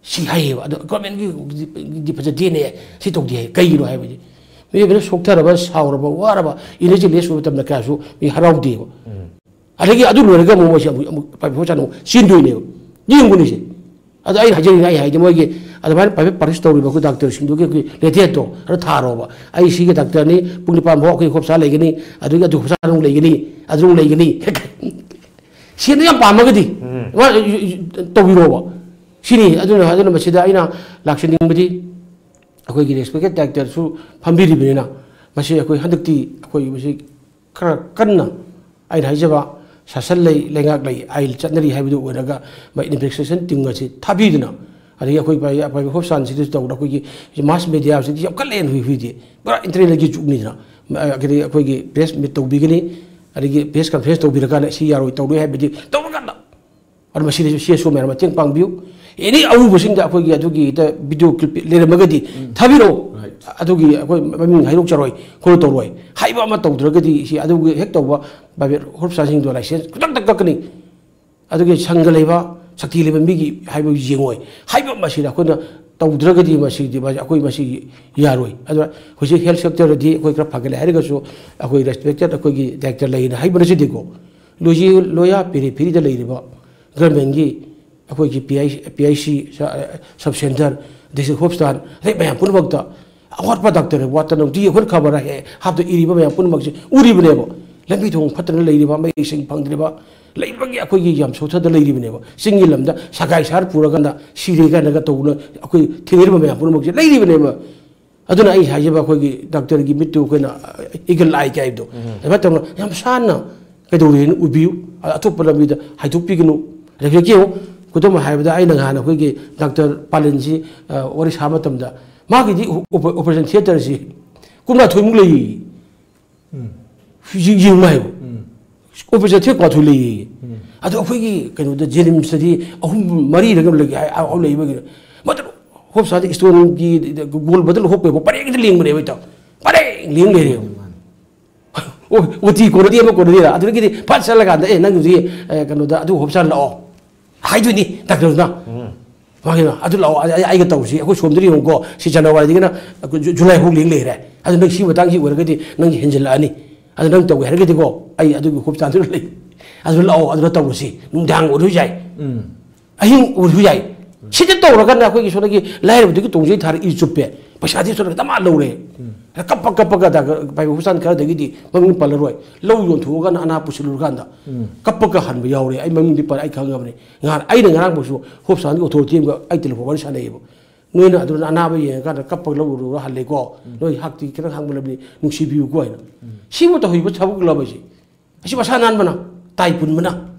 ꯁꯤ ꯍꯥꯏꯌꯦꯕ꯫ ꯑꯗꯣ ꯒꯣꯔꯃꯦꯟꯒꯤꯗꯤ ꯐꯖꯗꯦꯅꯦ, ꯁꯤ ꯇꯧꯗꯦ ꯍꯥꯏ꯫ ꯀꯩꯒꯤꯅꯣ ꯍꯥꯏꯕꯗꯤ ꯃꯤꯑꯣꯏꯕꯅ ꯁꯣꯛꯊꯔꯕ, ꯁꯥꯎꯔꯕ, ꯋꯥꯔꯕ, ꯏꯅꯔꯖꯤ ꯂꯦꯁ ꯑꯣꯏꯕ ꯃꯇꯝꯗ ꯀꯌꯥꯁꯨ ꯃꯤ ꯍꯔꯥꯎꯗꯦꯕ꯫ ꯑꯗꯒꯤ ꯑꯗꯨ ꯂꯣꯏꯔꯒ ꯑꯃꯨꯛ ꯃꯣꯏꯁꯦ ꯑꯃꯨꯛ, ꯑꯃꯨꯛ ꯄ꯭ꯔꯥꯏꯚꯦꯠ ꯍꯣꯁꯄꯤꯇꯥꯜ ꯑꯃꯨꯛ ꯆꯦꯟꯗꯣꯏꯅꯦꯕ꯫ ꯌꯦꯡꯕꯅꯤꯁꯦ꯫ ꯑꯗꯣ ꯑꯩꯅ ꯍꯥꯏꯖꯔꯤꯅꯦ, ꯑꯩ ꯍꯥꯏꯗꯤ ꯃꯣꯏꯒꯤ ꯑꯗꯨꯃꯥꯏꯅ ꯄ꯭ꯔꯥꯏꯚꯦꯠ ꯄ꯭ꯔꯥꯛꯇꯤꯁ ꯇꯧꯔꯤꯕ ꯑꯩꯈꯣꯏ ꯗꯥꯛꯇꯔꯁꯤꯡꯗꯨꯒꯤ ꯑꯩꯈꯣꯏ ꯂꯦꯇꯦꯠꯇꯣ ꯈꯔ ꯊꯥꯔꯣꯕ꯫ "ꯑꯩ ꯁꯤꯒꯤ ꯗꯥꯛꯇꯔꯅꯤ, ꯄꯨꯡ ꯅꯤꯄꯥꯟ ꯐꯥꯎ ꯑꯩꯈꯣꯏ ꯍꯣꯁꯄꯤꯇꯥꯜ ꯂꯩꯒꯅꯤ, ꯑꯗꯨꯒꯤ ꯑꯗꯨ ꯍꯣꯁꯄꯤꯇꯥꯜ ꯑꯃꯨꯛ ꯂꯩꯒꯅꯤ, ꯑꯗꯨ ꯑꯃꯨꯛ ꯂꯩꯒꯅꯤ"꯫ ꯁꯦꯟꯗꯣ ꯌꯥꯝ ꯄꯥꯝꯃꯒꯗꯤ ꯃꯥ ꯇꯧꯕꯤꯔꯣꯕ꯫ ꯁꯤꯅꯤ꯫ ꯑꯗꯨꯅ, ꯑꯗꯨꯅ ꯃꯁꯤꯗ ꯑꯩꯅ ꯂꯥꯛꯆꯅꯤꯡꯕꯗꯤ, ꯑꯩꯈꯣꯏꯒꯤ ꯔꯦꯁꯄꯦꯛꯇꯦꯠ ꯗꯥꯏꯔꯦꯛꯇꯔꯁꯨ ꯐꯝꯕꯤꯔꯤꯕꯅꯤꯅ, ꯃꯁꯤ ꯑꯩꯈꯣꯏ ꯍꯟꯗꯛꯇꯤ ꯑꯩꯈꯣꯏ ꯃꯁꯤ ꯈꯔ ꯀꯟꯅ, ꯑꯩꯅ ꯍꯥꯏꯖꯕ, ꯁꯥꯁꯟ ꯂꯩ, ꯂꯩꯉꯥꯛ ꯂꯩ, ꯑꯥꯏꯟ ꯆꯠꯅꯔꯤ ꯍꯥꯏꯕꯗꯨ ꯑꯣꯏꯔꯒ, ꯃ-, ꯏꯟꯚꯦꯁꯇꯤꯒꯦꯁꯟ ꯇꯤꯝ ꯑꯁꯤ ꯊꯥꯕꯤꯗꯨꯅ, ꯑꯗꯒꯤ ꯑꯩꯈꯣꯏ ꯄ꯭ꯔꯥꯏ-, ꯄ꯭ꯔꯥꯏꯚꯦꯠ ꯍꯣꯁꯄꯤꯇꯥꯜꯁꯤꯗꯁꯨ ꯇꯧꯗꯅ, ꯑꯩꯈꯣꯏꯒꯤ ꯃꯥꯁ ꯃꯦꯗꯤꯌꯥꯁꯤꯗꯤ ꯌꯥꯝ ꯀꯜꯂꯦꯅ ꯍꯧꯖꯤꯛ ꯍꯧꯖꯤꯛꯇꯤ꯫ ꯄꯨꯔꯥ ꯏꯟꯇꯔꯅꯦꯠꯀꯤ ꯖꯨꯒꯅꯤꯗꯅ꯫ ꯃ-, ꯑ, ꯀꯔꯤ, ꯑꯩꯈꯣꯏꯒꯤ ꯄ꯭ꯔꯦꯁ ꯃꯤꯠ ꯇꯧꯕꯤꯒꯅꯤ, ꯑꯗꯒꯤ ꯄ꯭ꯔꯦꯁ ꯀꯟꯐ꯭ꯔꯦꯟꯁ ꯇꯧꯕꯤꯔꯀꯥꯟꯗ ꯁꯤ ꯌꯥꯔꯣꯏ, ꯇꯧꯔꯣꯏ ꯍꯥꯏꯕꯗꯤ ꯇꯧꯔꯀꯥꯟꯗ꯫ ꯑꯗꯨ ꯃꯁꯤꯗꯁꯨ ꯁꯤ ꯑꯦꯁ ꯑꯣ ꯃꯌꯥꯝ ꯃꯇꯦꯡ ꯄꯥꯡꯕꯤꯌꯨ꯫ ꯑꯦꯅꯤ ꯑꯎꯕꯁꯤꯡꯗ ꯑꯩꯈꯣꯏꯒꯤ ꯑꯗꯨꯒꯤ ꯍꯦꯛꯇ ꯚꯤꯗꯤꯑꯣ ꯀ꯭ꯂꯤꯞ ꯂꯩꯔꯝꯃꯒꯗꯤ ꯊꯥꯕꯤꯔꯛꯑꯣ꯫ Right. ꯑꯗꯨꯒꯤ ꯑꯩꯈꯣꯏ ꯃꯃꯤꯡ ꯍꯥꯏꯗꯣꯛꯆꯔꯣꯏ, ꯈꯣꯠꯂꯣꯏ ꯇꯧꯔꯣꯏ ꯍꯥꯏꯕ ꯑꯃ ꯇꯧꯗ꯭ꯔꯒꯗꯤ, ꯁꯤ ꯑꯗꯨꯒꯤ ꯍꯦꯛ ꯇꯧꯕ ꯄ꯭ꯔꯥꯏꯚꯦꯠ ꯍꯣꯁꯄꯤꯇꯥꯜꯁꯤꯡꯗꯣ ꯂꯥꯏꯁꯦꯟꯁ ꯈꯨꯗꯛꯇ ꯀꯛꯀꯅꯤ꯫ ꯑꯗꯨꯒꯤ ꯁꯪꯒ ꯂꯩꯕ, ꯁꯛꯇꯤ ꯂꯩꯕ ꯃꯤꯒꯤ ꯍꯥꯏꯕ ꯌꯦꯡꯉꯣꯏ ꯍꯥꯏꯕ ꯃꯁꯤꯗ ꯑꯩꯈꯣꯏꯅ ꯇꯧꯗ꯭ꯔꯒꯗꯤ ꯃꯁꯤꯗꯤ, ꯃꯁꯤ, ꯑꯩꯈꯣꯏ ꯃꯁꯤ ꯌꯥꯔꯣꯏ꯫ ꯑꯗꯨꯅ ꯍꯧꯖꯤꯛ ꯍꯦꯜꯊ ꯁꯦꯛꯇꯔꯗꯗꯤ ꯑꯩꯈꯣꯏ ꯈꯔ ꯐꯒꯠꯂꯦ ꯍꯥꯏꯔꯒꯁꯨ, ꯑꯩꯈꯣꯏ ꯔꯦꯁꯄꯦꯛꯇꯦꯠ ꯑꯩꯈꯣꯏꯒꯤ ꯗꯥꯏꯔꯦꯛꯇꯔ ꯂꯩꯅ ꯍꯥꯏꯕꯅꯆꯤꯡꯗꯦꯀꯣ꯫ ꯂꯣꯏꯖꯤ-, ꯂꯣꯌꯥ ꯄꯦꯔꯤꯐꯦꯔꯤꯗ ꯂꯩꯔꯤꯕ ꯒꯔꯃꯦꯟꯒꯤ ꯑꯩꯈꯣꯏꯒꯤ P I, P I C, ꯁ-, ꯁꯕ ꯁꯦꯟꯇꯔ, ꯗꯤꯁꯇ꯭ꯔꯤꯛ ꯍꯣꯁꯄꯤꯇꯥꯜ, ꯑꯗꯩ ꯃꯌꯥꯝ ꯄꯨꯝꯅꯃꯛꯇ ꯑꯋꯥꯠꯄ ꯗꯥꯛꯇꯔ ꯋꯥꯠꯇꯅ ꯍꯧꯖꯤꯛ ꯑꯩꯈꯣꯏꯅ ꯈꯕꯔ ꯍꯦꯛ ꯍꯥꯞꯇ ꯏꯔꯤꯕ ꯃꯌꯥꯝ ꯄꯨꯝꯅꯃꯛꯁꯦ ꯎꯔꯤꯕꯅꯦꯕ꯫ ꯂꯝꯕꯤ ꯊꯣꯡ ꯐꯠꯇꯅ ꯂꯩꯔꯤꯕ, ꯃꯩ ꯏꯁꯤꯡ ꯐꯪꯗ꯭ꯔꯤꯕ, ꯂꯩꯕꯒꯤ ꯑꯩꯈꯣꯏꯒꯤ ꯌꯥꯝ ꯁꯣꯠꯊꯗ ꯂꯩꯔꯤꯕꯅꯦꯕ꯫ ꯆꯤꯡꯒꯤ ꯂꯝꯗ ꯁꯒꯥꯏ ꯁꯥꯔ ꯄꯨꯔꯀꯥꯟꯗ ꯁꯤꯔꯦ ꯀꯥꯏꯅꯒ ꯇꯧꯗꯅ ꯑꯩꯈꯣꯏ ꯊꯦꯡꯅꯔꯤꯕ ꯃꯌꯥꯝ ꯄꯨꯝꯅꯃꯛꯁꯦ ꯂꯩꯔꯤꯕꯅꯦꯕ꯫ ꯑꯗꯨꯅ ꯑꯩ ꯍꯥꯏꯖꯕ, ꯑꯩꯈꯣꯏꯒꯤ ꯗꯥꯛꯇꯔꯒꯤ ꯃꯤꯠꯇꯨ ꯑꯩꯈꯣꯏꯅ eagle eye ꯀꯥꯏꯕꯗꯣ, ꯑꯗꯨꯃꯥꯏꯅ ꯇꯧꯅ ꯌꯥꯝ ꯁꯥꯟꯅ ꯀꯩꯗꯧꯔꯦꯅ ꯎꯕꯤꯌꯨ꯫ ꯑ-, ꯑꯇꯣꯞꯄ ꯂꯝꯕꯤꯗ ꯍꯥꯏꯗꯣꯛꯄꯤꯒꯅꯨ꯫ ꯑꯗꯒꯤ ꯌꯦꯡꯉꯨ, ꯈꯨꯗꯝ ꯑꯣꯏꯅ ꯍꯥꯏꯔꯕꯗ, ꯑꯩꯅ ꯅꯍꯥꯟ ꯑꯩꯈꯣꯏꯒꯤ ꯗꯥꯛꯇꯔ ꯄꯥꯂꯤꯟꯁꯤ, ꯑ, ꯋꯥꯔꯤ ꯁꯥꯕ ꯃꯇꯝꯗ, ꯃꯥꯒꯤꯗꯤ ꯑꯣꯄ-, operation theatre ꯁꯤ ꯀꯨꯟꯃꯥꯊꯣꯏꯃꯨꯛ ꯂꯩ꯫ ꯌꯦꯡ-, ꯌꯦꯡꯉꯨ ꯍꯥꯏꯕ꯫ Operation theatre ꯀꯨꯟꯃꯥꯊꯣꯏ ꯂꯩꯌꯦ꯫ ꯑꯗꯣ ꯑꯩꯈꯣꯏꯒꯤ ꯀꯩꯅꯣꯗ, ꯖꯦꯅꯤꯝꯁꯇꯗꯤ ꯑꯍꯨꯝ, ꯃꯔꯤꯔ ꯀꯩꯅꯣ ꯂꯩ ꯍꯥꯏ, ꯑꯍꯨꯝ ꯂꯩꯕꯒꯤ ꯃꯇꯝ ꯍꯣꯞꯁꯥꯗ ꯏꯁꯇꯣꯟꯒꯤ ꯒꯣꯜ ꯕꯗꯜ ꯍꯣꯞꯄꯦꯕ, ꯄꯔꯦꯡꯗ ꯂꯦꯡꯕꯅꯦꯕ ꯏꯇꯥꯎ꯫ ꯄꯔꯦꯡ ꯂꯦꯡ ꯂꯩꯔꯦꯕ꯫ ꯑꯣ, ꯑꯣꯇꯤ ꯀꯣꯟꯅꯗꯦ ꯑꯃ ꯀꯣꯟꯅꯗꯦ꯫ ꯑꯗꯨꯗꯒꯤꯗꯤ ꯐꯠ ꯆꯠꯂꯀꯥꯟꯗ, "ꯑꯦ, ꯅꯪ ꯍꯧꯖꯤꯛ, ꯑꯦ, ꯀꯩꯅꯣꯗ ꯑꯗꯨ ꯍꯣꯞꯁꯥꯟ ꯂꯥꯛꯑꯣ" ꯍꯥꯏꯗꯣꯏꯅꯤ ꯗꯥꯛꯇꯔꯗꯨꯅ꯫ ꯃꯥꯒꯤꯅ, "ꯑꯗꯨ ꯂꯥꯛꯑꯣ, ꯑꯩ, ꯑꯩꯒ ꯇꯧꯁꯤ, ꯑꯩꯈꯣꯏ ꯁꯣꯝꯗꯗꯤ ꯌꯦꯡꯉꯨꯀꯣ, ꯁꯤ ꯖꯅꯋꯥꯔꯤꯗꯒꯤꯅ ꯖꯨ-, ꯖꯨꯂꯥꯏ ꯐꯥꯎ ꯂꯦꯡ ꯂꯩꯔꯦ꯫ ꯑꯗꯨ ꯅꯪ ꯁꯤ ꯃꯇꯥꯡꯁꯤ ꯑꯣꯏꯔꯒꯗꯤ ꯅꯪ ꯍꯦꯟꯖꯜꯂꯛꯑꯅꯤ꯫ ꯑꯗꯨ ꯅꯪ ꯇꯧꯒꯦ ꯍꯥꯏꯔꯒꯗꯤꯀꯣ, ꯑꯩ ꯑꯗꯨꯒꯤ ꯍꯣꯞꯁꯥꯟꯗꯨꯗ ꯂꯩ꯫ ꯑꯗꯨ ꯂꯥꯛꯑꯣ, ꯑꯗꯨꯅ ꯇꯧꯔꯁꯤ, ꯅꯨꯡꯗꯥꯡ ꯑꯣꯏꯔꯁꯨ ꯌꯥꯏ"꯫ ꯑꯍꯤꯡ ꯑꯣꯏꯔꯁꯨ ꯌꯥꯏ꯫ ꯁꯤꯗ ꯇꯧꯔꯒꯅ ꯑꯩꯈꯣꯏꯒꯤ ꯁꯣꯝꯗꯒꯤ ꯂꯥꯏꯔꯕꯗꯨꯒꯤ ꯇꯣꯡꯖꯩ ꯊꯥꯔ ꯏ ꯆꯨꯞꯄꯦ꯫ ꯄꯩꯁꯥꯗꯤ ꯁꯣꯝꯗ ꯗꯃꯥ ꯂꯧꯔꯦ꯫ ꯀꯞꯄ ꯀꯞꯄꯒ ꯗꯥꯛꯇꯔ ꯄ꯭ꯔꯥꯏꯚꯦꯠ ꯍꯣꯁꯄꯤꯇꯥꯜ ꯈꯔꯗꯒꯤꯗꯤ ꯃꯃꯤꯡ ꯄꯜꯂꯔꯣꯏ꯫ ꯂꯧ ꯌꯣꯟꯊꯣꯛꯑꯒꯅ ꯑꯅꯥ ꯄꯨꯁꯤꯜꯂꯨꯔꯀꯥꯟꯗ ꯀꯞꯄꯒ ꯍꯟꯕ ꯌꯥꯎꯔꯦ꯫ ꯑꯩ ꯃꯃꯤꯡꯗꯤ ꯄꯜ-, ꯑꯩ ꯈꯪꯉꯕꯅꯤ꯫ ꯉꯍꯥꯟ ꯑꯩꯅ ꯉꯔꯥꯡꯐꯥꯎꯁꯨ ꯍꯣꯁꯄꯤꯇꯥꯜꯒꯤ ꯑꯣꯊꯣꯔꯤꯇꯤ ꯑꯃꯒ ꯑꯩ ꯇꯦꯂꯤꯐꯣꯟ ꯋꯥꯔꯤ ꯁꯥꯟꯅꯩꯌꯦꯕ꯫ "ꯅꯣꯏꯅ ꯑꯗꯨꯅ ꯑꯅꯥꯕ ꯌꯦꯡꯉꯀꯥꯟꯗ ꯀꯞꯄꯒ ꯂꯧꯔꯨꯔꯒ ꯍꯜꯂꯦꯀꯣ꯫ ꯅꯣꯏ ꯍꯛꯇꯤ ꯈꯤꯇꯪ ꯍꯥꯡꯕ ꯂꯝꯕꯤ ꯅꯨꯡꯁꯤꯕꯤꯌꯨꯀꯣ" ꯍꯥꯏꯅ꯫ ꯁꯤꯕꯨ ꯇꯧꯍꯩꯕ ꯊꯕꯛ ꯂꯕ ꯍꯥꯏꯁꯦ? ꯑꯁꯤ ꯃꯁꯥ ꯅꯥꯟꯕꯅ, ꯇꯥꯏ ꯄꯨꯟꯕꯅ,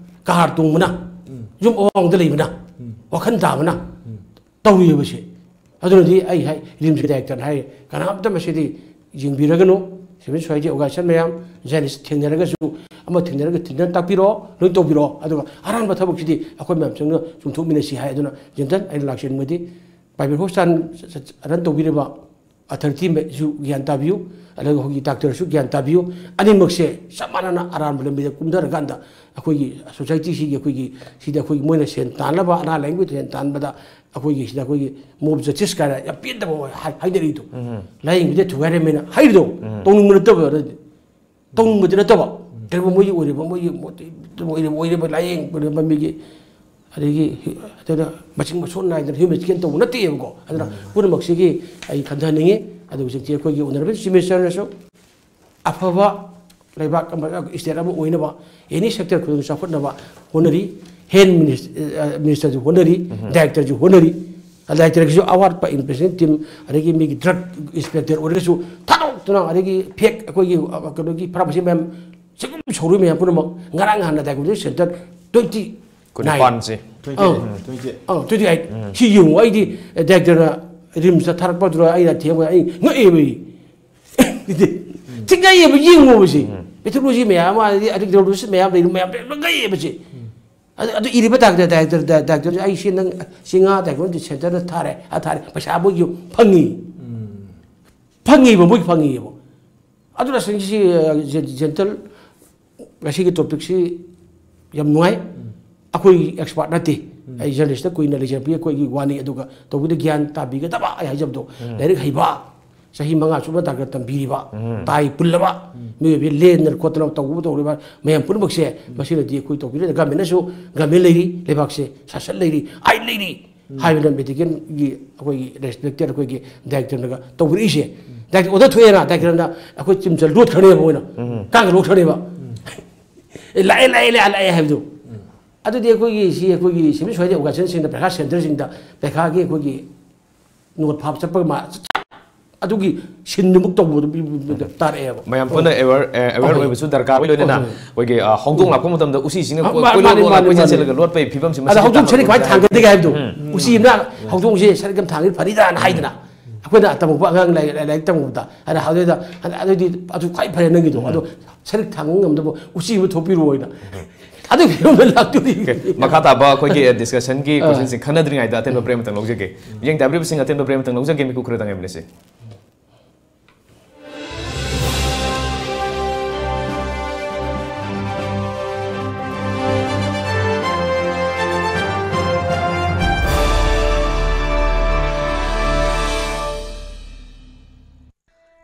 ꯀꯍꯥꯔ ꯇꯣꯡꯕꯅ, ꯌꯨꯝ ꯑꯋꯥꯡꯗ ꯂꯩꯕꯅ, ꯋꯥꯈꯜ ꯇꯥꯕꯅ ꯇꯧꯔꯤꯕꯁꯦ꯫ ꯑꯗꯨꯅꯗꯤ ꯑꯩ ꯍꯥꯏ, ꯔꯤꯝꯁꯀꯤ ꯗꯥꯏꯔꯦꯛꯇꯔꯅ ꯍꯥꯏ, "ꯀꯅꯥꯝꯇ ꯃꯁꯤꯗꯤ ꯌꯦꯡꯕꯤꯔꯒꯅꯨ, civil society organization ꯃꯌꯥꯝ, journalist ꯊꯦꯡꯅꯔꯒꯁꯨ, ꯑꯃ ꯊꯦꯡꯅꯔꯒ ꯊꯤꯟꯗꯅ ꯇꯥꯛꯄꯤꯔꯣ, ꯂꯣꯏ ꯇꯧꯕꯤꯔꯣ, ꯑꯗꯨꯒ ꯑꯔꯥꯟꯕ ꯊꯕꯛꯁꯤꯗꯤ ꯑꯩꯈꯣꯏ ꯃꯌꯥꯝ ꯆꯪꯅ ꯆꯨꯝꯊꯣꯛꯃꯤꯟꯅꯁꯤ" ꯍꯥꯏ꯫ ꯑꯗꯨꯅ ꯖꯦꯟꯇꯟ, ꯑꯩꯅ ꯂꯥꯛꯆꯅꯤꯡꯕꯗꯤ private hospital run ꯇꯧꯕꯤꯔꯤꯕ ꯑꯣꯊꯣꯔꯤꯇꯤꯁꯨ ꯒ꯭ꯌꯥꯟ ꯇꯥꯕꯤꯌꯨ, ꯑꯗꯨꯒ ꯑꯩꯈꯣꯏꯒꯤ ꯗꯥꯛꯇꯔꯁꯨ ꯒ꯭ꯌꯥꯟ ꯇꯥꯕꯤꯌꯨ꯫ ꯑꯅꯤꯃꯛꯁꯦ ꯆꯞ ꯃꯥꯟꯅꯅ ꯑꯔꯥꯟꯕ ꯂꯝꯕꯤꯗ ꯀꯨꯝꯊꯔꯀꯥꯟꯗ ꯑꯩꯈꯣꯏꯒꯤ society ꯁꯤꯒꯤ, ꯑꯩꯈꯣꯏꯒꯤ, ꯁꯤꯗ ꯑꯩꯈꯣꯏꯒꯤ ꯃꯣꯏꯅ ꯁꯦꯟ ꯇꯥꯟꯅꯕ, ꯑꯅꯥ ꯂꯥꯏꯌꯦꯡꯕꯒꯤ ꯁꯦꯟ ꯇꯥꯟꯕꯗ ꯑꯩꯈꯣꯏꯒꯤ ꯁꯤꯗ ꯑꯩꯈꯣꯏꯒꯤ mob justice ꯀꯥꯏꯅ ꯌꯥꯝ ꯄꯦꯟꯗꯕ ꯍꯥꯏ-, ꯍꯥꯏꯅꯔꯤꯗꯣ꯫ ꯂꯥꯏꯌꯦꯡꯕꯤꯗ ꯊꯨꯒꯥꯏꯔꯝꯃꯦꯅ ꯍꯥꯏꯔꯤꯗꯣ꯫ ꯇꯧꯅꯤꯡꯕ ꯅꯠꯇꯕ, ꯇꯧꯅꯤꯡꯕꯗꯤ ꯅꯠꯇꯕ꯫ ꯀꯔꯤꯒꯨꯝꯕ ꯃꯣꯏꯒꯤ ꯑꯣꯏꯔꯤꯕ, ꯃꯣꯏꯒꯤ ꯃꯣꯇꯤꯕ ꯑꯣꯏꯔꯤꯕ, ꯑꯣꯏꯔꯤꯕ ꯂꯥꯏꯌꯦꯡꯕ ꯃꯤꯒꯤ, ꯑꯗꯒꯤ ꯍꯤ-, ꯑꯗꯨꯅ ꯃꯁꯤꯡ ꯃꯁꯣꯟ ꯅꯥꯏꯗꯅ human scan ꯇꯧꯕ ꯅꯠꯇꯦꯕꯀꯣ꯫ ꯑꯗꯨꯅ ꯄꯨꯝꯅꯃꯛꯁꯤꯒꯤ ꯑꯩ ꯈꯟꯊꯍꯟꯅꯤꯡꯉꯤ꯫ ꯑꯗꯨꯒ ꯍꯧꯖꯤꯛꯇꯤ ꯑꯩꯈꯣꯏꯒꯤ Honourable Chief Minister ꯅꯁꯨ ꯑꯐꯕ ꯂꯩꯕꯥꯛ ꯑꯃ, state ꯑꯃ ꯑꯣꯏꯅꯕ, any sector ꯈꯨꯗꯤꯡꯃꯛ ꯆꯥꯎꯈꯠꯅꯕ ꯍꯣꯠꯅꯔꯤ꯫ Health minis-, ꯑ, minister ꯁꯨ ꯍꯣꯠꯅꯔꯤ, director ꯁꯨ ꯍꯣꯠꯅꯔꯤ꯫ Director ꯒꯤꯁꯨ ꯑꯋꯥꯠꯄ investigation team, ꯑꯗꯒꯤ ꯃꯤꯒꯤ drug inspector ꯑꯣꯏꯔꯒꯁꯨ ꯊꯥꯗꯣꯛꯇꯨꯅ, ꯑꯗꯒꯤ fake ꯑꯩꯈꯣꯏꯒꯤ, ꯑ, ꯀꯩꯅꯣꯒꯤ pharmacy ꯃꯌꯥꯝ, ꯆꯤꯡ ꯁꯧꯔꯨ ꯃꯌꯥꯝ ꯄꯨꯝꯅꯃꯛ ꯉꯔꯥꯡ ꯅꯍꯥꯟꯅ diagnostic centre twenty nine ꯀꯨꯟꯅꯤꯄꯥꯟꯁꯦ꯫ ꯑꯧ꯫ ꯎꯝ, twenty eight꯫ ꯑꯧ, twenty eight꯫ ꯎꯝ꯫ ꯁꯤ ꯌꯦꯡꯉꯨ, ꯑꯩꯗꯤ, ꯑꯦ, ꯗꯥꯏꯔꯦꯛꯇꯔꯅ ꯔꯤꯝꯁꯇ ꯊꯥꯔꯛꯄꯗꯨꯗ ꯑꯩꯅ ꯊꯦꯡꯕꯗ ꯑꯩ ꯉꯛꯑꯦꯕ ꯑꯩ꯫ ꯊꯤ ꯉꯛꯑꯦꯕ, ꯌꯦꯡꯉꯣꯕ ꯁꯤ꯫ ꯎꯝ꯫ Pathology ꯃꯌꯥꯝ ꯑꯃ, ꯑꯗꯩꯗꯤ radiologist ꯃꯌꯥꯝ ꯂꯩꯔꯤ, ꯃꯌꯥꯝ ꯂꯩꯔꯤ, ꯉꯛꯑꯦꯕ ꯁꯤ꯫ ꯎꯝ꯫ ꯑꯗꯨ, ꯑꯗꯨ ꯏꯔꯤꯕ ꯗꯥꯛꯇꯔ, ꯗꯥꯛꯇꯔ, ꯗꯥ-, ꯗꯥꯛꯇꯔꯁꯦ ꯑꯩ ꯁꯤ ꯅꯪ ꯁꯤ ꯉꯥ ꯗꯥꯏꯒꯅꯣꯁꯤꯁ ꯁꯦꯟꯇꯔꯗ ꯊꯥꯔꯦ, ꯑ, ꯊꯥꯔꯦ꯫ ꯄꯩꯁꯥ ꯃꯣꯏꯒꯤ ꯐꯪꯉꯤ꯫ ꯎꯝ꯫ ꯐꯪꯉꯤꯕ, ꯃꯣꯏꯒꯤ ꯐꯪꯉꯤꯕ꯫ ꯑꯗꯨꯅ ꯁꯤ, ꯁꯤ, ꯑ, ꯖꯦ-, ꯖꯦꯟꯇꯜ, ꯉꯁꯤꯒꯤ ꯇꯣꯄꯤꯛꯁꯤ ꯌꯥꯝ ꯅꯨꯡꯉꯥꯏ꯫ ꯎꯝ꯫ ꯑꯩꯈꯣꯏ ꯑꯦꯛꯁꯄꯥꯔꯠ ꯅꯠꯇꯦ꯫ ꯎꯝ꯫ ꯑꯩ ꯖꯔꯅꯦꯂꯤꯁꯇ ꯀꯨꯏꯅ ꯂꯩꯖꯔꯛꯄꯒꯤ ꯑꯩꯈꯣꯏꯒꯤ ꯋꯥꯅꯤ, ꯑꯗꯨꯒ ꯇꯧꯕꯗ ꯒ꯭ꯌꯥꯟ ꯇꯥꯕꯤꯒꯗꯕ ꯑꯩ ꯍꯥꯏꯖꯕꯗꯣ, ꯎꯝ꯫ ꯂꯥꯏꯔꯤꯛ ꯍꯩꯕ, ꯆꯍꯤ ꯃꯉꯥ ꯁꯨꯕ ꯗꯥꯛꯇꯔ ꯇꯝꯕꯤꯔꯤꯕ, ꯎꯝ꯫ ꯇꯥꯏ ꯄꯨꯜꯂꯕ, ꯎꯝ꯫ ꯃꯤꯑꯣꯏꯕ ꯂꯦꯟꯗꯅ ꯈꯣꯠꯇꯅ ꯇꯧꯕ ꯇꯧꯔꯤꯕ ꯃꯌꯥꯝ ꯄꯨꯝꯅꯃꯛꯁꯦ, ꯎꯝ꯫ ꯃꯁꯤꯅꯗꯤ ꯑꯩꯈꯣꯏ ꯇꯧꯕꯤꯔꯦ꯫ ꯒꯃꯦꯟꯅꯁꯨ, ꯒꯃꯦꯟ ꯂꯩꯔꯤ, ꯂꯩꯕꯥꯛꯁꯦ ꯁꯥꯁꯟ ꯂꯩꯔꯤ, ꯑꯥꯏꯟ ꯂꯩꯔꯤ꯫ ꯎꯝ꯫ ꯍꯥꯏꯕꯅ ꯃꯦꯗꯤꯀꯦꯜꯒꯤ ꯑꯩꯈꯣꯏꯒꯤ ꯔꯦꯁꯄꯦꯛꯇꯦꯠ ꯑꯩꯈꯣꯏꯒꯤ ꯗꯥꯏꯔꯦꯛꯇꯔꯅꯒ ꯇꯧꯕꯤꯔꯛꯏꯁꯦ꯫ ꯎꯝ꯫ ꯗꯥꯏꯔꯦꯛꯇꯔ ꯑꯣꯔꯗꯔ ꯊꯣꯛꯑꯦꯅ, ꯗꯥꯏꯔꯦꯛꯇꯔꯅ ꯑꯩꯈꯣꯏ ꯆꯤꯝꯆ ꯂꯣꯠꯈ꯭ꯔꯅꯦꯕ ꯃꯣꯏꯅ꯫ ꯎꯝ꯫ ꯀꯥꯡꯒ ꯂꯣꯠꯈ꯭ꯔꯅꯦꯕ꯫ ꯎꯝ꯫ ꯑꯦ, ꯂꯥꯛꯑꯦ, ꯂꯥꯛꯑꯦ, ꯂꯥꯛꯑꯦ, ꯂꯥꯛꯑꯦ ꯍꯥꯏꯕꯗꯣ꯫ ꯎꯝ꯫ ꯑꯗꯨꯗꯤ ꯑꯩꯈꯣꯏꯒꯤ ꯁꯤ ꯑꯩꯈꯣꯏꯒꯤ ꯁꯤꯚꯤꯜ ꯁꯣꯁꯥꯏꯇꯤ ꯑꯣꯔꯒꯅꯥꯏꯖꯦꯁꯟꯁꯤꯡꯗ ꯄꯩꯈꯥ ꯁꯦꯟꯇꯔꯁꯤꯡꯗ ꯄꯩꯈꯥꯒꯤ ꯑꯩꯈꯣꯏꯒꯤ ꯅꯣꯠ ꯐꯥꯕ ꯆꯠꯄꯒ ꯃꯥ-, ꯑꯗꯨꯒꯤ ꯁꯤꯟꯗꯨꯃꯛ ꯇꯧꯕꯗꯣ ꯇꯥꯔꯛꯑꯦꯕ꯫ ꯃꯌꯥꯝ ꯄꯨꯟꯅ ꯑꯣ꯫ ꯑꯦꯋꯦꯌꯔ, ꯑꯦ, ꯑꯦꯋꯦꯌꯔ ꯑꯣꯏ꯫ ꯑꯣꯏꯕꯁꯨ ꯗꯔꯀꯥꯔ ꯑꯣꯏ꯫ ꯂꯣꯏꯅꯅ ꯍꯣꯏ, ꯍꯣꯏ꯫ ꯑꯩꯈꯣꯏꯒꯤ, ꯑ, ꯍꯧꯗꯣꯡ ꯎꯝ꯫ ꯂꯥꯛꯄ ꯃꯇꯝꯗ ꯎꯆꯤꯁꯤꯡꯅ ꯑ, ꯀꯣꯏ-, ꯃꯥꯅꯤ, ꯀꯣꯏꯂꯣꯡ ꯃꯥꯅꯤ, ꯂꯣꯡꯅ ꯃꯥꯅꯤ, ꯀꯣꯏꯆꯦꯟ ꯃꯥꯅꯤ꯫ ꯆꯦꯜꯂꯒ ꯂꯣꯠꯄꯒꯤ ꯐꯤꯕꯝꯁꯤ ꯑꯗ ꯃꯁꯤꯗꯤ ꯍꯧꯗꯣꯡ ꯁꯔꯤꯛ ꯇꯥꯍꯜꯂꯣꯏꯗꯕꯅꯤ ꯀꯃꯥꯏꯅ ꯊꯥꯡꯒꯗꯒꯦ ꯍꯥꯏꯕꯗꯣ꯫ ꯎꯝ꯫ ꯎꯆꯤ ꯑꯃꯅ ꯍꯧꯗꯣꯡꯁꯦ ꯁꯔꯤꯛ ꯌꯥꯝ ꯊꯥꯡꯉꯗꯤ ꯐꯅꯤꯗꯅ ꯎꯝ꯫ ꯍꯥꯏꯗꯅ꯫ ꯑꯩꯈꯣꯏꯅ ꯇꯝꯃꯛꯄ ꯑꯉꯥꯡ ꯂꯥꯏꯔꯤꯛ, ꯂꯥꯏꯔꯤꯛ ꯇꯝꯃꯛꯄꯗ, ꯑꯗ ꯑꯗꯨꯗꯩꯗ, ꯑꯗ ꯑꯗꯨꯗꯤ ꯑꯗꯨ ꯈ꯭ꯋꯥꯏ ꯐꯔꯦ ꯅꯪꯒꯤꯗꯣ꯫ ꯎꯝ꯫ ꯑꯗꯣ ꯁꯔꯤꯛ ꯊꯥꯡꯕ ꯉꯝꯗꯕ ꯎꯆꯤ ꯑꯃ ꯊꯣꯛꯄꯤꯔꯛꯑꯣꯅ꯫ ꯎꯝ꯫ ꯑꯗꯨꯒꯤ ꯐꯤꯕꯝꯗ ꯂꯥꯛꯇꯣꯔꯤ꯫ ꯑꯣꯀꯦ꯫ ꯃꯈꯥ ꯇꯥꯕ ꯑꯩꯈꯣꯏꯒꯤ ꯗꯤꯁꯀꯁꯟꯒꯤ ꯑꯥ꯫ ꯀꯣꯏꯁꯟꯁꯤꯡ ꯈꯟꯅꯗ꯭ꯔꯤꯉꯩꯗ ꯑꯇꯦꯟꯕ ꯎꯝ꯫ ꯕ꯭ꯔꯦꯛ ꯑꯃꯇꯪ ꯂꯧꯖꯒꯦ꯫ ꯌꯦꯡ ꯇꯥꯕꯤꯔꯤꯕꯁꯤꯡ ꯑꯇꯦꯟꯕ ꯕ꯭ꯔꯦꯛ ꯑꯃꯇꯪ ꯂꯧꯖꯒꯦ, ꯃꯤꯀꯨꯞ ꯈꯔꯗꯪ ꯉꯥꯏꯕꯤꯔꯁꯤ꯫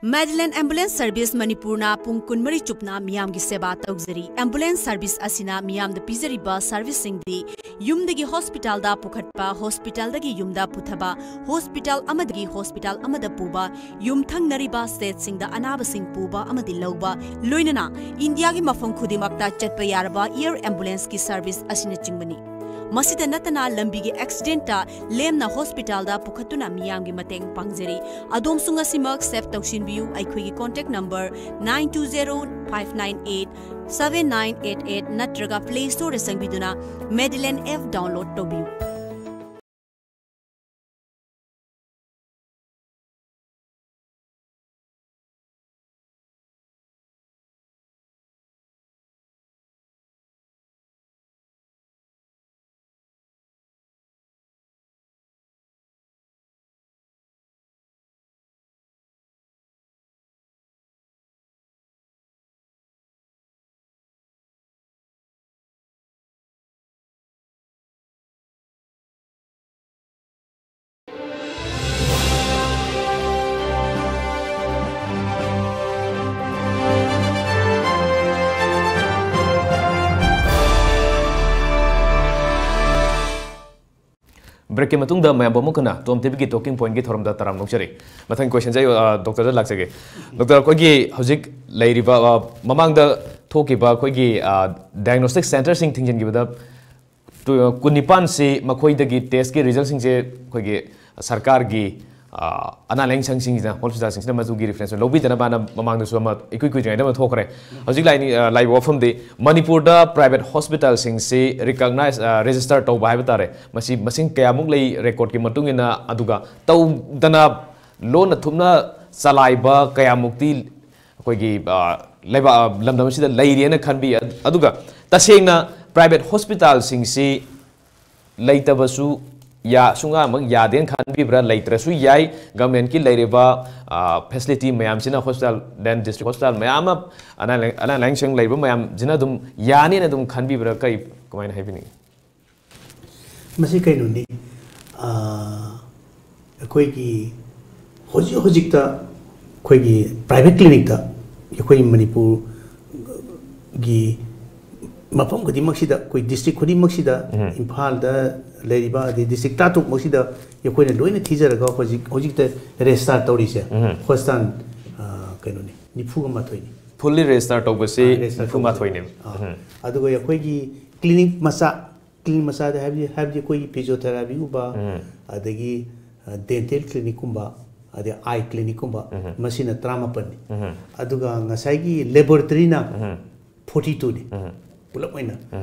Madeline Ambulance Service ꯃꯅꯤꯄꯨꯔꯅ ꯄꯨꯡ ꯀꯨꯟꯃꯔꯤ ꯆꯨꯞꯅ ꯃꯤꯌꯥꯝꯒꯤ ꯁꯦꯕꯥ ꯇꯧꯖꯔꯤ꯫ ꯑꯦꯝꯕꯨꯂꯦꯟꯁ ꯁꯔꯚꯤꯁ ꯑꯁꯤꯅ ꯃꯤꯌꯥꯝꯗ ꯄꯤꯖꯔꯤꯕ ꯁꯔꯚꯤꯁꯁꯤꯡꯗꯤ ꯌꯨꯝꯗꯒꯤ ꯍꯣꯁꯄꯤꯇꯥꯜꯗ ꯄꯨꯈꯠꯄ, ꯍꯣꯁꯄꯤꯇꯥꯜꯗꯒꯤ ꯌꯨꯝꯗ ꯄꯨꯊꯕ, ꯍꯣꯁꯄꯤꯇꯥꯜ ꯑꯃꯗꯒꯤ ꯍꯣꯁꯄꯤꯇꯥꯜ ꯑꯃꯗ ꯄꯨꯕ, ꯌꯨꯝꯊꯪꯅꯔꯤꯕ ꯁ꯭ꯇꯦꯠꯁꯤꯡꯗ ꯑꯅꯥꯕꯁꯤꯡ ꯄꯨꯕ ꯑꯃꯗꯤ ꯂꯧꯕ, ꯂꯣꯏꯅꯅ ꯏꯟꯗꯤꯌꯥꯒꯤ ꯃꯐꯝ ꯈꯨꯗꯤꯡꯃꯛꯇ ꯆꯠꯄ ꯌꯥꯔꯕ ꯑꯦꯌꯔ ꯑꯦꯝꯕꯨꯂꯦꯟꯁꯀꯤ ꯁꯔꯚꯤꯁ ꯑꯁꯤꯅꯆꯤꯡꯕꯅꯤ꯫ ꯃꯁꯤꯗ ꯅꯠꯇꯅ ꯂꯝꯕꯤꯒꯤ ꯑꯦꯛꯁꯤꯗꯦꯟꯇ ꯂꯦꯝꯅ ꯍꯣꯁꯄꯤꯇꯥꯜꯗ ꯄꯨꯈꯠꯇꯨꯅ ꯃꯤꯌꯥꯝꯒꯤ ꯃꯇꯦꯡ ꯄꯥꯡꯖꯔꯤ꯫ ꯑꯗꯣꯝꯁꯨ ꯉꯁꯤꯃꯛ ꯁꯦꯚ ꯇꯧꯁꯤꯟꯕꯤꯌꯨ꯫ ꯑꯩꯈꯣꯏꯒꯤ contact number nine two zero five nine eight seven nine eight eight ꯅꯠꯇ꯭ꯔꯒ Play Storeꯗ ꯆꯪꯕꯤꯗꯨꯅ Medilane App download ꯇꯧꯕꯤꯌꯨ꯫ ꯕ꯭ꯔꯦꯛꯀꯤ ꯃꯇꯨꯡꯗ ꯃꯌꯥꯝꯕꯨ ꯑꯃꯨꯛ ꯍꯟꯅ ꯇꯣꯝ ꯇꯤꯚꯤꯒꯤ ꯇꯣꯀꯤꯡ ꯄꯣꯏꯟꯒꯤ ꯊꯧꯔꯝꯗ ꯇꯔꯥꯝꯅ ꯑꯣꯛꯆꯔꯤ꯫ ꯃꯊꯪꯒꯤ ꯀꯣꯏꯁꯟꯁꯦ ꯑꯩ, ꯑ, ꯗꯣꯛꯇꯔꯗ ꯂꯥꯛꯆꯒꯦ꯫ ꯗꯣꯛꯇꯔ, ꯑꯩꯈꯣꯏꯒꯤ ꯍꯧꯖꯤꯛ ꯂꯩꯔꯤꯕ, ꯑ, ꯃꯃꯥꯡꯗ ꯊꯣꯛꯈꯤꯕ ꯑꯩꯈꯣꯏꯒꯤ, ꯑ, ꯗꯥꯏꯒꯅꯣꯁꯇꯤꯛ ꯁꯦꯟꯇꯔꯁꯤꯡ ꯊꯤꯡꯖꯤꯟꯈꯤꯕꯗ ꯇꯨ-, ꯀꯨꯟꯅꯤꯄꯥꯟꯁꯤ ꯃꯈꯣꯏꯗꯒꯤ ꯇꯦꯁꯀꯤ ꯔꯤꯖꯜꯁꯤꯡꯁꯦ ꯑꯩꯈꯣꯏꯒꯤ ꯁꯔꯀꯥꯔꯒꯤ, ꯑ, ꯑꯅꯥ ꯂꯥꯌꯦꯡ ꯁꯪꯁꯤꯡꯁꯤꯅ, ꯍꯣꯁꯄꯤꯇꯥꯜꯁꯤꯡꯁꯤꯅ ꯃꯗꯨꯒꯤ ꯔꯤꯐꯔꯦꯟꯁ ꯂꯧꯕꯤꯗꯅꯕꯅ ꯃꯃꯥꯡꯗꯁꯨ ꯑꯃ ꯏꯀꯨꯏ ꯀꯨꯏꯗ꯭ꯔꯤꯉꯩꯗ ꯑꯃ ꯊꯣꯛꯈ꯭ꯔꯦ꯫ ꯍꯧꯖꯤꯛ ꯂꯥꯏꯅꯤ-, ꯑ, ꯂꯥꯛꯏꯕ ꯋꯥꯐꯝꯗꯤ ꯃꯅꯤꯄꯨꯔꯗ ꯄ꯭ꯔꯥꯏꯚꯦꯠ ꯍꯣꯁꯄꯤꯇꯥꯜꯁꯤꯡꯁꯤ ꯔꯤꯀꯣꯛꯅꯥꯏꯖ, ꯑ, ꯔꯦꯖꯤꯁꯇꯔ ꯇꯧꯕ ꯍꯥꯏꯕ ꯇꯥꯔꯦ꯫ ꯃꯁꯤ ꯃꯁꯤꯡ ꯀꯌꯥꯃꯨꯛ ꯂꯩ ꯔꯦꯀꯣꯔꯗꯀꯤ ꯃꯇꯨꯡ ꯏꯟꯅ, ꯑꯗꯨꯒ ꯇꯧꯗꯅ ꯂꯣꯟꯅ ꯊꯨꯞꯅ ꯆꯂꯥꯏꯕ ꯀꯌꯥꯃꯨꯛꯇꯤ ꯑꯩꯈꯣꯏꯒꯤ, ꯑ, ꯂꯩꯕꯥꯛ, ꯑ, ꯂꯝꯗꯝ ꯑꯁꯤꯗ ꯂꯩꯔꯦꯅ ꯈꯟꯕꯤ꯫ ꯑꯗꯨꯒ ꯇꯁꯦꯡꯅ ꯄ꯭ꯔꯥꯏꯚꯦꯠ ꯍꯣꯁꯄꯤꯇꯥꯜꯁꯤꯡꯁꯤ ꯂꯩꯇꯕꯁꯨ ꯌꯥ-, ꯁꯨꯡꯌꯥꯃꯛ ꯌꯥꯗꯦꯅ ꯈꯟꯕꯤꯕ꯭ꯔꯥ? ꯂꯩꯇ꯭ꯔꯁꯨ ꯌꯥꯏ, ꯒꯚꯔꯟꯃꯦꯟꯠꯀꯤ ꯂꯩꯔꯤꯕ, ꯑ, ꯐꯦꯁꯤꯂꯤꯇꯤ ꯃꯌꯥꯝꯁꯤꯅ, ꯍꯣꯁꯄꯤꯇꯥꯜ, ꯗꯦꯟ ꯗꯤꯁꯇ꯭ꯔꯤꯛ ꯍꯣꯁꯄꯤꯇꯥꯜ ꯃꯌꯥꯝ ꯑꯃ, ꯑꯅꯥ ꯂꯥꯏ-, ꯑꯅꯥ ꯂꯥꯏꯌꯦꯡ ꯁꯪ ꯂꯩꯔꯤꯕ ꯃꯌꯥꯝꯁꯤꯅ ꯑꯗꯨꯝ ꯌꯥꯅꯤꯅ ꯑꯗꯨꯝ ꯈꯟꯕꯤꯕ꯭ꯔꯥ? ꯀꯔꯤ, ꯀꯃꯥꯏꯅ ꯍꯥꯏꯕꯤꯅꯤꯡꯉꯤ? ꯃꯁꯤ ꯀꯩꯅꯣꯅꯤ, ꯑ, ꯑꯩꯈꯣꯏꯒꯤ ꯍꯧꯖꯤꯛ ꯍꯧꯖꯤꯛꯇ ꯑꯩꯈꯣꯏꯒꯤ ꯄ꯭ꯔꯥꯏꯚꯦꯠ ꯀ꯭ꯂꯤꯅꯤꯛꯇ ꯑꯩꯈꯣꯏ ꯃꯅꯤꯄꯨꯔꯒꯤ ꯃꯐꯝ ꯈꯨꯗꯤꯡꯃꯛꯁꯤꯗ, ꯑꯩꯈꯣꯏ ꯗꯤꯁꯇ꯭ꯔꯤꯛ ꯈꯨꯗꯤꯡꯃꯛꯁꯤꯗ, ꯏꯝꯐꯥꯜꯗ ꯂꯩꯔꯤꯕ ꯑꯗꯩ ꯗꯤꯁꯇ꯭ꯔꯤꯛ ꯇꯔꯥꯇꯔꯨꯛꯃꯛꯁꯤꯗ ꯑꯩꯈꯣꯏꯅ ꯂꯣꯏꯅ ꯊꯤꯖꯔꯒ ꯍꯧꯖꯤꯛ ꯍꯧꯖꯤꯛꯇ ꯔꯦꯖꯤꯁꯇꯥꯔ ꯇꯧꯔꯤꯁꯦ ꯍꯣꯁꯄꯤꯇꯥꯜ, ꯑ, ꯀꯩꯅꯣꯅꯤ, ꯅꯤꯐꯨꯒ ꯃꯥꯊꯣꯏꯅꯤ꯫ ꯐꯨꯜꯂꯤ ꯔꯦꯖꯤꯁꯇꯥꯔ ꯇꯧꯕꯁꯤ ꯑ, ꯔꯦꯖꯤꯁꯇꯥꯔ ꯅꯤꯐꯨ ꯃꯥꯊꯣꯏꯅꯦꯕ꯫ ꯑ, ꯑꯗꯨꯒ ꯑꯩꯈꯣꯏꯒꯤ ꯀ꯭ꯂꯤꯅꯤꯛ ꯃꯆꯥ ꯀ꯭ꯂꯤꯅꯤꯛ ꯃꯆꯥꯗ ꯍꯥꯏꯕꯗꯤ ꯍꯥꯏꯕꯗꯤ ꯑꯩꯈꯣꯏꯒꯤ ꯐꯤꯖꯤꯑꯣꯊꯦꯔꯥꯄꯤꯒꯨꯝꯕ, ꯑꯗꯒꯤ ꯗꯦꯟꯇꯦꯜ ꯀ꯭ꯂꯤꯅꯤꯛꯀꯨꯝꯕ, ꯑꯗꯩ ꯑꯥꯏ ꯀ꯭ꯂꯤꯅꯤꯛꯀꯨꯝꯕ, ꯃꯁꯤꯅ ꯇꯔꯥꯃꯥꯄꯟꯅꯤ꯫ ꯑꯗꯨꯒ ꯉꯁꯥꯏꯒꯤ ꯂꯦꯕꯣꯔꯦꯇꯔꯤꯅ ꯐꯣꯔꯇꯤ ꯇꯨꯅꯤ꯫ ꯄꯨꯂꯞ ꯑꯣꯏꯅ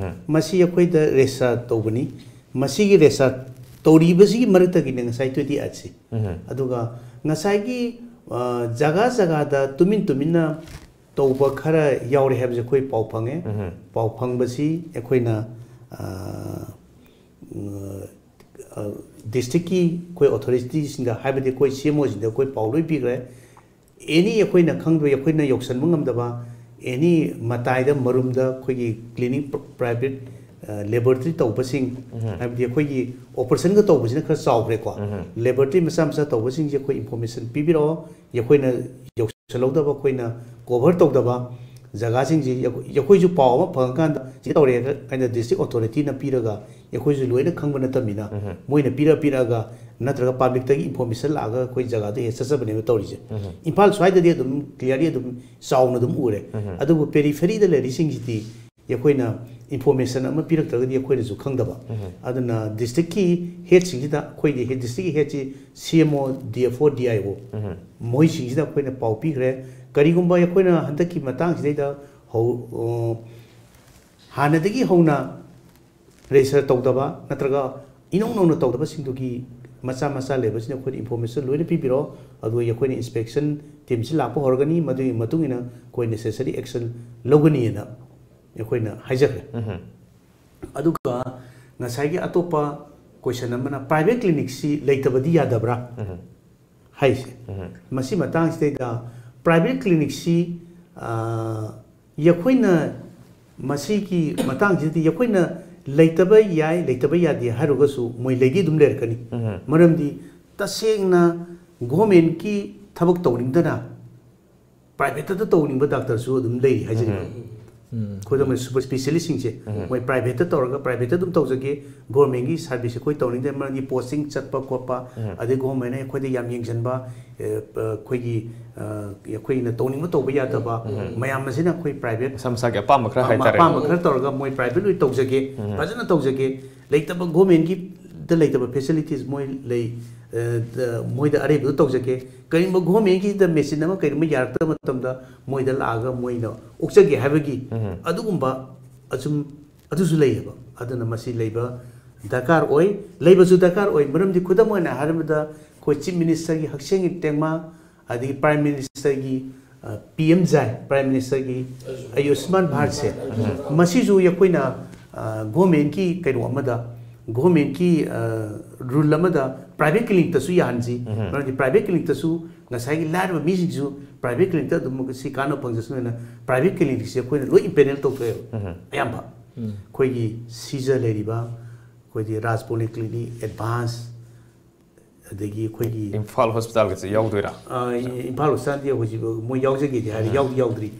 ꯃꯁꯤ ꯑꯩꯈꯣꯏꯗ ꯔꯦꯖꯤꯁꯇꯥꯔ ꯇꯧꯕꯅꯤ꯫ ꯃꯁꯤꯒꯤ ꯔꯦꯖꯤꯁꯇꯥꯔ ꯇꯧꯔꯤꯕꯁꯤꯒꯤ ꯃꯔꯛꯇꯒꯤꯅꯤ ꯉꯁꯥꯏ ꯇ꯭ꯋꯦꯟꯇꯤ ꯑꯩꯠꯁꯤ꯫ ꯑꯗꯨꯒ ꯉꯁꯥꯏꯒꯤ ꯑ, ꯖꯒꯥ ꯖꯒꯥꯗ ꯇꯨꯃꯤꯟ ꯇꯨꯃꯤꯟꯅ ꯇꯧꯕ ꯈꯔ ꯌꯥꯎꯔꯦ ꯍꯥꯏꯕꯁꯦ ꯑꯩꯈꯣꯏ ꯄꯥꯎ ꯐꯪꯉꯦ꯫ ꯄꯥꯎ ꯐꯪꯕꯁꯤ ꯑꯩꯈꯣꯏꯅ ꯑ, ꯑ, ꯗꯤꯁꯇ꯭ꯔꯤꯛꯀꯤ ꯑꯩꯈꯣꯏ ꯑꯣꯊꯣꯔꯤꯇꯤꯁꯤꯡꯗ, ꯍꯥꯏꯕꯗꯤ ꯑꯩꯈꯣꯏ ꯁꯤ ꯑꯦꯝ ꯑꯣꯁꯤꯡꯗ ꯑꯩꯈꯣꯏ ꯄꯥꯎ ꯂꯣꯏ ꯄꯤꯈ꯭ꯔꯦ꯫ ꯑꯦꯅꯤ ꯑꯩꯈꯣꯏꯅ ꯈꯪꯗꯕ, ꯑꯩꯈꯣꯏꯅ ꯌꯧꯁꯟꯕ ꯉꯝꯗꯕ ꯑꯦꯅꯤ ꯃꯇꯥꯏꯗ, ꯃꯔꯨꯝꯗ ꯑꯩꯈꯣꯏꯒꯤ ꯀ꯭ꯂꯤꯅꯤꯛ, ꯄ꯭ꯔꯥꯏꯚꯦꯠ ꯂꯦꯕꯣꯔꯦꯇꯔꯤ ꯇꯧꯕꯁꯤꯡ, ꯍꯥꯏꯕꯗꯤ ꯑꯩꯈꯣꯏꯒꯤ ꯑꯣꯄꯔꯦꯁꯟꯒ ꯇꯧꯕꯁꯤꯅ ꯈꯔ ꯆꯥꯎꯈ꯭ꯔꯦꯀꯣ꯫ ꯂꯦꯕꯣꯔꯦꯇꯔꯤ ꯃꯆꯥ ꯃꯆꯥ ꯇꯧꯕꯁꯤꯡꯁꯦ ꯑꯩꯈꯣꯏ ꯏꯟꯐꯣꯔꯃꯦꯁꯟ ꯄꯤꯕꯤꯔꯛꯑꯣ꯫ ꯑꯩꯈꯣꯏꯅ ꯌꯧꯁꯜꯍꯧꯗꯕ, ꯑꯩꯈꯣꯏꯅ ꯀꯣꯚꯔ ꯇꯧꯗꯕ ꯖꯒꯥꯁꯤꯡꯁꯤ ꯑꯩꯈꯣꯏ-, ꯑꯩꯈꯣꯏꯁꯨ ꯄꯥꯎ ꯑꯃ ꯐꯪꯉꯀꯥꯟꯗ ꯁꯤ ꯇꯧꯔꯦ ꯍꯥꯏꯅ ꯗꯤꯁꯇ꯭ꯔꯤꯛ ꯑꯣꯊꯣꯔꯤꯇꯤꯅ ꯄꯤꯔꯒ ꯑꯩꯈꯣꯏꯁꯨ ꯂꯣꯏꯅ ꯈꯪꯕ ꯅꯠꯇꯕꯅꯤꯅ, ꯃꯣꯏꯅ ꯄꯤꯔ ꯄꯤꯔꯛꯑꯒ ꯅꯠꯇ꯭ꯔꯒ ꯄꯕ꯭ꯂꯤꯛꯇꯒꯤ ꯏꯟꯐꯣꯔꯃꯦꯁꯟ ꯂꯥꯛꯑꯒ ꯑꯩꯈꯣꯏ ꯖꯒꯥꯗ ꯍꯦꯛ ꯆꯠꯆꯕꯅꯦꯕ ꯇꯧꯔꯤꯁꯦ꯫ ꯏꯝꯐꯥꯜ ꯁ꯭ꯋꯥꯏꯗꯗꯤ ꯑꯗꯨꯝ ꯀ꯭ꯂꯤꯌꯥꯔꯂꯤ ꯑꯗꯨꯝ ꯆꯥꯎꯅ ꯑꯗꯨꯝ ꯎꯔꯦ꯫ ꯑꯗꯨꯕꯨ ꯄꯦꯔꯤꯐꯦꯔꯤꯗ ꯂꯩꯔꯤꯁꯤꯡꯁꯤꯗꯤ ꯑꯩꯈꯣꯏꯅ ꯏꯟꯐꯣꯔꯃꯦꯁꯟ ꯑꯃ ꯄꯤꯔꯛꯇ꯭ꯔꯒꯗꯤ ꯑꯩꯈꯣꯏꯅꯁꯨ ꯈꯪꯗꯕ꯫ ꯑꯗꯨꯅ ꯗꯤꯁꯇ꯭ꯔꯤꯛꯀꯤ ꯍꯦꯗꯁꯤꯡꯁꯤꯗ, ꯑꯩꯈꯣꯏꯒꯤ ꯍꯦꯗ, ꯗꯤꯁꯇ꯭ꯔꯤꯛꯀꯤ ꯍꯦꯗꯁꯤ ꯁꯤ M O, D F O, D I O, ꯃꯣꯏꯁꯤꯡꯁꯤꯗ ꯑꯩꯈꯣꯏꯅ ꯄꯥꯎ ꯄꯤꯈ꯭ꯔꯦ꯫ ꯀꯔꯤꯒꯨꯝꯕ ꯑꯩꯈꯣꯏꯅ ꯍꯟꯗꯛꯀꯤ ꯃꯇꯥꯡꯁꯤꯗꯩꯗ ꯍꯧ-, ꯑ, ꯍꯥꯟꯅꯗꯒꯤ ꯍꯧꯅ ꯔꯦꯖꯤꯁꯇꯔ ꯇꯧꯗꯕ ꯅꯠꯇ꯭ꯔꯒ ꯏꯅꯧ ꯅꯧꯅ ꯇꯧꯗꯕꯁꯤꯡꯗꯨꯒꯤ ꯃꯆꯥ ꯃꯆꯥ ꯂꯩꯕꯁꯤꯡꯗ ꯑꯩꯈꯣꯏꯅ ꯏꯟꯐꯣꯔꯃꯦꯁꯟ ꯂꯣꯏꯅ ꯄꯤꯕꯤꯔꯛꯑꯣ꯫ ꯑꯗꯨꯒ ꯑꯩꯈꯣꯏꯅ ꯏꯟꯁꯄꯦꯛꯁꯟ ꯇꯤꯝꯁꯤ ꯂꯥꯛꯄ ꯍꯧꯔꯒꯅꯤ꯫ ꯃꯗꯨꯒꯤ ꯃꯇꯨꯡ ꯏꯟꯅ ꯑꯩꯈꯣꯏ ꯅꯦꯁꯦꯁꯔꯤ ꯑꯦꯛꯁꯟ ꯂꯧꯒꯅꯤꯅ ꯑꯩꯈꯣꯏꯅ ꯍꯥꯏꯖꯈ꯭ꯔꯦ꯫ ꯑꯗꯨꯒ ꯉꯁꯥꯏꯒꯤ ꯑꯇꯣꯞꯄ ꯀꯣꯏꯁꯟ ꯑꯃꯅ, ꯄ꯭ꯔꯥꯏꯚꯦꯠ ꯀ꯭ꯂꯤꯅꯤꯛꯁꯤ ꯂꯩꯇꯕꯗꯤ ꯌꯥꯗꯕ꯭ꯔꯥ ꯍꯥꯏꯁꯦ? ꯃꯁꯤ ꯃꯇꯥꯡꯁꯤꯗꯩꯗ ꯄ꯭ꯔꯥꯏꯚꯦꯠ ꯀ꯭ꯂꯤꯅꯤꯛꯁꯤ, ꯑ, ꯑꯩꯈꯣꯏꯅ ꯃꯁꯤꯒꯤ ꯃꯇꯥꯡꯁꯤꯗꯗꯤ ꯑꯩꯈꯣꯏꯅ ꯂꯩꯇꯕ ꯌꯥꯏ, ꯂꯩꯇꯕ ꯌꯥꯗꯦ ꯍꯥꯏꯔꯨꯒꯁꯨ ꯃꯣꯏ ꯂꯩꯗꯤ ꯑꯗꯨꯝ ꯂꯩꯔꯛꯀꯅꯤ꯫ ꯃꯔꯝꯗꯤ ꯇꯁꯦꯡꯅ ꯒꯣꯔꯃꯦꯟꯀꯤ ꯊꯕꯛ ꯇꯧꯅꯤꯡꯗꯅ ꯄ꯭ꯔꯥꯏꯚꯦꯠꯇ ꯇꯧꯅꯤꯡꯕ ꯗꯥꯛꯇꯔꯁꯨ ꯑꯗꯨꯝ ꯂꯩꯔꯤ ꯍꯥꯏꯖꯔꯤꯕ꯫ ꯈꯨꯗꯝ ꯑꯣꯏꯅ ꯁꯨꯄꯔ ꯁ꯭ꯄꯦꯁꯤꯌꯦꯂꯤꯁꯁꯤꯡꯁꯦ ꯃꯣꯏ ꯄ꯭ꯔꯥꯏꯚꯦꯠꯇ ꯇꯧꯔꯒ ꯄ꯭ꯔꯥꯏꯚꯦꯠꯇ ꯑꯗꯨꯝ ꯇꯧꯖꯒꯦ, ꯒꯣꯔꯃꯦꯟꯒꯤ ꯁꯥꯔꯚꯤꯁ ꯑꯩꯈꯣꯏ ꯇꯧꯅꯤꯡꯗꯦ, ꯃꯔꯝꯗꯤ ꯄꯣꯁꯇꯤꯡ ꯆꯠꯄ ꯈꯣꯠꯄ, ꯑꯗꯩ ꯒꯣꯔꯃꯦꯟꯅ ꯑꯩꯈꯣꯏꯗ ꯌꯥꯝ ꯌꯦꯡꯁꯤꯟꯕ, ꯑꯦ, ꯑꯩꯈꯣꯏꯒꯤ, ꯑ, ꯑꯩꯈꯣꯏꯅ ꯇꯧꯅꯤꯡꯕ ꯇꯧꯕ ꯌꯥꯗꯕ ꯃꯌꯥꯝ ꯑꯁꯤꯅ ꯑꯩꯈꯣꯏ ꯄ꯭ꯔꯥꯏꯚꯦꯠ ꯃꯁꯥ ꯃꯁꯥꯒꯤ ꯑꯄꯥꯝꯕ ꯈꯔ ꯍꯥꯏꯇꯥꯔꯦ꯫ ꯑꯄꯥꯝꯕ ꯈꯔ ꯇꯧꯔꯒ ꯃꯣꯏ ꯄ꯭ꯔꯥꯏꯚꯦꯠ ꯑꯣꯏꯅ ꯇꯧꯖꯒꯦ, ꯐꯖꯅ ꯇꯧꯖꯒꯦ, ꯂꯩꯇꯕ ꯒꯣꯔꯃꯦꯟꯒꯤꯗ ꯂꯩꯇꯕ ꯐꯦꯁꯤꯂꯤꯇꯤꯁ ꯃꯣꯏ ꯂꯩ, ꯑ, ꯗ-, ꯃꯣꯏꯗ ꯑꯔꯩꯕꯗꯨ ꯇꯧꯖꯒꯦ꯫ ꯀꯔꯤꯒꯨꯝꯕ ꯒꯣꯔꯃꯦꯟꯒꯤꯗ ꯃꯦꯆꯤꯟ ꯑꯃ ꯀꯔꯤꯒꯨꯝꯕ ꯌꯥꯔꯛꯇꯕ ꯃꯇꯝꯗ ꯃꯣꯏꯗ ꯂꯥꯛꯑꯒ ꯃꯣꯏꯅ ꯑꯣꯛꯆꯒꯦ ꯍꯥꯏꯕꯒꯤ ꯑꯗꯨꯒꯨꯝꯕ ꯑꯆꯨꯝ ꯑꯗꯨꯁꯨ ꯂꯩꯌꯦꯕ꯫ ꯑꯗꯨꯅ ꯃꯁꯤ ꯂꯩꯕ ꯗꯔꯀꯥꯔ ꯑꯣꯏ, ꯂꯩꯕꯁꯨ ꯗꯔꯀꯥꯔ ꯑꯣꯏ꯫ ꯃꯔꯝꯗꯤ ꯈꯨꯗꯝ ꯑꯣꯏꯅ ꯍꯥꯏꯔꯕꯗ ꯑꯩꯈꯣꯏ ꯆꯤꯐ ꯃꯤꯅꯤꯁꯇꯔꯒꯤ ꯍꯛꯁꯦꯜꯒꯤ ꯇꯦꯡꯕꯥꯡ, ꯑꯗꯒꯤ ꯄ꯭ꯔꯥꯏꯝ ꯃꯤꯅꯤꯁꯇꯔꯒꯤ, ꯑ, ꯄꯤ ꯑꯦꯝ ꯖꯥꯏ, ꯄ꯭ꯔꯥꯏꯝ ꯃꯤꯅꯤꯁꯇꯔꯒꯤ ꯑꯌꯨꯁꯃꯥꯟ ꯚꯥꯔꯠꯁꯦ, ꯃꯁꯤꯁꯨ ꯑꯩꯈꯣꯏꯅ, ꯑ, ꯒꯣꯔꯃꯦꯟꯒꯤ ꯀꯩꯅꯣ ꯑꯃꯗ, ꯒꯣꯔꯃꯦꯟꯒꯤ, ꯑ, ꯔꯨꯜ ꯑꯃꯗ ꯄ꯭ꯔꯥꯏꯚꯦꯠ ꯀ꯭ꯂꯤꯅꯤꯛꯇꯁꯨ ꯌꯥꯍꯟꯁꯤ꯫ ꯃꯔꯝꯗꯤ ꯄ꯭ꯔꯥꯏꯚꯦꯠ ꯀ꯭ꯂꯤꯅꯤꯛꯇꯁꯨ ꯉꯁꯥꯏꯒꯤ ꯂꯥꯏꯔꯕ ꯃꯤꯁꯤꯡꯁꯨ ꯄ꯭ꯔꯥꯏꯚꯦꯠ ꯀ꯭ꯂꯤꯅꯤꯛꯇ ꯑꯗꯨꯝ ꯁꯤ ꯀꯥꯟꯅꯕ ꯐꯪꯖꯁꯅꯨ ꯍꯥꯏꯅ ꯄ꯭ꯔꯥꯏꯚꯦꯠ ꯀ꯭ꯂꯤꯅꯤꯛꯁꯦ ꯑꯩꯈꯣꯏꯅ ꯂꯣꯏ ꯏꯝꯄꯦꯅꯦꯜ ꯇꯧꯊꯣꯛꯑꯦꯕ꯫ ꯑꯌꯥꯝꯕ ꯑꯩꯈꯣꯏꯒꯤ ꯁꯤꯖ ꯂꯩꯔꯤꯕ, ꯑꯩꯈꯣꯏꯒꯤ ꯔꯥꯖ ꯄꯣꯂꯤꯀ꯭ꯂꯤꯅꯤꯛ, ꯑꯦꯗꯚꯥꯟꯁ, ꯑꯗꯒꯤ ꯑꯩꯈꯣꯏꯒꯤ ꯏꯝꯐꯥꯜ ꯍꯣꯁꯄꯤꯇꯥꯜꯒꯁꯦ ꯌꯥꯎꯗꯣꯏꯔꯥ? ꯑ, ꯏꯝꯐꯥꯜ ꯍꯣꯁꯄꯤꯇꯥꯜꯗꯤ ꯍꯧꯖꯤꯛ ꯃꯣꯏ ꯌꯥꯎꯖꯒꯦꯗꯤ ꯍꯥꯏꯔꯤ, ꯌꯥꯎꯗꯤ ꯌꯥꯎꯗ꯭ꯔꯤ,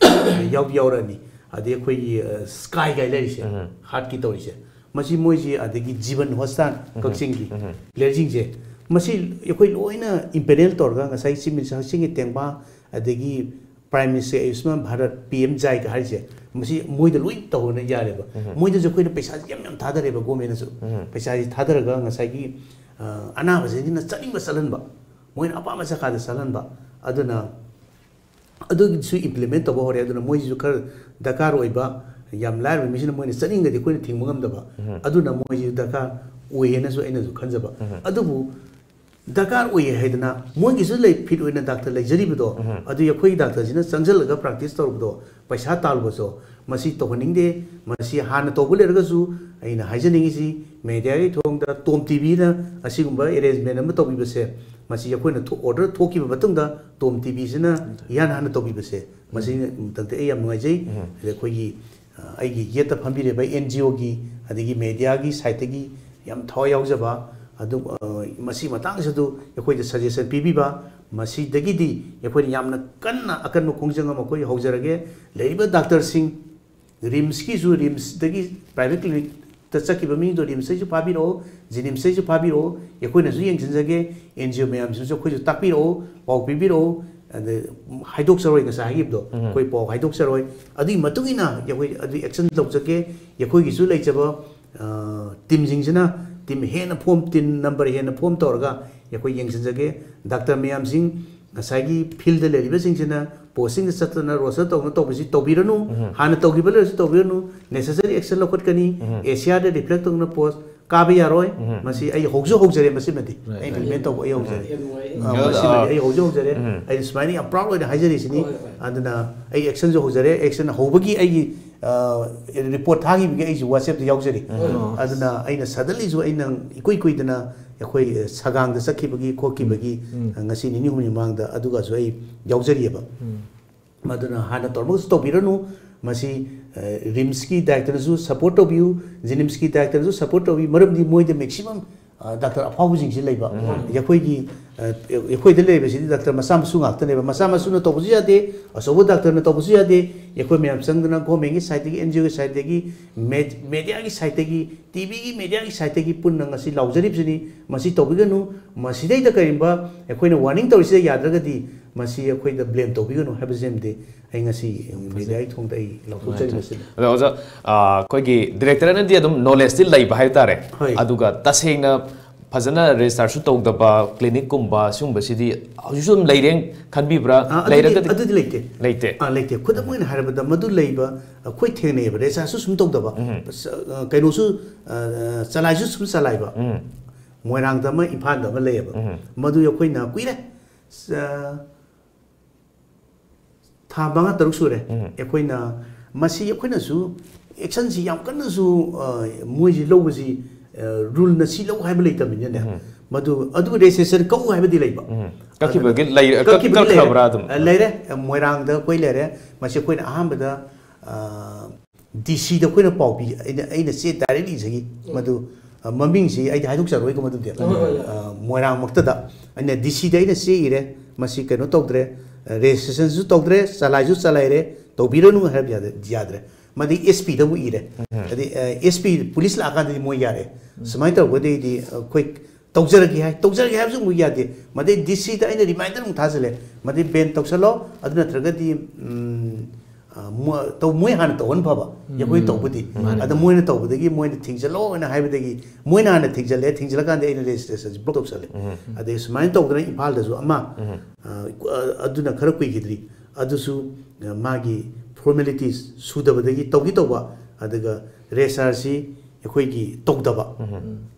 ꯌꯥꯎꯗꯤ ꯌꯥꯎꯔꯛꯑꯅꯤ꯫ ꯑꯗꯩ ꯑꯩꯈꯣꯏꯒꯤ, ꯑ, ꯁ꯭ꯀꯥꯏ ꯀꯥꯏ ꯂꯩꯔꯤꯁꯦ, ꯍꯥꯔꯠꯀꯤ ꯇꯧꯔꯤꯁꯦ, ꯃꯁꯤ ꯃꯣꯏꯁꯤ, ꯑꯗꯒꯤ ꯖꯤꯕꯟ ꯍꯣꯁꯄꯤꯇꯥꯜ ꯀꯛꯆꯤꯡꯒꯤ ꯂꯩꯔꯤꯁꯤꯡꯁꯦ, ꯃꯁꯤ ꯑꯩꯈꯣꯏ ꯂꯣꯏꯅ ꯏꯝꯄꯦꯅꯦꯜ ꯇꯧꯔꯒ ꯉꯁꯥꯏ ꯆꯤꯐ ꯃꯤꯅꯤꯁꯇꯔ ꯍꯛꯁꯦꯜꯒꯤ ꯇꯦꯡꯕꯥꯡ, ꯑꯗꯒꯤ ꯄ꯭ꯔꯥꯏꯝ ꯃꯤꯅꯤꯁꯇꯔ ꯑꯌꯨꯁꯃꯥꯟ ꯚꯥꯔꯠ, ꯄꯤ ꯑꯦꯝ ꯖꯥꯏꯒ ꯍꯥꯏꯔꯤꯁꯦ, ꯃꯁꯤ ꯃꯣꯏꯗ ꯂꯣꯏ ꯇꯧꯍꯟ ꯌꯥꯔꯦꯕ꯫ ꯃꯣꯏꯗꯁꯨ ꯑꯩꯈꯣꯏꯅ ꯄꯩꯁꯥꯁꯤ ꯌꯥꯝ ꯌꯥꯝ ꯊꯥꯗꯔꯦꯕ, ꯒꯣꯔꯃꯦꯟꯅꯁꯨ ꯄꯩꯁꯥꯁꯤ ꯊꯥꯗꯔꯒ ꯉꯁꯥꯏꯒꯤ, ꯑ, ꯑꯅꯥꯕꯁꯤꯡꯁꯤꯅ ꯆꯠꯅꯤꯡꯕ ꯆꯠꯍꯟꯕ, ꯃꯣꯏꯅ ꯑꯄꯥꯝꯕ ꯖꯒꯥꯗ ꯆꯠꯍꯟꯕ꯫ ꯑꯗꯨꯅ ꯑꯗꯨꯒꯤꯁꯨ ꯏꯝꯄ꯭ꯂꯤꯃꯦꯟ ꯇꯧꯕ ꯍꯧꯔꯦ꯫ ꯑꯗꯨꯅ ꯃꯣꯏꯁꯤꯁꯨ ꯈꯔ ꯗꯔꯀꯥꯔ ꯑꯣꯏꯕ, ꯌꯥꯝ ꯂꯥꯏꯔꯕ ꯃꯤꯁꯤꯅ ꯃꯣꯏꯅ ꯆꯠꯅꯤꯡꯉꯗꯤ ꯑꯩꯈꯣꯏꯅ ꯊꯤꯡꯕ ꯉꯝꯗꯕ, ꯑꯗꯨꯅ ꯃꯣꯏꯁꯤ ꯗꯔꯀꯥꯔ ꯑꯣꯏꯌꯦꯅꯁꯨ ꯑꯩꯅꯁꯨ ꯈꯟꯖꯕ꯫ ꯑꯗꯨꯕꯨ ꯗꯔꯀꯥꯔ ꯑꯣꯏꯌꯦ ꯍꯥꯏꯗꯅ ꯃꯣꯏꯒꯤꯁꯨ ꯂꯩ, ꯐꯤꯠ ꯑꯣꯏꯅ ꯗꯥꯛꯇꯔ ꯂꯩꯖꯔꯤꯕꯗꯣ, ꯑꯗꯨ ꯑꯩꯈꯣꯏꯒꯤ ꯗꯥꯛꯇꯔꯁꯤꯅ ꯆꯪꯁꯤꯜꯂꯒ ꯄ꯭ꯔꯥꯛꯇꯤꯁ ꯇꯧꯔꯨꯕꯗꯣ, ꯄꯩꯁꯥ ꯇꯥꯜꯂꯨꯕꯁꯨ, ꯃꯁꯤ ꯇꯧꯍꯟꯅꯤꯡꯗꯦ꯫ ꯃꯁꯤ ꯍꯥꯟꯅ ꯇꯧꯕ ꯂꯩꯔꯒꯁꯨ ꯑꯩꯅ ꯍꯥꯏꯖꯅꯤꯡꯉꯤꯁꯤ, ꯃꯦꯗꯤꯌꯥꯒꯤ ꯊꯣꯡꯗ ꯇꯣꯝ ꯇꯤꯚꯤꯅ ꯑꯁꯤꯒꯨꯝꯕ ꯑꯦꯔꯦꯟꯖꯃꯦꯟ ꯑꯃ ꯇꯧꯕꯤꯕꯁꯦ, ꯃꯁꯤ ꯑꯩꯈꯣꯏꯅ ꯑꯣꯔꯗꯔ ꯊꯣꯛꯈꯤꯕ ꯃꯇꯨꯡꯗ ꯇꯣꯝ ꯇꯤꯚꯤꯁꯤꯅ ꯏꯍꯥꯟ ꯍꯥꯟꯅ ꯇꯧꯕꯤꯕꯁꯦ, ꯃꯁꯤ ꯃꯇꯝꯗ ꯑꯩ ꯌꯥꯝ ꯅꯨꯡꯉꯥꯏꯖꯩ꯫ ꯑꯗ ꯑꯩꯈꯣꯏꯒꯤ, ꯑ, ꯑꯩꯒꯤ ꯌꯦꯠꯇ ꯐꯝꯕꯤꯔꯤꯕ ꯑꯦꯟ ꯖꯤ ꯑꯣꯒꯤ ꯑꯗꯒꯤ ꯃꯦꯗꯤꯌꯥꯒꯤ ꯁꯥꯏꯠꯇꯒꯤ ꯌꯥꯝ ꯊꯋꯥꯏ ꯌꯥꯎꯖꯕ, ꯑꯗꯨ, ꯑ, ꯃꯁꯤ ꯃꯇꯥꯡꯁꯤꯗ ꯑꯩꯈꯣꯏꯗ ꯁꯖꯦꯁꯟ ꯄꯤꯕꯤꯕ, ꯃꯁꯤꯗꯒꯤꯗꯤ ꯑꯩꯈꯣꯏꯅ ꯌꯥꯝꯅ ꯀꯟꯅ ꯑꯀꯟꯕ ꯈꯣꯡꯖꯪ ꯑꯃ ꯑꯩꯈꯣꯏ ꯍꯧꯖꯔꯒꯦ꯫ ꯂꯩꯔꯤꯕ ꯗꯥꯛꯇꯔꯁꯤꯡ, ꯔꯤꯝꯁꯀꯤꯁꯨ, ꯔꯤꯝꯁꯇꯒꯤ ꯄ꯭ꯔꯥꯏꯚꯦꯠ ꯀ꯭ꯂꯤꯅꯤꯛꯇ ꯆꯠꯈꯤꯕ ꯃꯤꯗꯣ ꯔꯤꯝꯁꯇꯩꯁꯨ ꯐꯥꯕꯤꯔꯛꯑꯣ, ꯖꯦꯅꯤꯝꯁꯇꯩꯁꯨ ꯐꯥꯕꯤꯔꯛꯑꯣ, ꯑꯩꯈꯣꯏꯅꯁꯨ ꯌꯦꯡꯁꯤꯟꯖꯒꯦ꯫ ꯑꯦꯟ ꯖꯤ ꯑꯣ ꯃꯌꯥꯝꯁꯤꯅꯁꯨ ꯑꯩꯈꯣꯏꯁꯨ ꯇꯥꯛꯄꯤꯔꯛꯑꯣ, ꯄꯥꯎ ꯄꯤꯕꯤꯔꯛꯑꯣ꯫ ꯑꯗ ꯍꯥꯏꯗꯣꯛꯆꯔꯣꯏ, ꯉꯁꯥꯏ ꯍꯥꯏꯈꯤꯕꯗꯣ, ꯑꯩꯈꯣꯏ ꯄꯥꯎ ꯍꯥꯏꯗꯣꯛꯆꯔꯣꯏ꯫ ꯑꯗꯨꯒꯤ ꯃꯇꯨꯡ ꯏꯟꯅ ꯑꯩꯈꯣꯏ ꯑꯗꯨ ꯑꯦꯛꯁꯟ ꯂꯧꯖꯒꯦ꯫ ꯑꯩꯈꯣꯏꯒꯤꯁꯨ ꯂꯩꯖꯕ, ꯑ, ꯇꯤꯝꯁꯤꯡꯁꯤꯅ ꯇꯤꯝ ꯍꯦꯟꯅ ꯐꯣꯝ, ꯇꯤꯝ ꯅꯝꯕꯔ ꯍꯦꯟꯅ ꯐꯣꯝ ꯇꯧꯔꯒ ꯑꯩꯈꯣꯏ ꯌꯦꯡꯁꯤꯟꯖꯒꯦ꯫ ꯗꯥꯛꯇꯔ ꯃꯌꯥꯝꯁꯤꯡ, ꯉꯁꯥꯏꯒꯤ ꯐꯤꯜꯗ ꯂꯩꯔꯤꯕꯁꯤꯡꯁꯤꯅ ꯄꯣꯁꯇꯤꯡꯗ ꯆꯠꯇꯅ ꯔꯣꯁꯇꯔ ꯇꯧꯗꯅ ꯇꯧꯕꯁꯤ ꯇꯧꯕꯤꯔꯅꯨ꯫ ꯍꯥꯟꯅ ꯇꯧꯈꯤꯕ ꯂꯩꯔꯁꯨ ꯇꯧꯕꯤꯔꯅꯨ꯫ Necessary action ꯂꯧꯈꯠꯀꯅꯤ꯫ ꯑꯦ ꯁꯤ ꯑꯥꯔꯗ ꯔꯤꯐ꯭ꯂꯦꯛ ꯇꯧꯗꯅ ꯄꯣꯁ ꯀꯥꯕ ꯌꯥꯔꯣꯏ꯫ ꯃꯁꯤ ꯑꯩ ꯍꯧꯁꯨ ꯍꯧꯖꯔꯦ, ꯃꯁꯤꯃꯗꯤ ꯑꯩ ꯏꯝꯄ꯭ꯂꯤꯃꯦꯟ ꯇꯧꯕ ꯑꯩ ꯍꯧꯖꯔꯦ꯫ ꯑ, ꯃꯁꯤꯃꯗꯤ ꯑꯩ ꯍꯧꯁꯨ ꯍꯧꯖꯔꯦ꯫ ꯑꯩꯅ ꯁꯨꯃꯥꯏꯅ ꯌꯥꯝ ꯄ꯭ꯔꯥꯎꯗ ꯑꯣꯏꯅ ꯍꯥꯏꯖꯔꯤꯁꯤꯅꯤ꯫ ꯑꯗꯨꯅ ꯑꯩ ꯑꯦꯛꯁꯟꯁꯨ ꯍꯧꯖꯔꯦ꯫ ꯑꯦꯛꯁꯟ ꯍꯧꯕꯒꯤ ꯑꯩꯒꯤ, ꯑ, ꯔꯤꯄꯣꯔꯠ ꯊꯥꯈꯤꯕꯒꯤ ꯑꯩꯁꯨ ꯋꯥꯆꯦꯞꯇ ꯌꯥꯎꯖꯔꯤ꯫ ꯑꯗꯨꯅ ꯑꯩꯅ ꯁꯗꯟꯂꯤꯁꯨ ꯑꯩꯅ ꯏꯀꯨꯏ ꯀꯨꯏꯗꯅ ꯑꯩꯈꯣꯏ ꯁꯒꯥꯡꯗ ꯆꯠꯈꯤꯕꯒꯤ ꯈꯣꯠꯈꯤꯕꯒꯤ, ꯑ, ꯉꯁꯤ ꯅꯤꯅꯤ ꯍꯨꯝꯅꯤ ꯃꯃꯥꯡꯗ ꯑꯗꯨꯒꯁꯨ ꯑꯩ ꯌꯥꯎꯖꯔꯤꯑꯕ꯫ ꯃꯗꯨꯅ ꯍꯥꯟꯅ ꯇꯧꯔꯝꯃꯒꯁꯨ ꯇꯧꯕꯤꯔꯅꯨ꯫ ꯃꯁꯤ, ꯑ, ꯔꯤꯝꯁꯀꯤ ꯗꯥꯏꯔꯦꯛꯇꯔꯅꯁꯨ ꯁꯄꯣꯔꯠ ꯇꯧꯕꯤꯌꯨ, ꯖꯦꯅꯤꯝꯁꯀꯤ ꯗꯥꯏꯔꯦꯛꯇꯔꯅꯁꯨ ꯁꯄꯣꯔꯠ ꯇꯧꯕꯤꯌꯨ, ꯃꯔꯝꯗꯤ ꯃꯣꯏꯗ ꯃꯦꯛꯁꯤꯃꯝ, ꯑ, ꯗꯥꯛꯇꯔ ꯑꯐꯥꯎꯕꯁꯤꯡꯁꯤ ꯂꯩꯕ꯫ ꯑꯩꯈꯣꯏꯒꯤ, ꯑ, ꯑꯩꯈꯣꯏꯗ ꯂꯩꯔꯤꯕꯁꯤꯗꯤ ꯗꯥꯛꯇꯔ ꯃꯆꯥ ꯃꯁꯨ ꯉꯥꯛꯇꯅꯦꯕ꯫ ꯃꯆꯥ ꯃꯁꯨꯅ ꯇꯧꯕꯁꯨ ꯌꯥꯗꯦ, ꯑꯆꯧꯕ ꯗꯥꯛꯇꯔꯅ ꯇꯧꯕꯁꯨ ꯌꯥꯗꯦ꯫ ꯑꯩꯈꯣꯏ ꯃꯌꯥꯝ ꯆꯪꯗꯅ ꯒꯣꯔꯃꯦꯟꯒꯤ ꯁꯥꯏꯠꯇꯒꯤ, ꯑꯦꯟ ꯖꯤ ꯑꯣꯒꯤ ꯁꯥꯏꯠꯇꯒꯤ, ꯃꯦ-, ꯃꯦꯗꯤꯌꯥꯒꯤ ꯁꯥꯏꯠꯇꯒꯤ, ꯇꯤ ꯚꯤꯒꯤ ꯃꯦꯗꯤꯌꯥꯒꯤ ꯁꯥꯏꯠꯇꯒꯤ ꯄꯨꯟꯅ ꯉꯁꯤ ꯂꯥꯎꯖꯔꯤꯕꯁꯤꯅꯤ꯫ ꯃꯁꯤ ꯇꯧꯕꯤꯒꯅꯨ꯫ ꯃꯁꯤꯗꯩꯗ ꯀꯔꯤꯒꯨꯝꯕ ꯑꯩꯈꯣꯏꯅ ꯋꯥꯔꯅꯤꯡ ꯇꯧꯔꯤꯁꯤꯗ ꯌꯥꯗ꯭ꯔꯒꯗꯤ ꯃꯁꯤ ꯑꯩꯈꯣꯏꯗ ꯕ꯭ꯂꯦꯝ ꯇꯧꯕꯤꯒꯅꯨ ꯍꯥꯏꯕꯁꯤꯃꯗꯤ ꯑꯩ ꯉꯁꯤ ꯃꯦꯗꯤꯌꯥꯒꯤ ꯊꯣꯡꯗ ꯑꯩ ꯂꯥꯎꯊꯣꯛꯆꯔꯤ ꯃꯁꯤꯗ꯫ ꯑꯗꯣ ꯑꯣꯖꯥ, ꯑ, ꯑꯩꯈꯣꯏꯒꯤ ꯗꯤꯔꯦꯛꯇꯔꯅꯗꯤ ꯑꯗꯨꯝ ꯅꯣꯂꯦꯖꯇꯤ ꯂꯩꯕ ꯍꯥꯏꯕ ꯇꯥꯔꯦ꯫ ꯍꯣꯏ꯫ ꯑꯗꯨꯒ ꯇꯁꯦꯡꯅ ꯐꯖꯅ ꯔꯦꯖꯤꯁꯇꯥꯔꯁꯨ ꯇꯧꯗꯕ ꯀ꯭ꯂꯤꯅꯤꯛꯀꯨꯝꯕ ꯁꯤꯒꯨꯝꯕꯁꯤꯗꯤ ꯍꯧꯖꯤꯛꯁꯨ ꯑꯗꯨꯝ ꯂꯩꯔꯦ ꯈꯟꯕꯤꯕ꯭ꯔꯥ? ꯑ, ꯑꯗꯨꯗꯤ, ꯂꯩꯔꯒꯗꯤ ꯑꯗꯨꯗꯤ ꯂꯩꯇꯦ꯫ ꯂꯩꯇꯦ꯫ ꯑ, ꯂꯩꯇꯦ꯫ ꯈꯨꯗꯝ ꯑꯣꯏꯅ ꯍꯥꯏꯔꯕꯗ ꯃꯗꯨ ꯂꯩꯕ ꯑꯩꯈꯣꯏ ꯊꯦꯡꯅꯩꯑꯕ, ꯔꯦꯖꯤꯁꯇꯥꯔꯁꯨ ꯁꯨꯝ ꯇꯧꯗꯕ, ꯑ, ꯀꯩꯅꯣꯁꯨ, ꯑ, ꯑ, ꯆꯂꯥꯏꯁꯨ ꯁꯨꯝ ꯆꯂꯥꯏꯕ꯫ ꯃꯣꯏꯔꯥꯡꯗ ꯑꯃ, ꯏꯝꯐꯥꯜꯗ ꯑꯃ ꯂꯩꯌꯦꯕ꯫ ꯃꯗꯨ ꯑꯩꯈꯣꯏꯅ ꯀꯨꯏꯔꯦ꯫ ꯆ-, ꯊꯥ ꯃꯉꯥ ꯇꯔꯨꯛ ꯁꯨꯔꯦ꯫ ꯑꯩꯈꯣꯏꯅ ꯃꯁꯤ ꯑꯩꯈꯣꯏꯅꯁꯨ ꯑꯦꯛꯁꯟꯁꯤ ꯌꯥꯝ ꯀꯟꯅꯁꯨ, ꯑ, ꯃꯣꯏꯁꯤ ꯂꯧꯕꯁꯤ, ꯑ, ꯔꯨꯜꯅ ꯁꯤ ꯂꯧ ꯍꯥꯏꯕ ꯂꯩꯇꯕꯅꯤꯅꯅꯦ꯫ ꯃꯗꯨ, ꯑꯗꯨ ꯔꯦꯖꯤꯁꯇ꯭ꯔꯦꯁꯟ ꯀꯛꯎ ꯍꯥꯏꯕꯗꯤ ꯂꯩꯕ꯫ ꯀꯛꯈꯤꯕꯒꯤ ꯂꯩ-, ꯀꯛ-, ꯀꯛꯈꯤꯕꯗꯤ ꯂꯩꯔꯦ꯫ ꯀꯛꯈ꯭ꯔꯕ꯭ꯔꯥ ꯑꯗꯨꯝ? ꯑ, ꯂꯩꯔꯦ꯫ ꯑ, ꯃꯣꯏꯔꯥꯡꯗ ꯑꯩꯈꯣꯏ ꯂꯩꯔꯦ꯫ ꯃꯁꯤ ꯑꯩꯈꯣꯏꯅ ꯑꯍꯥꯟꯕꯗ, ꯑ, ꯗꯤ ꯁꯤꯗ ꯑꯩꯈꯣꯏꯅ ꯄꯥꯎ ꯄꯤ, ꯑꯩꯅ, ꯑꯩꯅ ꯆꯦ ꯗꯥꯏꯔꯦꯛꯂꯤ ꯏꯖꯈꯤ꯫ ꯃꯗꯨ, ꯑ, ꯃꯃꯤꯡꯁꯤ ꯑꯩꯗꯤ ꯍꯥꯏꯗꯣꯛꯆꯔꯣꯏꯀꯣ ꯃꯗꯨꯗꯤ꯫ ꯍꯣꯏ, ꯍꯣꯏ, ꯍꯣꯏ꯫ ꯑ, ꯃꯣꯏꯔꯥꯡꯃꯛꯇꯗ ꯑꯩꯅ ꯗꯤ ꯁꯤꯗ ꯑꯩꯅ ꯆꯦ ꯏꯔꯦ, ꯃꯁꯤ ꯀꯩꯅꯣ ꯇꯧꯗ꯭ꯔꯦ, ꯑ, ꯔꯦꯖꯤꯁꯇ꯭ꯔꯦꯁꯟꯁꯨ ꯇꯧꯗ꯭ꯔꯦ, ꯆꯂꯥꯏꯁꯨ ꯆꯂꯥꯏꯔꯦ, ꯇꯧꯕꯤꯔꯅꯨ ꯍꯥꯏꯕ ꯌꯥꯗ-, ꯌꯥꯗ꯭ꯔꯦ꯫ ꯃꯗꯩ ꯑꯦꯁ ꯄꯤꯗ ꯑꯃꯨꯛ ꯏꯔꯦ꯫ ꯑꯗꯩ ꯑꯦꯁ ꯄꯤ ꯄꯨꯂꯤꯁ ꯂꯥꯛꯑꯀꯥꯟꯗꯗꯤ ꯃꯣꯏ ꯌꯥꯔꯦ꯫ ꯁꯨꯃꯥꯏꯅ ꯇꯧꯔꯒꯗꯤ ꯑꯩꯗꯤ ꯑꯩꯈꯣꯏ ꯇꯧꯖꯔꯒꯦ ꯍꯥꯏ, ꯇꯧꯖꯔꯒꯦ ꯍꯥꯏꯕꯁꯨ ꯑꯃꯨꯛ ꯌꯥꯗꯦ꯫ ꯃꯗꯩ ꯗꯤ ꯁꯤꯗ ꯑꯩꯅ ꯔꯤꯃꯥꯏꯟꯗꯔ ꯑꯃꯨꯛ ꯊꯥꯖꯜꯂꯦ꯫ ꯃꯗꯩ ꯕꯦꯟ ꯇꯧꯁꯜꯂꯣ, ꯑꯗꯨ ꯅꯠꯇ꯭ꯔꯒꯗꯤ ꯎꯝ, ꯑ, ꯃꯣ-, ꯇꯧ-, ꯃꯣꯏ ꯍꯥꯟꯅ ꯇꯧꯍꯟ ꯐꯕ, ꯑꯩꯈꯣꯏꯅ ꯇꯧꯕꯗꯤ꯫ ꯑꯗ ꯃꯣꯏꯅ ꯇꯧꯕꯗꯒꯤ ꯃꯣꯏꯅ ꯊꯤꯡꯖꯜꯂꯣꯅ ꯍꯥꯏꯕꯗꯒꯤ ꯃꯣꯏꯅ ꯍꯥꯟꯅ ꯊꯤꯡꯖꯜꯂꯦ꯫ ꯊꯤꯡꯖꯜꯂꯀꯥꯟꯗ ꯑꯩꯅ ꯔꯦꯖꯤꯁꯇ꯭ꯔꯦꯁꯟꯁꯤ ꯕ꯭ꯂꯣꯛ ꯇꯧꯁꯜꯂꯦ꯫ ꯑꯗꯩ ꯁꯨꯃꯥꯏꯅ ꯇꯧꯗꯅ ꯏꯝꯐꯥꯜꯗꯁꯨ ꯑꯃ, ꯑ, ꯑꯗꯨꯅ ꯈꯔ ꯀꯨꯏꯈꯤꯗ꯭ꯔꯤ꯫ ꯑꯗꯨꯁꯨ, ꯑ, ꯃꯥꯒꯤ ꯐꯣꯔꯃꯦꯂꯤꯇꯤꯁ ꯁꯨꯗꯕꯗꯒꯤ ꯇꯧꯒꯤ ꯇꯧꯕ, ꯑꯗꯨꯒ ꯔꯦꯖꯤꯁꯇꯥꯔꯁꯤ ꯑꯩꯈꯣꯏꯒꯤ ꯇꯧꯗꯕ꯫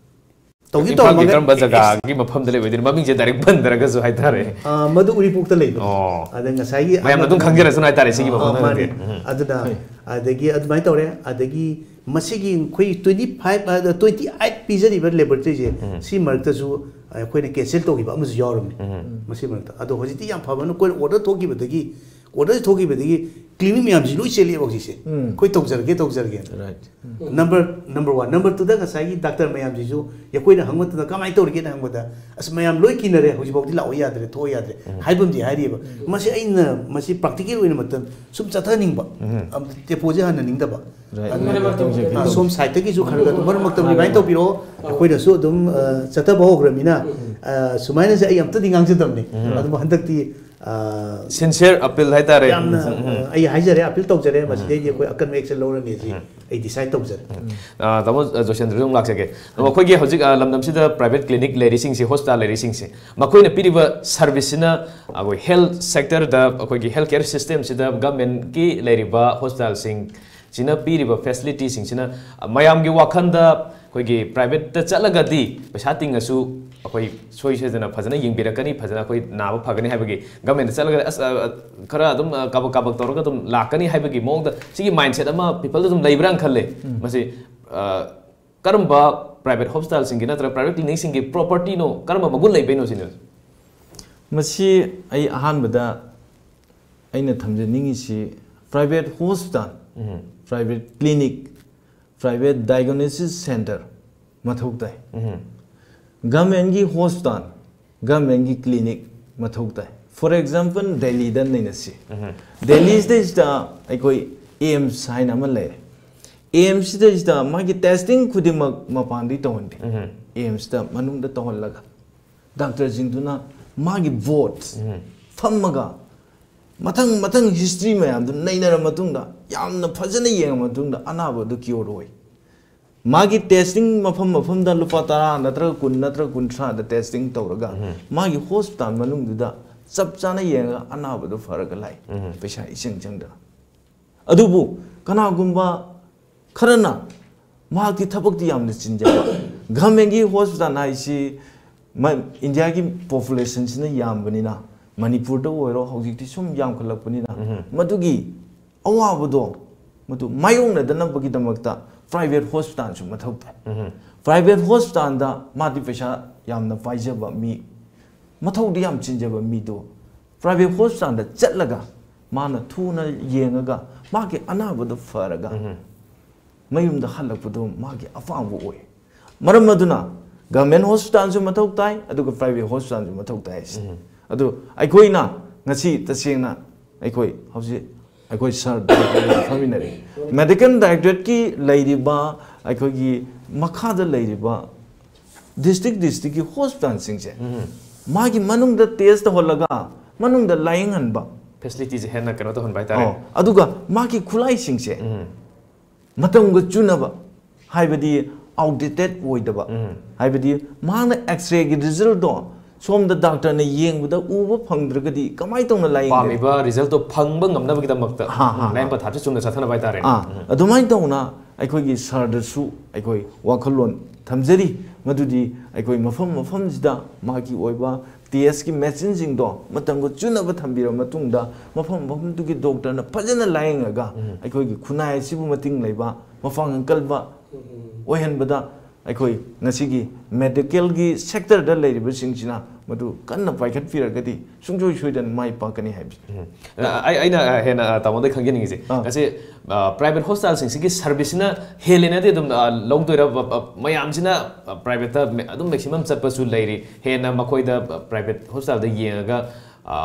ꯇꯧꯒꯤ ꯏꯝꯐꯥꯜꯒꯤ ꯇꯧꯔꯝꯃꯒ ꯀꯔꯝꯕ ꯑꯦꯛꯁ- ꯖꯒꯥꯒꯤ ꯃꯐꯝꯗ ꯂꯩꯕ ꯑꯣꯏꯗꯣꯏꯅꯣ? ꯃꯃꯤꯡꯁꯦ ꯗꯥꯏꯔꯦꯛ ꯄꯟꯗ꯭ꯔꯒꯁꯨ ꯍꯥꯏꯇꯥꯔꯦ꯫ ꯑ, ꯃꯗꯨ ꯎꯔꯤꯄꯣꯛꯇ ꯂꯩꯕ꯫ ꯑꯣ꯫ ꯑꯗ ꯉꯁꯥꯏꯒꯤ ꯃꯌꯥꯝ ꯑꯗꯨꯝ ꯑꯃꯗꯨꯅ ꯈꯪꯖꯔꯁꯨ ꯍꯥꯏꯇꯥꯔꯦ ꯁꯤꯒꯤ ꯑ, ꯃꯐꯝꯗ ꯃꯥꯅꯦ꯫ ꯂꯩꯔꯗꯤ꯫ ꯎꯝ꯫ ꯑꯗꯨꯅ ꯍꯣꯏ꯫ ꯑꯗꯒꯤ ꯑꯗꯨꯃꯥꯏꯅ ꯇꯧꯔꯦ꯫ ꯑꯗꯒꯤ ꯃꯁꯤꯒꯤ ꯑꯩꯈꯣꯏ ꯇ꯭ꯋꯦꯟꯇꯤ ꯐꯥꯏꯚ, ꯑ, ꯇ꯭ꯋꯦꯟꯇꯤ ꯑꯩꯠ ꯄꯤꯖꯔꯤꯕ ꯂꯦꯕꯣꯔꯦꯇꯔꯤꯁꯦ, ꯎꯝ꯫ ꯁꯤ ꯃꯔꯛꯇꯁꯨ ꯑꯩꯈꯣꯏꯅ ꯀꯦꯟꯁꯦꯜ ꯇꯧꯈꯤꯕ ꯑꯃꯁꯨ ꯌꯥꯎꯔꯝꯃꯤ꯫ ꯎꯝ꯫ ꯃꯁꯤ ꯃꯔꯛꯇ꯫ ꯑꯗꯣ ꯍꯧꯖꯤꯛꯇꯤ ꯌꯥꯝ ꯐꯕꯅ ꯑꯩꯈꯣꯏꯅ ꯑꯣꯔꯗꯔ ꯊꯣꯛꯈꯤꯕꯗꯒꯤ, ꯑꯣꯔꯗꯔ ꯊꯣꯛꯈꯤꯕꯗꯒꯤ ꯀ꯭ꯂꯤꯅꯤꯛ ꯃꯌꯥꯝꯁꯤ ꯂꯣꯏ ꯆꯦꯜꯂꯛꯑꯦꯕ ꯍꯧꯖꯤꯛꯁꯦ꯫ ꯎꯝ꯫ ꯑꯩꯈꯣꯏ ꯇꯧꯖꯔꯒꯦ, ꯇꯧꯖꯔꯒꯦ꯫ Right. Um. Number, number one. Number ꯇꯨꯗ ꯉꯁꯥꯏꯒꯤ ꯗꯥꯛꯇꯔ ꯃꯌꯥꯝꯁꯤꯁꯨ ꯑꯩꯈꯣꯏꯅ ꯍꯪꯕ ꯃꯇꯝꯗ ꯀꯃꯥꯏꯅ ꯇꯧꯔꯤꯒꯦꯅ ꯍꯪꯕꯗ, "ꯑꯁ, ꯃꯌꯥꯝ ꯂꯣꯏ ꯀꯤꯅꯔꯦ, ꯍꯧꯖꯤꯛꯐꯥꯎꯗꯤ ꯂꯥꯛꯑꯣ ꯌꯥꯗ꯭ꯔꯦ, ꯊꯣꯛꯑꯣ ꯌꯥꯗ꯭ꯔꯦ" ꯎꯝ꯫ ꯍꯥꯏꯕ ꯑꯃꯗꯤ ꯍꯥꯏꯔꯤꯑꯕ꯫ ꯎꯝ꯫ ꯃꯁꯤ ꯑꯩꯅ, ꯃꯁꯤ ꯄ꯭ꯔꯥꯛꯇꯤꯀꯦꯜ ꯑꯣꯏꯅ ꯃꯇꯝ ꯁꯨꯝ ꯆꯠꯊꯅꯤꯡꯕ꯫ ꯎꯝ꯫ ꯑꯝ, ꯇꯦꯄꯣꯁꯦ ꯍꯟꯅꯅꯤꯡꯗꯕ꯫ Right. ꯑꯗꯨꯅ, ꯃꯔꯛ ꯃꯔꯛꯇ ꯑ, ꯁꯣꯝ ꯁꯥꯏꯠꯇꯒꯤꯁꯨ ꯈꯔ ꯈꯔ ꯑꯗꯨꯝ ꯃꯔꯛ ꯃꯔꯛꯇ ꯃꯥꯅꯦ꯫ ꯔꯤꯃꯥꯏꯟ ꯇꯧꯕꯤꯔꯛꯑꯣ꯫ ꯑꯩꯈꯣꯏꯅꯁꯨ ꯑꯗꯨꯝ, ꯑ, ꯆꯠꯊꯕ ꯍꯧꯈ꯭ꯔꯃꯤꯅ, ꯎꯝ꯫ ꯑ, ꯁꯨꯃꯥꯏꯅꯁꯦ ꯑꯩ ꯑꯝꯇꯗꯤ ꯉꯥꯡꯖꯗꯕꯅꯤ꯫ ꯎꯝ꯫ ꯑꯗꯨꯕꯨ ꯍꯟꯗꯛꯇꯤ, ꯑ, Sincere appeal ꯍꯥꯏꯇꯥꯔꯦ꯫ ꯌꯥꯝꯅ, ꯎꯝ, ꯎꯝ꯫ ꯑ, ꯑꯩ ꯍꯥꯏꯖꯔꯦ, ꯑꯄꯤꯜ ꯇꯧꯖꯔꯦ꯫ ꯎꯝ꯫ ꯃꯁꯤꯗꯩꯗꯤ ꯑꯩꯈꯣꯏ ꯑꯀꯟꯕ action ꯂꯧꯔꯅꯤ ꯍꯧꯖꯤꯛ ꯎꯝ꯫ ꯑꯩ decide ꯇꯧꯖꯔꯦ꯫ ꯎꯝ꯫ ꯑ, ꯇꯥꯃꯣ, ꯑ, ꯖꯣꯏꯁꯦꯟꯗ꯭ꯔꯁꯨ ꯑꯃꯨꯛ ꯂꯥꯛꯆꯒꯦ꯫ ꯇꯥꯃꯣ, ꯑꯩꯈꯣꯏꯒꯤ ꯍꯧꯖꯤꯛ, ꯑ, ꯂꯝꯗꯝꯁꯤꯗ private clinic ꯂꯩꯔꯤꯁꯤꯡꯁꯦ, hospital ꯂꯩꯔꯤꯁꯤꯡꯁꯦ, ꯃꯈꯣꯏꯅ ꯄꯤꯔꯤꯕ service ꯁꯤꯅ ꯑꯩꯈꯣꯏ health sector ꯗ, ꯑꯩꯈꯣꯏꯒꯤ health care system ꯁꯤꯗ government ꯀꯤ ꯂꯩꯔꯤꯕ hospital ꯁꯤꯡ ꯁꯤꯅ ꯄꯤꯔꯤꯕ facility ꯁꯤꯡꯁꯤꯅ ꯃꯌꯥꯝꯒꯤ ꯋꯥꯈꯜꯗ ꯑꯩꯈꯣꯏꯒꯤ private ꯇ ꯆꯠꯂꯒꯗꯤ ꯄꯩꯁꯥ ꯇꯤꯡꯉꯁꯨ ꯑꯩꯈꯣꯏ ꯁꯣꯏ ꯁꯣꯏꯗꯅ ꯐꯖꯅ ꯌꯦꯡꯕꯤꯔꯛꯀꯅꯤ, ꯐꯖꯅ ꯑꯩꯈꯣꯏ ꯅꯥꯕ ꯐꯒꯅꯤ ꯍꯥꯏꯕꯒꯤ, government ꯇ ꯆꯠꯂꯒꯗꯤ ꯑꯁ, ꯑ, ꯑ, ꯈꯔ ꯑꯗꯨꯝ, ꯑ, ꯀꯥꯕꯛ ꯀꯥꯕꯛ ꯇꯧꯔꯒ ꯑꯗꯨꯝ ꯂꯥꯛꯀꯅꯤ ꯍꯥꯏꯕꯒꯤ ꯃꯑꯣꯡꯗ ꯁꯤꯒꯤ mindset ꯑꯃ people ꯗ ꯑꯗꯨꯝ ꯂꯩꯕ꯭ꯔꯥꯅ ꯈꯜꯂꯦ꯫ ꯎꯝ꯫ ꯃꯁꯤ, ꯑ, ꯀꯔꯝꯕ private hospital ꯁꯤꯡꯒꯤ ꯅꯠꯇ꯭ꯔꯒ private clinic ꯁꯤꯡꯒꯤ property ꯅꯣ, ꯀꯔꯝꯕ ꯃꯒꯨꯟ ꯂꯩꯕꯩꯅꯣ ꯁꯤꯅꯤ? ꯃꯁꯤ ꯑꯩ ꯑꯍꯥꯟꯕꯗ ꯑꯩꯅ ꯊꯝꯖꯅꯤꯡꯉꯤꯁꯤ, private hospital, ꯎꯝ꯫ Private clinic, private diagnosis center ꯃꯊꯧ ꯇꯥꯏ꯫ ꯎꯝ꯫ Government ꯀꯤ hospital, government ꯀꯤ clinic ꯃꯊꯧ ꯇꯥꯏ꯫ For example, ꯗꯦꯜꯂꯤꯗ ꯅꯩꯅꯁꯤ꯫ ꯎꯝ꯫ ꯗꯦꯜꯂꯤ ꯁꯤꯗꯩꯁꯤꯗ ꯑꯩꯈꯣꯏ ꯑꯦꯝꯁ ꯍꯥꯏꯅ ꯑꯃ ꯂꯩꯔꯦ꯫ ꯑꯦꯝꯁꯁꯤꯗꯩꯁꯤꯗ ꯃꯥꯒꯤ ꯇꯦꯁꯇꯤꯡ ꯈꯨꯗꯤꯡꯃꯛ ꯃꯄꯥꯟꯗꯒꯤ ꯇꯧꯍꯟꯗꯦ꯫ ꯑꯦꯝꯁꯇ ꯃꯅꯨꯡꯗ ꯇꯧꯍꯜꯂꯒ ꯗꯥꯛꯇꯔꯁꯤꯡꯗꯨꯅ ꯃꯥꯒꯤ ꯕꯣꯔꯗ ꯐꯝꯃꯒ ꯃꯊꯪ ꯃꯊꯪ ꯍꯤꯁꯇ꯭ꯔꯤ ꯃꯌꯥꯝꯗꯨ ꯅꯩꯅꯔ ꯃꯇꯨꯡꯗ, ꯌꯥꯝꯅ ꯐꯖꯅ ꯌꯦꯡꯉ ꯃꯇꯨꯡꯗ ꯑꯅꯥꯕ ꯑꯗꯨ ꯀ꯭ꯌꯣꯔ ꯑꯣꯏ꯫ ꯃꯥꯒꯤ ꯇꯦꯁꯇꯤꯡ ꯃꯐꯝ ꯃꯐꯝꯗ ꯂꯨꯄꯥ ꯇꯔꯥ ꯅꯠꯇ꯭ꯔꯒ ꯀꯨꯟ ꯅꯠꯇ꯭ꯔꯒ ꯀꯨꯟꯊ꯭ꯔꯥꯗ ꯇꯦꯁꯇꯤꯡ ꯇꯧꯔꯒ ꯃꯥꯒꯤ ꯍꯣꯁꯄꯤꯇꯥꯜ ꯃꯅꯨꯡꯗꯨꯗ ꯆꯞ ꯆꯥꯅ ꯌꯦꯡꯉꯒ ꯑꯅꯥꯕꯗꯨ ꯐꯔꯒ ꯂꯥꯛꯏ꯫ ꯄꯩꯁꯥ ꯏꯆꯪ ꯆꯪꯗꯅ꯫ ꯑꯗꯨꯕꯨ ꯀꯅꯥꯒꯨꯝꯕ ꯈꯔꯅ ꯃꯍꯥꯛꯀꯤ ꯊꯕꯛꯇꯤ ꯌꯥꯝꯅ ꯆꯤꯟꯖꯕ, ꯒꯚꯔꯟꯃꯦꯟꯒꯤ ꯍꯣꯁꯄꯤꯇꯥꯜ ꯍꯥꯏꯁꯤ ꯃ-, ꯏꯟꯗꯤꯌꯥꯒꯤ ꯄꯣꯄꯨꯂꯦꯁꯟꯁꯤꯅ ꯌꯥꯝꯕꯅꯤꯅ, ꯃꯅꯤꯄꯨꯔꯗ ꯑꯣꯏꯔꯣ ꯍꯧꯖꯤꯛꯇꯤ ꯁꯨꯝ ꯌꯥꯝꯈꯠꯂꯛꯄꯅꯤꯅ, ꯃꯗꯨꯒꯤ ꯑꯋꯥꯕꯗꯣ ꯃꯗꯨ ꯃꯥꯌꯣꯛꯅꯗꯅꯕꯒꯤꯗꯃꯛꯇ ꯄ꯭ꯔꯥꯏꯚꯦꯠ ꯍꯣꯁꯄꯤꯇꯥꯜꯁꯨ ꯃꯊꯧ ꯇꯥꯏ꯫ ꯄ꯭ꯔꯥꯏꯚꯦꯠ ꯍꯣꯁꯄꯤꯇꯥꯜꯗ ꯃꯥꯗꯤ ꯄꯩꯁꯥ ꯌꯥꯝꯅ ꯄꯥꯏꯖꯕ ꯃꯤ, ꯃꯊꯧꯗꯤ ꯌꯥꯝ ꯆꯤꯟꯖꯕ ꯃꯤꯗꯣ ꯄ꯭ꯔꯥꯏꯚꯦꯠ ꯍꯣꯁꯄꯤꯇꯥꯜꯗ ꯆꯠꯂꯒ ꯃꯥꯅ ꯊꯨꯅ ꯌꯦꯡꯉꯒ ꯃꯥꯒꯤ ꯑꯅꯥꯕꯗꯣ ꯐꯔꯒ ꯃꯌꯨꯝꯗ ꯍꯜꯂꯛꯄꯗꯣ ꯃꯥꯒꯤ ꯑꯄꯥꯝꯕ ꯑꯣꯏ꯫ ꯃꯔꯝ ꯑꯗꯨꯅ ꯒꯚꯔꯟꯃꯦꯟ ꯍꯣꯁꯄꯤꯇꯥꯜꯁꯨ ꯃꯊꯧ ꯇꯥꯏ, ꯑꯗꯨꯒ ꯄ꯭ꯔꯥꯏꯚꯦꯠ ꯍꯣꯁꯄꯤꯇꯥꯜꯁꯨ ꯃꯊꯧ ꯇꯥꯏ ꯁꯤꯅꯤ꯫ ꯑꯗꯨ ꯑꯩꯈꯣꯏꯅ ꯉꯁꯤ ꯇꯁꯦꯡꯅ ꯑꯩꯈꯣꯏ ꯍꯧꯖꯤꯛ ꯑꯩꯈꯣꯏ ꯁꯥꯔ ꯗꯥꯏꯔꯦꯛꯇꯔꯒ ꯐꯝꯃꯤꯟꯅꯔꯤ꯫ ꯃꯦꯗꯤꯀꯦꯜ ꯗꯥꯏꯔꯦꯛꯇꯣꯔꯦꯠꯀꯤ ꯂꯩꯔꯤꯕ ꯑꯩꯈꯣꯏꯒꯤ ꯃꯈꯥꯗ ꯂꯩꯔꯤꯕ ꯗꯤꯁꯇ꯭ꯔꯤꯛ ꯗꯤꯁꯇ꯭ꯔꯤꯛꯀꯤ ꯍꯣꯁꯄꯤꯇꯥꯜꯁꯤꯡꯁꯦ ꯃꯥꯒꯤ ꯃꯅꯨꯡꯗ ꯇꯦꯁ ꯇꯧꯍꯜꯂꯒ ꯃꯅꯨꯡꯗ ꯂꯥꯌꯦꯡꯍꯟꯕ, ꯐꯦꯁꯤꯂꯤꯇꯤꯁꯦ ꯍꯦꯟꯅ ꯀꯩꯅꯣ ꯇꯧꯍꯟꯕ ꯍꯥꯏꯇꯥꯔꯦ꯫ ꯑꯣ, ꯑꯗꯨꯒ ꯃꯥꯒꯤ ꯈꯨꯠꯂꯥꯏꯁꯤꯡꯁꯦ ꯃꯇꯝꯒ ꯆꯨꯅꯕ, ꯍꯥꯏꯕꯗꯤ ꯑꯥꯎꯠꯗꯦꯇꯦꯠ ꯑꯣꯏꯗꯕ, ꯍꯥꯏꯕꯗꯤ ꯃꯍꯥꯛꯅ ꯑꯦꯛꯁꯔꯦꯒꯤ ꯔꯤꯖꯜꯗꯣ ꯁꯣꯝꯗ ꯗꯥꯛꯇꯔꯅ ꯌꯦꯡꯕꯗ ꯎꯕ ꯐꯪꯗ꯭ꯔꯒꯗꯤ ꯀꯃꯥꯏꯅ ꯇꯧꯅ ꯂꯥꯌꯦꯡꯒꯅꯤ? ꯄꯥꯝꯃꯤꯕ ꯔꯤꯖꯜꯇꯣ ꯐꯪꯕ ꯉꯝꯅꯕꯒꯤꯗꯃꯛꯇ ꯍꯥ, ꯍꯥ, ꯍꯥ꯫ ꯂꯥꯌꯦꯡ ꯄꯊꯥꯞꯁꯦ ꯆꯨꯝꯅ ꯆꯠꯊꯅꯕ ꯍꯥꯏꯇꯥꯔꯦ꯫ ꯑꯥ, ꯑꯗꯨꯃꯥꯏꯅ ꯇꯧꯅ ꯑꯩꯈꯣꯏꯒꯤ ꯁꯥꯔꯗꯁꯨ ꯑꯩꯈꯣꯏ ꯋꯥꯈꯜꯂꯣꯟ ꯊꯝꯖꯔꯤ, ꯃꯗꯨꯗꯤ ꯑꯩꯈꯣꯏ ꯃꯐꯝ ꯃꯐꯝꯁꯤꯗ ꯃꯥꯒꯤ ꯑꯣꯏꯕ ꯇꯦꯁꯀꯤ ꯃꯦꯆꯤꯟꯁꯤꯡꯗꯣ ꯃꯇꯝꯒ ꯆꯨꯅꯕ ꯊꯝꯕꯤꯔꯕ ꯃꯇꯨꯡꯗ, ꯃꯐꯝ ꯃꯐꯝꯗꯨꯒꯤ ꯗꯣꯛꯇꯔꯅ ꯐꯖꯅ ꯂꯥꯌꯦꯡꯉꯒ ꯑꯩꯈꯣꯏꯒꯤ ꯈꯨꯟꯅꯥꯏ ꯑꯁꯤꯕꯨ ꯃꯇꯤꯡ ꯂꯩꯕ, ꯃꯄꯥꯡꯒꯜ ꯀꯟꯕ ꯑꯣꯏꯍꯟꯕꯗ ꯑꯩꯈꯣꯏ ꯉꯁꯤꯒꯤ ꯃꯦꯗꯤꯀꯦꯜꯒꯤ ꯁꯦꯛꯇꯔꯗ ꯂꯩꯔꯤꯕꯁꯤꯡꯁꯤꯅ ꯃꯗꯨ ꯀꯟꯅ ꯄꯥꯏꯈꯠꯄꯤꯔꯒꯗꯤ ꯁꯨꯡꯁꯣꯏ ꯁꯣꯏꯗꯅ ꯃꯥꯏ ꯄꯥꯛꯀꯅꯤ ꯍꯥꯏꯕꯁꯤ꯫ ꯑ, ꯑꯩ-, ꯑꯩꯅ, ꯑ, ꯍꯦꯟꯅ, ꯑ, ꯇꯥꯃꯣꯗ ꯈꯪꯖꯅꯤꯡꯉꯤꯁꯦ, ꯑꯥ꯫ ꯉꯁꯤ, ꯑ, ꯄ꯭ꯔꯥꯏꯚꯦꯠ ꯍꯣꯁꯄꯤꯇꯥꯜꯁꯤꯡꯁꯤꯒꯤ ꯁꯔꯚꯤꯁꯁꯤꯅ ꯍꯦꯜꯂꯦꯅꯗꯤ ꯑꯗꯨꯝ, ꯑ, ꯂꯧꯗꯣꯏꯔ? ꯑ, ꯑ, ꯃꯌꯥꯝꯁꯤꯅ, ꯑ, ꯄ꯭ꯔꯥꯏꯚꯦꯠꯇ ꯃꯦ-, ꯑꯗꯨꯝ ꯃꯦꯛꯁꯤꯃꯝ ꯆꯠꯄꯁꯨ ꯂꯩꯔꯤ, ꯍꯦꯟꯅ ꯃꯈꯣꯏꯗ, ꯑ, ꯄ꯭ꯔꯥꯏꯚꯦꯠ ꯍꯣꯁꯄꯤꯇꯥꯜꯗ ꯌꯦꯡꯉꯒ, ꯑ,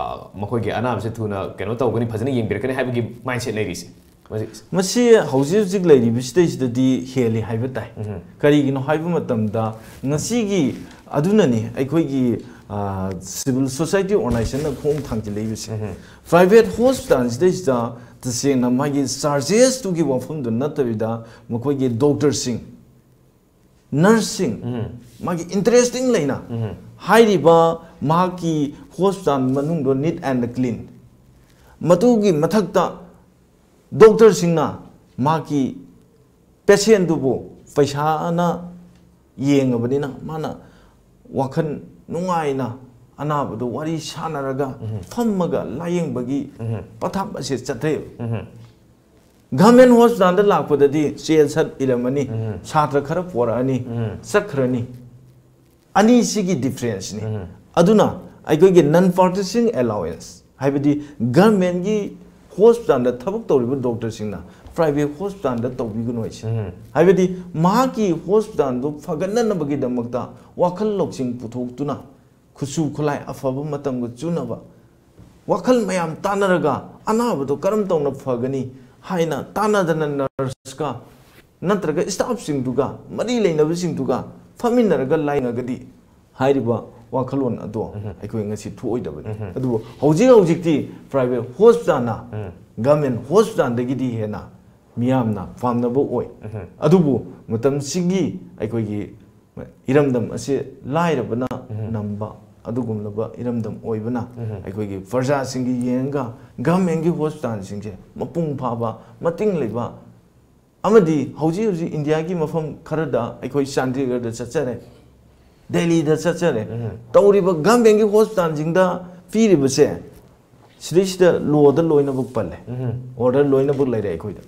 ꯃꯈꯣꯏꯒꯤ ꯑꯅꯥꯕꯁꯦ ꯊꯨꯅ ꯀꯩꯅꯣ ꯇꯧꯒꯅꯤ, ꯐꯖꯅ ꯌꯦꯡꯕꯤꯔꯛꯀꯅꯤ ꯍꯥꯏꯕꯒꯤ ꯃꯥꯏꯟꯁꯦꯠ ꯂꯩꯔꯤꯁꯦ? ꯃꯁꯤ ꯍꯧꯖꯤꯛ ꯍꯧꯖꯤꯛ ꯂꯩꯔꯤꯕꯁꯤꯗꯩꯁꯤꯗꯗꯤ ꯍꯦꯜꯂꯤ ꯍꯥꯏꯕ ꯇꯥꯏ꯫ ꯀꯔꯤꯒꯤꯅꯣ ꯍꯥꯏꯕ ꯃꯇꯝꯗ, ꯉꯁꯤꯒꯤ, ꯑꯗꯨꯅꯅꯤ ꯑꯩꯈꯣꯏꯒꯤ, ꯑ, civil society organizationꯅ ꯈꯣꯡ ꯊꯥꯡꯖꯤꯜꯂꯛꯏꯕꯁꯦ꯫ Private hospitalꯁꯤꯗꯩꯁꯤꯗ ꯇꯁꯦꯡꯅ ꯃꯥꯒꯤ chargesꯇꯨꯒꯤ ꯋꯥꯐꯝꯗꯨ ꯅꯠꯇꯕꯤꯗ, ꯃꯈꯣꯏꯒꯤ doctorꯁꯤꯡ, nurseꯁꯤꯡ, ꯃꯥꯒꯤ interesting ꯂꯩꯅ ꯍꯥꯏꯔꯤꯕ ꯃꯍꯥꯛꯀꯤ hospital ꯃꯅꯨꯡꯗꯣ neat and clean, ꯃꯗꯨꯒꯤ ꯃꯊꯛꯇ doctorꯁꯤꯡꯅ ꯃꯍꯥꯛꯀꯤ patientꯗꯨꯕꯨ ꯄꯩꯁꯥꯅ ꯌꯦꯡꯉꯕꯅꯤꯅ, ꯃꯥꯅ ꯋꯥꯈꯜ ꯅꯨꯡꯉꯥꯏꯅ ꯑꯅꯥꯕꯗꯣ ꯋꯥꯔꯤ ꯁꯥꯟꯅꯔꯒ, ꯐꯝꯃꯒ ꯂꯥꯌꯦꯡꯕꯒꯤ ꯄꯊꯥꯞ ꯑꯁꯦ ꯆꯠꯊꯩ꯫ Government hospitalꯗ ꯂꯥꯛꯄꯗꯗꯤ ꯆꯦ ꯁꯠ ꯏꯔꯝꯃꯅꯤ, ꯁꯥꯇ꯭ꯔ ꯈꯔ ꯄꯣꯔꯛꯑꯅꯤ, ꯆꯠꯈ꯭ꯔꯅꯤ꯫ ꯑꯅꯤꯁꯤꯒꯤ differenceꯅꯤ꯫ ꯑꯗꯨꯅ ꯑꯩꯈꯣꯏꯒꯤ non practicing allowance, ꯍꯥꯏꯕꯗꯤ governmentꯀꯤ hospitalꯗ ꯊꯕꯛ ꯇꯧꯔꯤꯕ doctorꯁꯤꯡꯅ private hospitalꯗ ꯇꯧꯕꯤꯒꯅꯨ ꯍꯥꯏꯁꯦ꯫ ꯍꯥꯏꯕꯗꯤ ꯃꯍꯥꯛꯀꯤ hospitalꯗꯨ ꯐꯒꯠꯅꯅꯕꯒꯤꯗꯃꯛꯇ ꯋꯥꯈꯜ ꯂꯧꯁꯤꯡ ꯄꯨꯊꯣꯛꯇꯨꯅ, ꯈꯨꯠꯁꯨ ꯈꯨꯠꯂꯥꯏ ꯑꯐꯕ ꯃꯇꯝꯒ ꯆꯨꯅꯕ ꯋꯥꯈꯜ ꯃꯌꯥꯝ ꯇꯥꯟꯅꯔꯒ ꯑꯅꯥꯕꯗꯣ ꯀꯔꯝ ꯇꯧꯅ ꯐꯒꯅꯤ ꯍꯥꯏꯅ ꯇꯥꯟꯅꯗꯅ nurseꯀ ꯅꯠꯇ꯭ꯔꯒ staffꯁꯤꯡꯗꯨꯒ, ꯃꯔꯤ ꯂꯩꯅꯕꯁꯤꯡꯗꯨꯒ ꯐꯝꯃꯤꯟꯅꯔꯒ ꯂꯥꯌꯦꯡꯉꯒꯗꯤ ꯍꯥꯏꯔꯤꯕ ꯋꯥꯈꯜꯂꯣꯟ ꯑꯗꯣ ꯑꯩꯈꯣꯏ ꯉꯁꯤ ꯊꯣꯛꯑꯣꯏꯗꯕꯅꯤ꯫ ꯑꯗꯨꯕꯨ ꯍꯧꯖꯤꯛ ꯍꯧꯖꯤꯛꯇꯤ private hospitalꯅ government hospitalꯗꯒꯤꯗꯤ ꯍꯦꯟꯅ ꯃꯤꯌꯥꯝꯅ ꯄꯥꯝꯅꯕ ꯑꯣꯏ꯫ ꯑꯗꯨꯕꯨ ꯃꯇꯝꯁꯤꯒꯤ ꯑꯩꯈꯣꯏꯒꯤ ꯏꯔꯝꯗꯝ ꯑꯁꯤ ꯂꯥꯏꯔꯕꯅ ꯅꯝꯕ ꯑꯗꯨꯒꯨꯝꯂꯕ ꯏꯔꯝꯗꯝ ꯑꯣꯏꯕꯅ, ꯑꯩꯈꯣꯏꯒꯤ ꯄ꯭ꯔꯖꯥꯁꯤꯡꯒꯤ ꯌꯦꯡꯉꯒ governmentꯀꯤ hospitalꯁꯤꯡꯁꯦ ꯃꯄꯨꯡ ꯐꯥꯕ, ꯃꯇꯤꯡ ꯂꯩꯕ, ꯑꯃꯗꯤ ꯍꯧꯖꯤꯛ ꯍꯧꯖꯤꯛ ꯏꯟꯗꯤꯌꯥꯒꯤ ꯃꯐꯝ ꯈꯔꯗ, ꯑꯩꯈꯣꯏ ꯆꯥꯟꯗꯤꯒꯔꯗ ꯆꯠꯆꯔꯦ, ꯗꯦꯜꯂꯤꯗ ꯆꯠꯆꯔꯦ, ꯇꯧꯔꯤꯕ governmentꯀꯤ hospitalꯁꯤꯡꯗ ꯄꯤꯔꯤꯕꯁꯦ, ꯁꯤꯗꯩꯁꯤꯗ lawꯗ ꯂꯣꯏꯅꯃꯛ ꯄꯜꯂꯦ, order ꯂꯣꯏꯅꯃꯛ ꯂꯩꯔꯦ ꯑꯩꯈꯣꯏꯗ꯫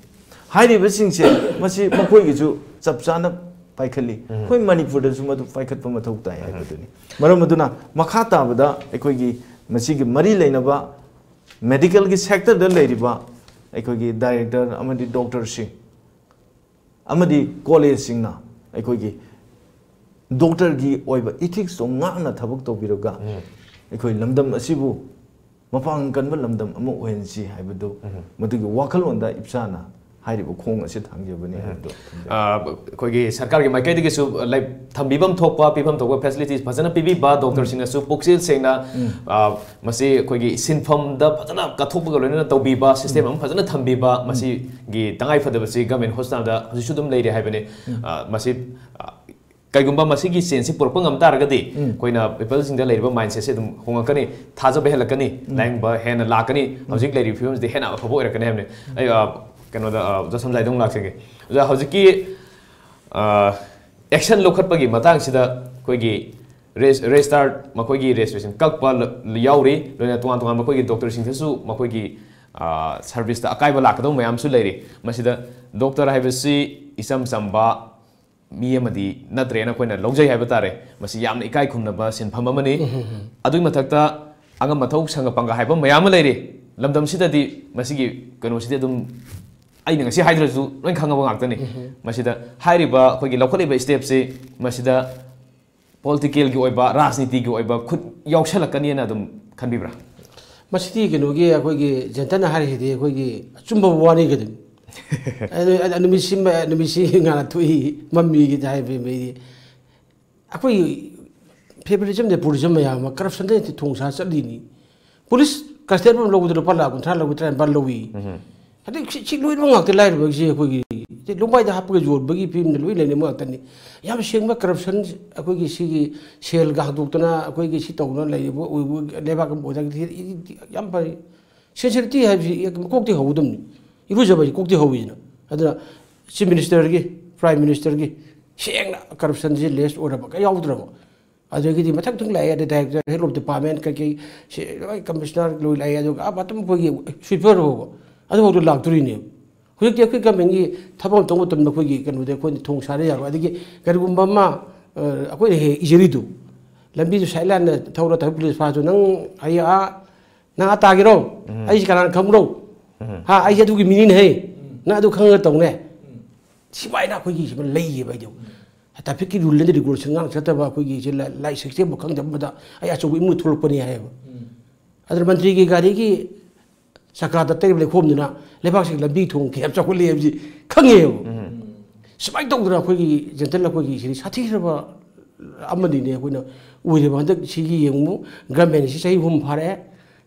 ꯍꯥꯏꯔꯤꯕꯁꯤꯡꯁꯦ, ꯃꯁꯤ ꯃꯈꯣꯏꯒꯤꯁꯨ ꯆꯞ ꯆꯥꯅ ꯄꯥꯏꯈꯠꯂꯤ꯫ ꯑꯩꯈꯣꯏ ꯃꯅꯤꯄꯨꯔꯗꯁꯨ ꯃꯗꯨ ꯄꯥꯏꯈꯠꯄ ꯃꯊꯧ ꯇꯥꯏ ꯍꯥꯏꯕꯗꯨꯅꯤ꯫ ꯃꯔꯝ ꯑꯗꯨꯅ ꯃꯈꯥ ꯇꯥꯕꯗ ꯑꯩꯈꯣꯏꯒꯤ ꯃꯁꯤꯒꯤ ꯃꯔꯤ ꯂꯩꯅꯕ medicalꯒꯤ sectorꯗ ꯂꯩꯔꯤꯕ ꯑꯩꯈꯣꯏꯒꯤ director ꯑꯃꯗꯤ doctorꯁꯤꯡ ꯑꯃꯗꯤ collegeꯁꯤꯡꯅ ꯑꯩꯈꯣꯏꯒꯤ doctorꯒꯤ ꯑꯣꯏꯕ ethicsꯇꯣ ꯉꯥꯛꯅ ꯊꯕꯛ ꯇꯧꯕꯤꯔꯒ, ꯑꯩꯈꯣꯏ ꯂꯝꯗꯝ ꯑꯁꯤꯕꯨ ꯃꯄꯥꯡꯒꯜ ꯀꯟꯕ ꯂꯝꯗꯝ ꯑꯃ ꯑꯣꯏꯍꯟꯁꯤ ꯍꯥꯏꯕꯗꯨ, ꯃꯗꯨꯒꯤ ꯋꯥꯈꯜꯂꯣꯟꯗ ꯏꯞꯁꯥꯅ ꯍꯥꯏꯔꯤꯕ ꯈꯣꯡ ꯑꯁꯤ ꯊꯥꯡꯖꯕꯅꯤ ꯍꯥꯏꯕꯗꯨ ꯊꯝꯖꯒꯦ꯫ ꯑ, ꯑꯩꯈꯣꯏꯒꯤ ꯁꯔꯀꯥꯔꯒꯤ ꯃꯥꯏꯀꯩꯗꯒꯤꯁꯨ, ꯂꯥꯏꯛ, ꯊꯝꯕꯤꯐꯝ ꯊꯣꯛꯄ, ꯄꯤꯐꯝ ꯊꯣꯛꯄ facilities ꯐꯖꯅ ꯄꯤꯕꯤꯕ, ꯗꯣꯛꯇꯔꯁꯤꯡꯅꯁꯨ ꯄꯨꯛꯆꯦꯜ ꯁꯦꯡꯅ, ꯑ, ꯃꯁꯤ ꯑꯩꯈꯣꯏꯒꯤ ꯁꯤꯟꯐꯝꯗ ꯐꯖꯅ ꯀꯠꯊꯣꯛꯄꯒ ꯂꯣꯏꯅꯅ ꯇꯧꯕꯤꯕ, system ꯑꯃ ꯐꯖꯅ ꯊꯝꯕꯤꯕ, ꯃꯁꯤꯒꯤ ꯇꯉꯥꯏ ꯐꯗꯕꯁꯤ government hospitalꯗ ꯍꯧꯖꯤꯛꯁꯨ ꯑꯗꯨꯝ ꯂꯩꯔꯦ ꯍꯥꯏꯕꯅꯤ꯫ ꯑ, ꯃꯁꯤ, ꯑ, ꯀꯩꯒꯨꯝꯕ ꯃꯁꯤꯒꯤ changeꯁꯤ ꯄꯨꯔꯛꯄ ꯉꯝ ꯇꯥꯔꯒꯗꯤ, ꯑꯩꯈꯣꯏꯅ peopleꯁꯤꯡꯗ ꯂꯩꯔꯤꯕ mindsetꯁꯦ ꯑꯗꯨꯝ ꯍꯣꯡꯉꯛꯀꯅꯤ, ꯊꯥꯖꯕ ꯍꯦꯜꯂꯛꯀꯅꯤ, ꯂꯥꯌꯦꯡꯕ ꯍꯦꯟꯅ ꯂꯥꯛꯀꯅꯤ, ꯍꯧꯖꯤꯛ ꯂꯩꯔꯤꯕ ꯐꯤꯕꯝꯁꯤꯗ ꯍꯦꯟꯅ ꯑꯐꯕ ꯑꯣꯏꯔꯛꯀꯅꯤ ꯍꯥꯏꯕꯅꯤ꯫ ꯑꯩ, ꯑ, ꯀꯩꯅꯣꯗ, ꯑ, ꯑꯣꯖꯥ ꯁꯝꯖꯥꯏꯗ ꯑꯃꯨꯛ ꯂꯥꯛꯆꯒꯦ꯫ ꯑꯣꯖꯥ, ꯍꯧꯖꯤꯛꯀꯤ, ꯑ, action ꯂꯧꯈꯠꯄꯒꯤ ꯃꯇꯥꯡꯁꯤꯗ ꯑꯩꯈꯣꯏꯒꯤ res-, registrar ꯃꯈꯣꯏꯒꯤ registration ꯀꯛꯄ ꯂ-, ꯌꯥꯎꯔꯤ, ꯂꯣꯏꯅ ꯇꯣꯉꯥꯟ ꯇꯣꯉꯥꯟꯕ ꯑꯩꯈꯣꯏꯒꯤ ꯗꯣꯛꯇꯔꯁꯤꯡꯗꯁꯨ ꯃꯈꯣꯏꯒꯤ, ꯑ, serviceꯇ ꯑꯀꯥꯏꯕ ꯂꯥꯛꯀꯗꯧꯕ ꯃꯌꯥꯝꯁꯨ ꯂꯩꯔꯤ꯫ ꯃꯁꯤꯗ ꯗꯣꯛꯇꯔ ꯍꯥꯏꯕꯁꯤ ꯏꯆꯝ ꯆꯝꯕ ꯃꯤ ꯑꯃꯗꯤ ꯅꯠꯇ꯭ꯔꯦꯅ ꯑꯩꯈꯣꯏꯅ ꯂꯧꯖꯩ ꯍꯥꯏꯕ ꯇꯥꯔꯦ꯫ ꯃꯁꯤ ꯌꯥꯝꯅ ꯏꯀꯥꯏ ꯈꯨꯝꯅꯕ ꯁꯤꯟꯐꯝ ꯑꯃꯅꯤ꯫ ꯑꯗꯨꯒꯤ ꯃꯊꯛꯇ ꯑꯉꯝ ꯑꯊꯧ ꯁꯪꯒ ꯄꯪꯒ ꯍꯥꯏꯕ ꯃꯌꯥꯝ ꯑꯃ ꯂꯩꯔꯤ꯫ ꯂꯝꯗꯝꯁꯤꯗꯗꯤ ꯃꯁꯤꯒꯤ ꯀꯩꯅꯣꯁꯤꯗꯤ ꯑꯗꯨꯝ ꯑꯩꯅ ꯉꯁꯤ ꯍꯥꯏꯗ꯭ꯔꯁꯨ ꯂꯣꯏ ꯈꯪꯉꯕ ꯉꯥꯛꯇꯅꯤ꯫ ꯃꯁꯤꯗ ꯍꯥꯏꯔꯤꯕ ꯑꯩꯈꯣꯏꯒꯤ ꯂꯧꯈꯠꯂꯤꯕ stepꯁꯤ ꯃꯁꯤꯗ politicalꯒꯤ ꯑꯣꯏꯕ, ꯔꯥꯖꯅꯤꯇꯤꯒꯤ ꯑꯣꯏꯕ ꯈꯨꯠ ꯌꯥꯎꯁꯜꯂꯛꯀꯅꯤꯅ ꯑꯗꯨꯝ ꯈꯟꯕꯤꯕ꯭ꯔꯥ? ꯃꯁꯤꯗꯤ ꯀꯩꯅꯣꯒꯤ ꯑꯩꯈꯣꯏꯒꯤ ꯖꯦꯟꯇꯅ ꯍꯥꯏꯔꯤꯁꯤꯗꯤ ꯑꯩꯈꯣꯏꯒꯤ ꯑꯆꯨꯝꯕ ꯋꯥꯅꯤ ꯀꯩꯅꯣ꯫ ꯑꯗꯨ, ꯑꯗꯨ ꯅꯨꯃꯤꯠꯁꯤ, ꯅꯨꯃꯤꯠꯁꯤ ꯉꯥꯟꯅ ꯊꯣꯛꯏ, ꯃꯝꯃꯤꯒꯤ ꯍꯥꯏꯕ ꯃꯤꯗꯤ꯫ ꯑꯩꯈꯣꯏꯒꯤ favoritism, nepotism ꯃꯌꯥꯝ ꯑꯃ corruptionꯗ ꯊꯣꯡ ꯁꯥ ꯆꯠꯂꯤꯅꯤ꯫ Police constable ꯑꯃ ꯂꯧꯕꯗ ꯂꯨꯄꯥ ꯂꯥꯈ ꯀꯨꯟꯊ꯭ꯔꯥ ꯂꯧꯏ, ꯇꯔꯥꯅꯤꯄꯥꯜ ꯂꯧꯏ꯫ ꯍꯟꯗꯛ ꯁꯤ, ꯁꯤ ꯂꯣꯏꯅꯃꯛ ꯉꯥꯛꯇ ꯂꯥꯏꯔꯕꯒꯤꯁꯦ ꯑꯩꯈꯣꯏꯒꯤ ꯂꯨꯡꯕꯥꯏꯗ ꯍꯥꯞꯄꯒ ꯌꯣꯟꯕꯒꯤ ꯐꯤꯕꯝꯗ ꯂꯣꯏ ꯂꯩꯅꯕ ꯉꯥꯛꯇꯅꯤ꯫ ꯌꯥꯝ ꯁꯦꯡꯕ corruption ꯑꯩꯈꯣꯏꯒꯤ ꯁꯤꯒꯤ cellꯒ ꯍꯥꯡꯗꯣꯛꯇꯅ ꯑꯩꯈꯣꯏꯒꯤ ꯁꯤ ꯇꯧꯗꯅ ꯂꯩꯔꯤꯕ ꯑꯣꯏꯕ ꯂꯩꯕꯥꯛ ꯑꯃ ꯑꯣꯏꯔꯒꯗꯤ ꯌꯥꯝ ꯐꯔꯦ꯫ Sincerity ꯍꯥꯏꯕꯁꯤ ꯀꯣꯛꯇꯤ ꯍꯧꯒꯗꯕꯅꯤ꯫ ꯏꯔꯨꯖꯕ ꯍꯥꯏꯁꯤ ꯀꯣꯛꯇꯤ ꯍꯧꯋꯤꯗꯅ꯫ ꯑꯗꯨꯅ Chief Ministerꯒꯤ, Prime Ministerꯒꯤ ꯁꯦꯡꯅ corruptionꯁꯤ less ꯑꯣꯏꯔꯕ, ꯀꯌꯥ ꯌꯥꯎꯗ꯭ꯔꯕ꯫ ꯑꯗꯒꯤꯗꯤ ꯃꯊꯪ ꯃꯊꯪ ꯂꯥꯛꯑꯦ, ꯑꯗꯩ director, head of department ꯀꯩꯀꯩ, ꯁꯤ ꯂꯣꯏ commissioner ꯂꯣꯏ ꯂꯥꯛꯑꯦ, ꯑꯗꯨꯒ ꯑꯥ bottom ꯑꯩꯈꯣꯏꯒꯤ sweeper ꯐꯥꯎꯕ ꯑꯗꯨꯐꯥꯎꯗ ꯂꯥꯛꯇꯣꯔꯤꯅꯦꯕ꯫ ꯍꯧꯖꯤꯛꯇꯤ ꯑꯩꯈꯣꯏ governmentꯒꯤ ꯊꯕꯛ ꯑꯃ ꯇꯧꯕ ꯃꯇꯝꯗ ꯑꯩꯈꯣꯏꯒꯤ ꯀꯩꯅꯣꯗ ꯑꯩꯈꯣꯏꯅ ꯊꯣꯡ ꯁꯥꯗ ꯌꯥꯔꯣꯏ꯫ ꯑꯗꯒꯤ ꯀꯔꯤꯒꯨꯝꯕ ꯑꯃ, ꯑ, ꯑꯩꯈꯣꯏꯅ ꯍꯦꯛ ꯍꯦꯛ ꯏꯖꯔꯤꯗꯨ, ꯂꯝꯕꯤꯗꯨ side lineꯗ ꯊꯧꯔ traffic police ꯐꯥꯁꯨ, "ꯅꯪ ꯑꯩ ꯑꯥ, ꯅꯪ ꯑꯥ ꯇꯥꯒꯦꯔꯣ? ꯑꯩꯁꯦ ꯀꯅꯥꯅ ꯈꯪꯕ꯭ꯔꯣ? ꯍꯥ, ꯑꯩꯁꯦ ꯑꯗꯨꯒꯤ ꯃꯤꯅꯤꯅꯦ ꯍꯦ꯫ ꯅꯪ ꯑꯗꯨ ꯈꯪꯉꯒ ꯇꯧꯅꯦ?" ꯁꯤꯃꯥꯏꯅ ꯑꯩꯈꯣꯏꯒꯤ ꯁꯤꯃ ꯂꯩꯌꯦꯕ ꯑꯩꯗꯤ꯫ Trafficꯀꯤ rule and regulation ꯉꯥꯡ ꯆꯠꯇꯕ ꯑꯩꯈꯣꯏꯒꯤ ꯁꯤ ꯂꯥ-, ꯂꯥꯏꯔꯤꯛ systemꯕꯨ ꯈꯪꯗꯕ ꯑꯃꯗ ꯑꯩ ꯑꯆꯧꯕ ꯏꯃꯨꯡꯗ ꯊꯣꯛꯂꯛꯄꯅꯤ ꯍꯥꯏꯌꯦꯕ꯫ ꯑꯗꯨꯅ ꯃꯟꯇ꯭ꯔꯤꯒꯤ ꯒꯥꯔꯤꯒꯤ ꯆꯀꯥꯗ ꯇꯩꯔꯤꯕ ꯂꯩꯈꯣꯝꯗꯨꯅ ꯂꯩꯕꯥꯛꯁꯤꯒꯤ ꯂꯝꯕꯤ ꯊꯣꯡ ꯀꯌꯥꯝ ꯆꯥꯎꯈꯠꯂꯤ ꯍꯥꯏꯕꯁꯤ ꯈꯪꯉꯦꯕ꯫ ꯁꯨꯃꯥꯏꯅ ꯇꯧꯗꯅ ꯑꯩꯈꯣꯏꯒꯤ ꯖꯦꯟꯇꯜ ꯑꯩꯈꯣꯏꯒꯤ ꯁꯤꯗꯤ ꯁꯥꯊꯤꯈ꯭ꯔꯕ ꯑꯃꯅꯤꯅꯦ꯫ ꯑꯩꯈꯣꯏꯅ ꯑꯣꯏꯔꯤꯕ ꯍꯟꯗꯛ ꯁꯤꯒꯤ ꯌꯦꯡꯉꯨ, ꯒꯃꯦꯟꯁꯤ ꯆꯍꯤ ꯑꯍꯨꯝ ꯐꯥꯔꯛꯑꯦ꯫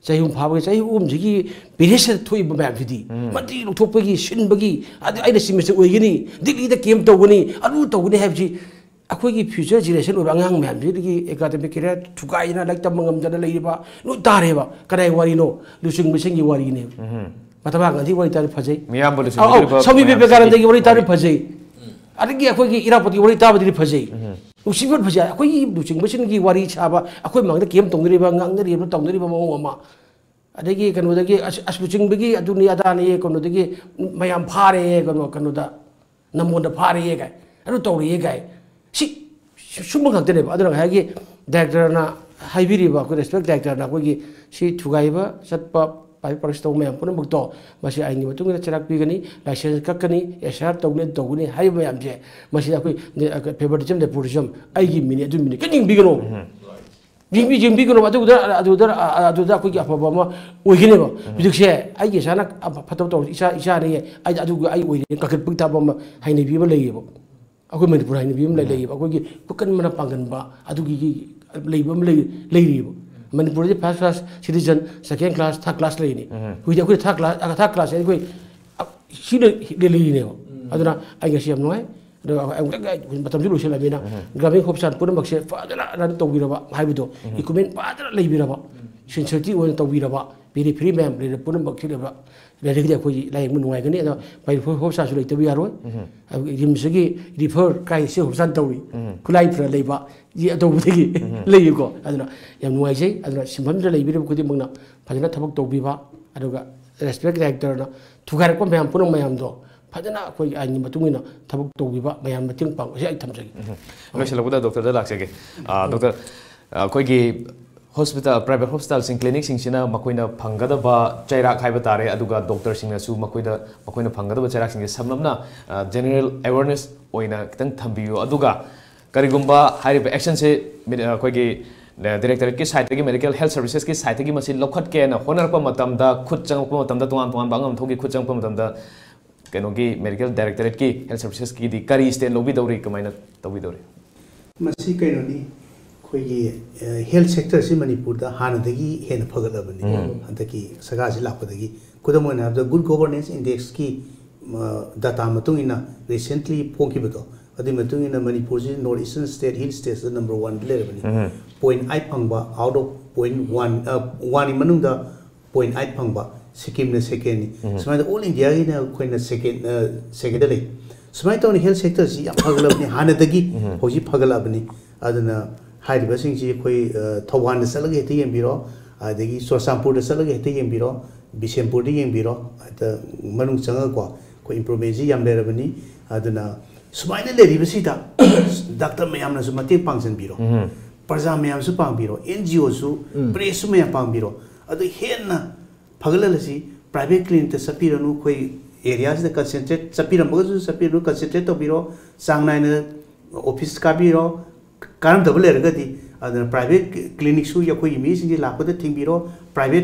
ꯆꯍꯤ ꯑꯍꯨꯝ ꯐꯥꯕꯒꯤ ꯆꯍꯤ ꯑꯍꯨꯝꯁꯤꯒꯤ ꯄꯤꯔꯤꯌꯗꯁꯤꯗ ꯊꯣꯛꯏꯕ ꯃꯌꯥꯝꯁꯤꯗꯤ, ꯃꯟꯇ꯭ꯔꯤ ꯂꯧꯊꯣꯛꯄꯒꯤ, ꯁꯤꯟꯕꯒꯤ, ꯑꯗꯨ ꯑꯩꯅ ꯆꯤꯞ ꯃꯤꯅꯤꯁꯇꯔ ꯑꯣꯏꯒꯅꯤ, ꯗꯤꯜꯂꯤꯗ ꯀꯦꯝ ꯇꯧꯒꯅꯤ, ꯑꯗꯨ ꯇꯧꯒꯅꯤ ꯍꯥꯏꯕꯁꯤ ꯑꯩꯈꯣꯏꯒꯤ ꯐ꯭ꯌꯨꯆꯔ ꯖꯦꯅꯦꯔꯦꯁꯟ ꯑꯣꯏꯕ ꯑꯉꯥꯡ ꯃꯌꯥꯝꯁꯤꯗꯒꯤ ꯑꯦꯀꯥꯗꯃꯤꯛ ꯀꯦꯔꯤꯌꯔ ꯊꯨꯒꯥꯏꯗꯅ ꯂꯥꯏꯔꯤꯛ ꯇꯝꯕ ꯉꯝꯗꯅ ꯂꯩꯔꯤꯕ ꯂꯣꯏ ꯇꯥꯔꯦꯕ꯫ ꯀꯅꯥꯏ ꯋꯥꯔꯤꯅꯣ? ꯂꯨꯆꯤꯡꯕꯁꯤꯡꯒꯤ ꯋꯥꯔꯤꯅꯦꯕ꯫ ꯃꯍꯥꯇꯃꯥ ꯒꯥꯟꯙꯤ ꯋꯥꯔꯤ ꯇꯥꯔꯗꯤ ꯐꯖꯩ꯫ ꯃꯤꯌꯥꯝꯕ ꯑꯧ, ꯑꯧ, ꯂꯨꯆꯤꯡꯕꯤꯔꯤꯕ ꯁ꯭ꯋꯥꯃꯤ ꯃꯌꯥꯝꯁꯤꯒꯤ ꯕꯤꯕꯦꯀꯥꯅꯟꯗꯒꯤ ꯋꯥꯔꯤ ꯇꯥꯔꯗꯤ ꯋꯥꯔꯤ꯫ ꯐꯖꯩ꯫ ꯑꯗꯒꯤ ꯑꯩꯈꯣꯏꯒꯤ ꯏꯔꯥꯕꯣꯠꯀꯤ ꯋꯥꯔꯤ ꯇꯥꯕꯗꯗꯤ ꯐꯖꯩ꯫ ꯅꯨꯡꯁꯤꯕ ꯐꯖꯩ꯫ ꯑꯩꯈꯣꯏꯒꯤ ꯂꯨꯆꯤꯡꯕꯁꯤꯡꯒꯤ ꯋꯥꯔꯤ ꯁꯥꯕ, ꯑꯩꯈꯣꯏ ꯃꯥꯡꯗ ꯀꯦꯝ ꯇꯧꯅꯔꯤꯕ, ꯉꯥꯡꯅꯔꯤꯕ, ꯇꯧꯅꯔꯤꯕ ꯃꯑꯣꯡ ꯑꯃ, ꯑꯗꯒꯤ ꯀꯩꯅꯣꯗꯒꯤ ꯑꯁ, ꯑꯁ ꯂꯨꯆꯤꯡꯕꯒꯤ ꯑꯗꯨꯅꯤ ꯑꯗꯥꯅꯤ, ꯀꯩꯅꯣꯗꯒꯤ ꯃꯌꯥꯝ ꯐꯥꯔꯦ, ꯀꯩꯅꯣ, ꯀꯩꯅꯣꯗ ꯅꯝꯕꯣꯟꯗ ꯐꯥꯔꯦ ꯀꯥꯏ, ꯑꯗꯨ ꯇꯧꯔꯦ ꯀꯥꯏ, ꯁꯤ ꯁꯨꯝꯕ ꯉꯥꯛꯇꯅꯦꯕ꯫ ꯑꯗꯨꯅ ꯉꯁꯥꯏꯒꯤ ꯗꯥꯏꯔꯦꯛꯇꯔꯅ ꯍꯥꯏꯕꯤꯔꯤꯕ, ꯑꯩꯈꯣꯏ ꯔꯦꯁꯄꯦꯛ ꯗꯥꯏꯔꯦꯛꯇꯔꯅ ꯑꯩꯈꯣꯏꯒꯤ ꯁꯤ ꯊꯨꯒꯥꯏꯕ ꯆꯠꯄ, ꯄꯥꯏꯕ ꯄꯥꯔꯁ ꯇꯧꯕ ꯃꯌꯥꯝ ꯄꯨꯝꯅꯃꯛꯇꯣ ꯃꯁꯤ ꯑꯥꯏꯟꯒꯤ ꯃꯇꯨꯡ ꯏꯟꯅ ꯆꯩꯔꯥꯛ ꯄꯤꯒꯅꯤ, ꯂꯥꯏꯁꯦꯟꯁ ꯀꯛꯀꯅꯤ, ꯑꯦꯁ ꯑꯥꯏ ꯑꯥꯔ ꯇꯧꯒꯅꯤ, ꯇꯧꯒꯅꯤ ꯍꯥꯏꯔꯤꯕ ꯃꯌꯥꯝꯁꯦ, ꯃꯁꯤꯗ ꯑꯩꯈꯣꯏ ꯐꯦꯕꯔꯇꯤꯖꯝ ꯅꯦꯄꯣꯇꯤꯖꯝ, ꯑꯩꯒꯤ ꯃꯤꯅꯤ, ꯑꯗꯨ ꯃꯤꯅꯤ ꯀꯩꯝ ꯌꯦꯡꯕꯤꯒꯅꯣ꯫ ꯌꯦꯡꯕꯤ ꯌꯦꯡꯕꯤꯒꯅꯣ꯫ ꯑꯗꯨꯗ ꯑꯗꯨꯗ ꯑꯗꯨꯗ ꯑꯩꯈꯣꯏꯒꯤ ꯑꯐꯕ ꯑꯃ ꯑꯣꯏꯒꯅꯦꯕ꯫ ꯍꯧꯖꯤꯛꯁꯦ ꯑꯩꯒꯤ ꯏꯆꯥꯅ ꯑꯐ-, ꯐꯠꯇꯕ ꯇꯧꯔꯁꯨ ꯏꯆꯥ, ꯏꯆꯥꯅꯤ, ꯑꯩ ꯑꯗꯨꯒ ꯑꯩ ꯑꯣꯏꯔꯦ ꯀꯥꯈꯠꯄꯒꯤ ꯊꯥꯕ ꯑꯃ ꯍꯩꯅꯕꯤ ꯑꯃ ꯂꯩꯌꯦꯕ꯫ ꯑꯩꯈꯣꯏ ꯃꯅꯤꯄꯨꯔ ꯍꯩꯅꯕꯤ ꯑꯃ ꯂꯩ-, ꯂꯩꯌꯦꯕ꯫ ꯑꯩꯈꯣꯏꯒꯤ ꯈꯨꯀꯟ ꯃꯅ ꯄꯥꯡꯒꯟꯕ ꯑꯗꯨꯒꯤ ꯂꯩꯕ ꯑꯃ ꯂꯩ-, ꯂꯩꯔꯤꯕ꯫ ꯃꯅꯤꯄꯨꯔꯗꯤ ꯐꯥꯔꯁ ꯀ꯭ꯂꯥꯁ ꯁꯤꯇꯤꯖꯟ, ꯁꯦꯀꯦꯟ ꯀ꯭ꯂꯥꯁ, ꯊꯥꯔꯠ ꯀ꯭ꯂꯥꯁ ꯂꯩꯅꯤ꯫ ꯍꯧꯖꯤꯛꯇꯤ ꯑꯩꯈꯣꯏ ꯊꯥꯔꯠ ꯀ꯭ꯂꯥꯁ, ꯊꯥꯔꯠ ꯀ꯭ꯂꯥꯁꯁꯦ ꯑꯩꯈꯣꯏ, ꯑ, ꯁꯤꯗ ꯂꯩꯔꯤꯅꯦꯕ꯫ ꯑꯗꯨꯅ ꯑꯩ ꯉꯁꯤ ꯌꯥꯝ ꯅꯨꯡꯉꯥꯏ꯫ ꯑꯗꯣ ꯑꯩ-, ꯑꯩ-, ꯑꯩ-, ꯃꯇꯝꯁꯨ ꯂꯣꯏꯁꯤꯜꯂꯕꯅꯤꯅ ꯒ꯭ꯔꯥꯃꯤꯟ ꯍꯣꯁꯄꯤꯇꯥꯜ ꯄꯨꯝꯅꯃꯛꯁꯦ ꯐꯖꯅ ꯔꯟ ꯇꯧꯕꯤꯔꯕ ꯍꯥꯏꯕꯗꯣ, ꯏꯀ꯭ꯋꯤꯞꯃꯦꯟ ꯐꯖꯅ ꯂꯩꯕꯤꯔꯕ, ꯁꯤꯟꯁꯤꯌꯔꯇꯤ ꯑꯣꯏꯅ ꯇꯧꯕꯤꯔꯕ, ꯄꯦꯔꯤꯐꯦꯔꯤ ꯃꯌꯥꯝ ꯂꯩꯔ ꯄꯨꯝꯅꯃꯛꯁꯤ ꯂꯩꯕ, ꯂꯩꯔꯒꯗꯤ ꯑꯩꯈꯣꯏꯒꯤ ꯂꯥꯌꯦꯡꯕ ꯅꯨꯡꯉꯥꯏꯒꯅꯤ꯫ ꯑꯗꯣ ꯄ꯭ꯔꯥꯏꯚꯦꯠ ꯍꯣꯁꯄꯤꯇꯥꯜꯁꯨ ꯂꯩꯇꯕ ꯌꯥꯔꯣꯏ꯫ ꯑꯗꯨꯒ ꯔꯤꯝꯁꯇꯒꯤ ꯔꯤꯐꯔ ꯀꯥꯏ ꯁꯤ ꯍꯣꯁꯄꯤꯇꯥꯜ ꯇꯧꯔꯤ, ꯈꯨꯠꯂꯥꯏ ꯐꯅ ꯂꯩꯕ, ꯌꯦ-, ꯑꯇꯧꯕꯗꯒꯤ ꯂꯩꯌꯦꯀꯣ꯫ ꯑꯗꯨꯅ ꯌꯥꯝ ꯅꯨꯡꯉꯥꯏꯖꯩ꯫ ꯑꯗꯨꯅ ꯁꯤꯟꯐꯝꯁꯤꯗ ꯂꯩꯕꯤꯔꯤꯕ ꯈꯨꯗꯤꯡꯃꯛꯅ ꯐꯖꯅ ꯊꯕꯛ ꯇꯧꯕꯤꯕ, ꯑꯗꯨꯒ ꯔꯦꯁꯄꯦꯛ ꯗꯥꯏꯔꯦꯛꯇꯔꯅ ꯊꯨꯒꯥꯏꯔꯛꯄ ꯃꯌꯥꯝ ꯄꯨꯝꯅꯃꯛ ꯃꯌꯥꯝꯗꯣ ꯐꯖꯅ ꯑꯩꯈꯣꯏꯒꯤ ꯑꯥꯏꯟꯒꯤ ꯃꯇꯨꯡ ꯏꯟꯅ ꯊꯕꯛ ꯇꯧꯕꯤꯕ, ꯃꯌꯥꯝ ꯃꯇꯦꯡ ꯄꯥꯡꯕꯁꯤ ꯑꯩ ꯊꯝꯖꯒꯦ꯫ ꯂꯣꯏꯁꯤꯜꯂꯛꯄꯗ ꯗꯣꯛꯇꯔꯗ ꯂꯥꯛꯆꯒꯦ꯫ ꯑ, ꯗꯣꯛꯇꯔ, ꯑ, ꯑꯩꯈꯣꯏꯒꯤ ꯍꯣꯁꯄꯤꯇꯥꯜ, ꯄ꯭ꯔꯥꯏꯚꯦꯠ ꯍꯣꯁꯄꯤꯇꯥꯜꯁꯤꯡ, ꯀ꯭ꯂꯤꯅꯤꯛꯁꯤꯡꯁꯤꯅ ꯃꯈꯣꯏꯅ ꯐꯪꯒꯗꯕ ꯆꯩꯔꯥꯛ ꯍꯥꯏꯕ ꯇꯥꯔꯦ, ꯑꯗꯨꯒ ꯗꯣꯛꯇꯔꯁꯤꯡꯅꯁꯨ ꯃꯈꯣꯏꯗ, ꯃꯈꯣꯏꯅ ꯐꯪꯒꯗꯕ ꯆꯩꯔꯥꯛꯁꯤꯡꯁꯦ ꯁꯝꯂꯞꯅ, ꯑ, ꯖꯦꯅꯔꯦꯜ ꯑꯦꯋꯦꯔꯅꯦꯁ ꯑꯣꯏꯅ ꯈꯤꯇꯪ ꯊꯝꯕꯤꯌꯨ꯫ ꯑꯗꯨꯒ ꯀꯔꯤꯒꯨꯝꯕ ꯍꯥꯏꯔꯤꯕ ꯑꯦꯛꯁꯟꯁꯦ ꯃꯤ-, ꯑꯩꯈꯣꯏꯒꯤ ꯗꯥꯏꯔꯦꯛꯇꯣꯔꯦꯠꯀꯤ ꯁꯥꯏꯠꯇꯒꯤ, ꯃꯦꯗꯤꯀꯦꯜ ꯍꯦꯜꯊ ꯁꯔꯚꯤꯁꯦꯁꯀꯤ ꯁꯥꯏꯠꯇꯒꯤ ꯃꯁꯤ ꯂꯧꯈꯠꯀꯦꯅ ꯍꯣꯠꯅꯔꯛꯄ ꯃꯇꯝꯗ, ꯈꯨꯠ ꯆꯪꯉꯛꯄ ꯃꯇꯝꯗ, ꯇꯣꯉꯥꯟ ꯇꯣꯉꯥꯟꯕ ꯑꯉꯝ ꯑꯊꯧꯒꯤ ꯈꯨꯠ ꯆꯪꯉꯛꯄ ꯃꯇꯝꯗ, ꯀꯩꯅꯣꯒꯤ ꯃꯦꯗꯤꯀꯦꯜ ꯗꯥꯏꯔꯦꯛꯇꯣꯔꯦꯠꯀꯤ ꯍꯦꯜꯊ ꯁꯔꯚꯤꯁꯦꯁꯀꯤꯗꯤ ꯀꯔꯤ ꯁ꯭ꯇꯦꯟ ꯂꯧꯕꯤꯗꯧꯔꯤ, ꯀꯃꯥꯏꯅ ꯇꯧꯕꯤꯗꯧꯔꯤ? ꯃꯁꯤ ꯀꯩꯅꯣꯅꯤ, ꯑꯩꯈꯣꯏꯒꯤ ꯍꯦꯜꯊ ꯁꯦꯛꯇꯔꯁꯤ ꯃꯅꯤꯄꯨꯔꯗ ꯍꯥꯟꯅꯗꯒꯤ ꯍꯦꯟꯅ ꯐꯒꯠꯂꯕꯅꯤ꯫ ꯍꯟꯗꯛꯀꯤ ꯁꯔꯀꯥꯔꯁꯤ ꯂꯥꯛꯄꯗꯒꯤ꯫ ꯈꯨꯗꯝ ꯑꯣꯏꯅ ꯍꯥꯏꯔꯕꯗ, ꯒꯨꯗ ꯒꯣꯚꯔꯅꯦꯟꯁ ꯏꯟꯗꯦꯛꯁꯀꯤ ꯗꯇꯥ ꯃꯇꯨꯡ ꯏꯟꯅ, ꯔꯤꯁꯦꯟꯠꯂꯤ ꯐꯣꯡꯈꯤꯕꯗꯣ, ꯑꯗꯨꯒꯤ ꯃꯇꯨꯡ ꯏꯟꯅ ꯃꯅꯤꯄꯨꯔꯁꯤ ꯅꯣꯔꯠ ꯏꯁꯇꯔꯟ ꯁ꯭ꯇꯦꯠ, ꯍꯤꯜ ꯁ꯭ꯇꯦꯠꯁꯇ ꯅꯝꯕꯔ ꯋꯥꯟꯗ ꯂꯩꯔꯕꯅꯤ꯫ ꯄꯣꯏꯟ ꯑꯥꯏꯠ ꯐꯪꯕ ꯑꯥꯎꯠ ꯑꯣꯐ ꯄꯣꯏꯟ ꯋꯥꯟ, ꯋꯥꯟꯒꯤ ꯃꯅꯨꯡꯗ ꯄꯣꯏꯟ ꯑꯥꯏꯠ ꯐꯪꯕ ꯁꯤꯛꯀꯤꯝꯅ ꯁꯦꯀꯦꯟꯅꯤ꯫ ꯁꯨꯃꯥꯏꯅ ꯑꯣꯜ ꯏꯟꯗꯤꯌꯥꯒꯤꯅ ꯑꯩꯈꯣꯏꯅ ꯁꯦꯀꯦꯟ, ꯁꯦꯀꯦꯟꯗ ꯂꯩ꯫ ꯁꯨꯃꯥꯏꯅ ꯇꯧꯅ ꯍꯦꯜꯊ ꯁꯦꯛꯇꯔꯁꯤ ꯌꯥꯝ ꯐꯒꯠꯂꯕꯅꯤ, ꯍꯥꯟꯅꯗꯒꯤ ꯍꯧꯖꯤꯛ ꯐꯒꯠꯂꯛꯑꯕꯅꯤ꯫ ꯑꯗꯨꯅ ꯍꯥꯏꯔꯤꯕꯁꯤꯡꯁꯤ ꯑꯩꯈꯣꯏ, ꯑ, ꯊꯧꯕꯥꯜꯗ ꯆꯠꯂꯒ ꯍꯦꯛꯇ ꯌꯦꯡꯕꯤꯔꯣ, ꯑꯗꯒꯤ ꯆꯨꯔꯆꯥꯟꯄꯨꯔꯗ ꯆꯠꯂꯒ ꯍꯦꯛꯇ ꯌꯦꯡꯕꯤꯔꯣ, ꯕꯤꯁꯦꯝꯄꯨꯔꯗ ꯌꯦꯡꯕꯤꯔꯣ, ꯍꯦꯛꯇ ꯃꯅꯨꯡ ꯆꯪꯉꯒꯀꯣ, ꯑꯩꯈꯣꯏ ꯏꯝꯄ꯭ꯔꯨꯚꯃꯦꯟꯁꯤ ꯌꯥꯝ ꯂꯩꯔꯕꯅꯤ꯫ ꯑꯗꯨꯅ ꯁꯨꯃꯥꯏꯅ ꯂꯩꯔꯤꯕꯁꯤꯗ ꯗꯥꯛꯇꯔ ꯃꯌꯥꯝꯅꯁꯨ ꯃꯇꯦꯡ ꯄꯥꯡꯁꯤꯟꯕꯤꯔꯣ, ꯄ꯭ꯔꯖꯥ ꯃꯌꯥꯝꯁꯨ ꯄꯥꯡꯕꯤꯔꯣ, ꯑꯦꯟ ꯖꯤ ꯑꯣꯁꯨ, ꯄ꯭ꯔꯦꯁꯁꯨ ꯃꯌꯥꯝ ꯄꯥꯡꯕꯤꯔꯣ꯫ ꯑꯗꯨ ꯍꯦꯟꯅ ꯐꯒꯠꯍꯜꯂꯁꯤ꯫ ꯄ꯭ꯔꯥꯏꯚꯦꯠ ꯀ꯭ꯂꯤꯅꯤꯛꯇ ꯆꯠꯄꯤꯔꯅꯨ, ꯑꯩꯈꯣꯏ ꯑꯦꯔꯤꯌꯥꯁꯤꯗ ꯀꯟꯁꯦꯟꯇ꯭ꯔꯦꯠ, ꯆꯠꯄꯤꯔꯝꯃꯒꯁꯨ ꯆꯠꯄꯤꯔꯅꯨ, ꯀꯟꯁꯦꯟꯇ꯭ꯔꯦꯠ ꯇꯧꯕꯤꯔꯣ, ꯆꯥꯡ ꯅꯥꯏꯅ ꯑꯣꯐꯤꯁ ꯀꯥꯕꯤꯔꯣ, ꯀꯥꯔꯝꯗꯕ ꯂꯩꯔꯒꯗꯤ꯫ ꯑꯗꯨꯅ ꯄ꯭ꯔꯥꯏꯚꯦꯠ ꯀ꯭ꯂꯤꯅꯤꯛꯁꯨ ꯑꯩꯈꯣꯏꯒꯤ ꯃꯤꯁꯤꯡꯁꯤ ꯂꯥꯛꯄꯗ ꯊꯤꯡꯕꯤꯔꯣ,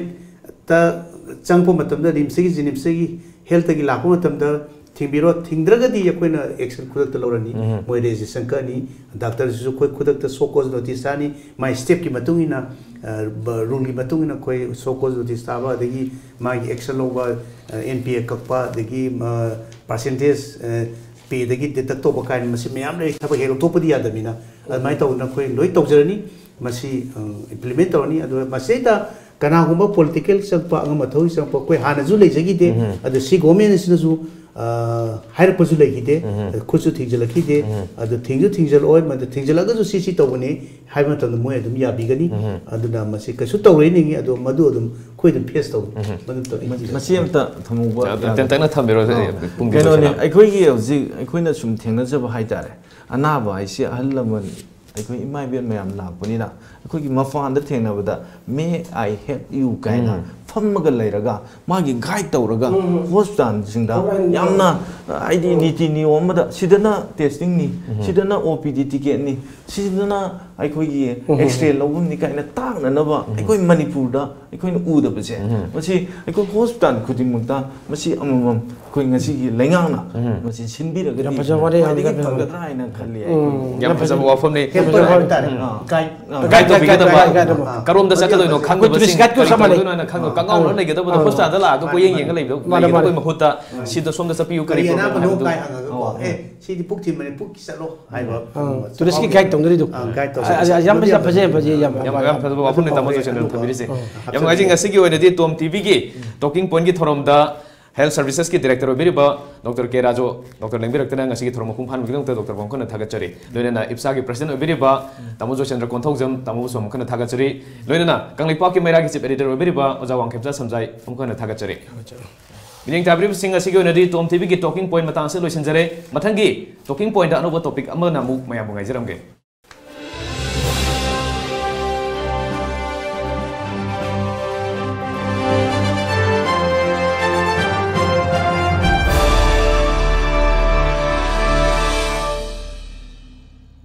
ꯄ꯭ꯔꯥꯏꯚꯦꯠꯇ ꯆꯪꯕ ꯃꯇꯝꯗ, ꯔꯤꯝꯁꯇꯒꯤ, ꯖꯦꯅꯤꯝꯁꯇꯒꯤ, ꯍꯦꯜꯊꯇꯒꯤ ꯂꯥꯛꯄ ꯃꯇꯝꯗ ꯊꯤꯡꯕꯤꯔꯣ, ꯊꯤꯡꯗ꯭ꯔꯒꯗꯤ ꯑꯩꯈꯣꯏꯅ ꯑꯦꯛꯁꯟ ꯈꯨꯗꯛꯇ ꯂꯧꯔꯅꯤ꯫ ꯃꯣꯏ ꯔꯦꯖꯤꯁꯇ꯭ꯔꯦꯁꯟ ꯀꯛꯑꯅꯤ, ꯗꯥꯛꯇꯔꯁꯤꯁꯨ ꯑꯩꯈꯣꯏ ꯈꯨꯗꯛꯇ ꯁꯣ ꯀꯣꯖ ꯅꯣꯇꯤꯁ ꯊꯥꯅꯤ, ꯃꯥꯏ ꯁ꯭ꯇꯦꯞꯀꯤ ꯃꯇꯨꯡ ꯏꯟꯅ, ꯑ, ꯕ-, ꯔꯨꯜꯒꯤ ꯃꯇꯨꯡ ꯏꯟꯅ ꯑꯩꯈꯣꯏ ꯁꯣ ꯀꯣꯖ ꯅꯣꯇꯤꯁ ꯊꯥꯕ, ꯑꯗꯒꯤ ꯃꯥꯒꯤ ꯑꯦꯛꯁꯟ ꯂꯧꯕ, ꯑ, ꯑꯦꯟ ꯄꯤ ꯑꯦ ꯀꯛꯄ, ꯑꯗꯒꯤ, ꯑ, ꯄꯥꯔꯁꯦꯟꯇꯦꯖ, ꯑ, ꯄꯦꯗꯒꯤ ꯗꯤꯗꯛ ꯇꯧꯕ ꯀꯥꯏꯅ ꯃꯁꯤ ꯃꯌꯥꯝ ꯂꯩꯔꯤ꯫ ꯊꯕꯛ ꯍꯦꯛ ꯂꯧꯊꯣꯛꯄꯗꯤ ꯌꯥꯗꯕꯅꯤꯅ, ꯑꯗꯨꯃꯥꯏꯅ ꯇꯧꯗꯅ ꯑꯩꯈꯣꯏ ꯂꯣꯏ ꯇꯧꯖꯔꯅꯤ꯫ ꯃꯁꯤ, ꯑ, ꯏꯝꯄ꯭ꯂꯤꯃꯦꯟ ꯇꯧꯔꯅꯤ꯫ ꯑꯗꯨꯒ ꯃꯁꯤꯗ ꯀꯅꯥꯒꯨꯝꯕ ꯄꯣꯂꯤꯇꯤꯀꯦꯜ ꯆꯪꯉꯛꯄ, ꯑꯉꯝ ꯑꯊꯧꯒꯤ ꯆꯪꯉꯛꯄ, ꯑꯩꯈꯣꯏ ꯍꯥꯟꯅꯁꯨ ꯂꯩꯖꯈꯤꯗꯦ꯫ ꯑꯗ ꯁꯤ ꯒꯣꯔꯃꯦꯟ ꯑꯁꯤꯅꯁꯨ, ꯑ, ꯍꯥꯏꯔꯛꯄꯁꯨ ꯂꯩꯈꯤꯗꯦ꯫ ꯑꯗ ꯈꯨꯠꯁꯨ ꯊꯤꯡꯖꯤꯜꯂꯛꯈꯤꯗꯦ꯫ ꯑꯗ ꯊꯤꯡꯁꯨ ꯊꯤꯡꯖꯤꯜꯂꯛꯑꯣꯏ, ꯃꯗꯨ ꯊꯤꯡꯖꯤꯜꯂꯒꯁꯨ ꯁꯤ ꯁꯤ ꯇꯧꯕꯅꯤ ꯍꯥꯏꯕ ꯃꯇꯝꯗ ꯃꯣꯏ ꯑꯗꯨꯝ ꯌꯥꯕꯤꯒꯅꯤ꯫ ꯑꯗꯨꯅ ꯃꯁꯤ ꯀꯩꯁꯨ ꯇꯧꯔꯣꯏ ꯅꯤꯡꯉꯤ, ꯑꯗꯣ ꯃꯗꯨ ꯑꯗꯨꯝ ꯑꯩꯈꯣꯏ ꯑꯗꯨꯝ ꯐꯦꯁ ꯇꯧꯒꯅꯤ꯫ ꯃꯗꯨ ꯇꯧ-, ꯑꯩ ꯃꯁꯤ ꯑꯝꯇ ꯊꯝꯍꯧꯕ ꯑ, ꯌꯥꯒꯗ꯭ꯔꯥ? ꯇꯦꯟꯇꯛꯅ ꯊꯝꯕꯤꯔꯣ, ꯑ, ꯄꯨꯡ ꯀꯩꯅꯣꯅꯤ, ꯂꯣꯏꯁꯤꯜꯂꯛꯑꯦ꯫ ꯑꯩꯈꯣꯏꯒꯤ ꯍꯧꯖꯤꯛ ꯑꯩꯈꯣꯏꯅ ꯁꯨꯝ ꯊꯦꯡꯅꯖꯕ ꯍꯥꯏꯇꯥꯔꯦ, ꯑꯅꯥꯕ ꯍꯥꯏꯁꯤ ꯑꯍꯜ ꯂꯃꯟ, ꯑꯩꯈꯣꯏ ꯏꯃꯥ ꯏꯕꯦꯟ ꯃꯌꯥꯝ ꯂꯥꯛꯄꯅꯤꯅ, ꯑꯩꯈꯣꯏꯒꯤ ꯃꯄꯥꯟꯗ ꯊꯦꯡꯅꯕꯗ "May I help you?" ꯀꯥꯏꯅ ꯎꯝ꯫ ꯐꯝꯃꯒ ꯂꯩꯔꯒ ꯃꯥꯒꯤ ꯒꯥꯏꯗ ꯇꯧꯔꯒ ꯎꯝ꯫ ꯍꯣꯁꯄꯤꯇꯥꯜꯁꯤꯡꯗ ꯍꯣꯏ, ꯍꯣꯏ꯫ ꯌꯥꯝꯅ, ꯍꯥꯏꯗꯤ, ꯎꯝ꯫ ꯅꯤꯇꯤ ꯅꯤꯌꯣꯝ ꯑꯃꯗ ꯁꯤꯗꯅ ꯇꯦꯁꯇꯤꯡꯅꯤ, ꯎꯝ꯫ ꯁꯤꯗꯅ ꯑꯣ ꯄꯤ ꯗꯤ ꯇꯤꯀꯦꯠꯅꯤ, ꯁꯤꯗꯅ ꯑꯩꯈꯣꯏꯒꯤ ꯑꯦꯛꯁ ꯔꯦ ꯂꯧꯐꯝꯅꯤ ꯀꯥꯏꯅ ꯇꯥꯛꯅꯅꯕ ꯑꯩꯈꯣꯏ ꯃꯅꯤꯄꯨꯔꯗ ꯑꯩꯈꯣꯏꯅ ꯎꯗꯕꯁꯦ, ꯃꯁꯤ ꯑꯩꯈꯣꯏ ꯍꯣꯁꯄꯤꯇꯥꯜ ꯈꯨꯗꯤꯡꯃꯛꯇ ꯃꯁꯤ ꯑꯃꯃꯝ ꯑꯩꯈꯣꯏ ꯉꯁꯤꯒꯤ ꯂꯩꯉꯥꯛꯅ ꯃꯁꯤ ꯁꯤꯟꯕꯤꯔꯒꯗꯤ ꯌꯥꯝ ꯐꯖꯕ ꯋꯥꯔꯤ, ꯌꯥꯝ ꯈ꯭ꯋꯥꯏꯗꯒꯤ ꯐꯖꯕ ꯋꯥꯔꯤ꯫ ꯐꯒꯗ꯭ꯔꯥ ꯍꯥꯏꯅ ꯈꯜꯂꯤ ꯑꯩ꯫ ꯎꯝ, ꯌꯥꯝ ꯌꯥꯝ ꯐꯖꯕ ꯐꯖꯕ ꯋꯥꯐꯝꯅꯤ꯫ ꯍꯦꯜꯄꯔ ꯍꯥꯏꯕ ꯇꯥꯔꯦ꯫ ꯑꯥ꯫ ꯒꯥꯏꯗ ꯒꯥꯏꯗ ꯇꯧꯕꯤꯒꯗꯕ, ꯒꯥꯏꯗ ꯇꯧꯕ꯫ ꯀꯔꯣꯝꯗ ꯆꯠꯀꯗꯣꯏꯅꯣ ꯑꯩꯈꯣꯏ ꯈꯪꯗꯕꯁꯤꯡ ꯇꯨꯔꯤꯁ ꯒꯥꯏꯗꯀ ꯀꯔꯤ ꯆꯞ ꯃꯥꯟꯅꯩ꯫ ꯇꯧꯗꯣꯏꯅꯣ ꯍꯥꯏꯅ ꯈꯪꯗꯕ, ꯀꯪꯉꯥꯎꯅ ꯑꯥ꯫ ꯂꯩꯒꯗꯕꯗꯣ, ꯑꯥ꯫ ꯍꯣꯁꯄꯤꯇꯥꯜꯗ ꯂꯥꯛꯑꯒ ꯃꯥꯅꯦ, ꯀꯣꯏꯌꯦꯡ ꯃꯥꯅꯦ꯫ ꯌꯦꯡꯉ ꯂꯩꯕꯗꯣ ꯃꯥꯅꯦ, ꯂꯩꯒꯗꯕꯒꯤ ꯃꯥꯅꯦ꯫ ꯃꯍꯨꯠꯇ ꯁꯤꯗ ꯁꯣꯝꯗ ꯆꯠꯄꯤꯌꯨ, ꯀꯔꯤ ꯀꯔꯤ ꯄ꯭ꯔꯣꯕ꯭ꯂꯦꯝ ꯑꯅꯥꯕꯅꯣ ꯂꯩꯕꯗꯣ꯫ ꯀꯥꯏ ꯍꯪꯉꯒꯀꯣ, ꯑꯣ꯫ "ꯑꯦ, ꯁꯤꯗꯤ ꯄꯨꯛ ꯊꯤꯟꯕꯅꯤ, ꯄꯨꯛꯀꯤ ꯆꯠꯂꯣ" ꯍꯥꯏꯕ꯫ ꯑꯥ꯫ ꯇꯨꯔꯤꯁꯀꯤ ꯒꯥꯏꯗ ꯇꯧꯅꯔꯤꯗꯣ꯫ ꯑꯥ, ꯒꯥꯏꯗ ꯇꯧꯁꯦ꯫ ꯑ, ꯑ, ꯌꯥꯝ ꯐꯖ-, ꯐꯖꯩ, ꯐꯖꯩ, ꯌꯥꯝ ꯌꯥꯝ, ꯌꯥꯝ ꯐꯖꯕ ꯋꯥꯐꯝꯅꯤ, ꯇꯥꯃꯣ ꯖꯣꯏꯆꯟꯗ꯭ꯔ ꯊꯝꯕꯤꯔꯤꯁꯦ꯫ ꯑꯥ, ꯌꯥꯝ ꯅꯨꯡꯉꯥꯏꯖꯩ꯫ ꯉꯁꯤꯒꯤ ꯑꯣꯏꯅꯗꯤ ꯇꯣꯝ ꯇꯤꯚꯤꯒꯤ ꯇꯣꯀꯤꯡ ꯄꯣꯏꯟꯠꯀꯤ ꯊꯧꯔꯝꯗ ꯍꯦꯜꯊ ꯁꯔꯚꯤꯁꯦꯁꯀꯤ ꯗꯤꯔꯦꯛꯇꯔ ꯑꯣꯏꯕꯤꯔꯤꯕ ꯗꯣꯛꯇꯔ ꯀꯦ ꯔꯥꯖꯨ, ꯗꯣꯛꯇꯔ ꯂꯦꯡꯕꯤꯔꯛꯇꯅ ꯉꯁꯤꯒꯤ ꯊꯧꯔꯝ ꯃꯄꯨꯡ ꯐꯥꯍꯟꯕꯒꯤꯗꯃꯛꯇ ꯗꯣꯛꯇꯔꯕꯨ ꯑꯃꯨꯛ ꯍꯟꯅ ꯊꯥꯒꯠꯆꯔꯤ꯫ ꯂꯣꯏꯅꯅ ꯏꯞꯁꯥꯒꯤ ꯄ꯭ꯔꯁꯤꯗꯦꯟꯠ ꯑꯣꯏꯕꯤꯔꯤꯕ ꯇꯥꯃꯣ ꯖꯣꯏꯆꯟꯗ꯭ꯔ ꯀꯣꯟꯊꯧꯖꯝ, ꯇꯥꯃꯣꯕꯨꯁꯨ ꯑꯃꯨꯛ ꯍꯟꯅ ꯊꯥꯒꯠꯆꯔꯤ꯫ ꯂꯣꯏꯅꯅ ꯀꯪꯂꯩꯄꯥꯛꯀꯤ ꯃꯩꯔꯥꯒꯤ ꯆꯤꯐ ꯑꯦꯗꯤꯇꯔ ꯑꯣꯏꯕꯤꯔꯤꯕ ꯑꯣꯖꯥ ꯋꯥꯡꯈꯦꯝꯆꯥ ꯁꯝꯖꯥꯏ ꯑꯃꯨꯛ ꯍꯟꯅ ꯊꯥꯒꯠꯆꯔꯤ꯫ ꯃꯤꯠꯌꯦꯡ ꯇꯥꯕꯤꯔꯤꯕꯁꯤꯡ, ꯑꯁꯤꯒꯤ ꯑꯣꯏꯅꯗꯤ ꯇꯣꯝ ꯇꯤꯚꯤꯒꯤ ꯇꯣꯀꯤꯡ ꯄꯣꯏꯟꯠ ꯃꯇꯥꯡ ꯑꯁꯤꯗ ꯂꯣꯏꯁꯤꯟꯖꯔꯦ꯫ ꯃꯊꯪꯒꯤ ꯇꯣꯀꯤꯡ ꯄꯣꯏꯟꯠꯇ ꯑꯅꯧꯕ ꯇꯣꯄꯤꯛ ꯑꯃꯅ ꯑꯃꯨꯛ ꯃꯌꯥꯝꯕꯨ ꯉꯥꯏꯖꯔꯝꯒꯦ꯫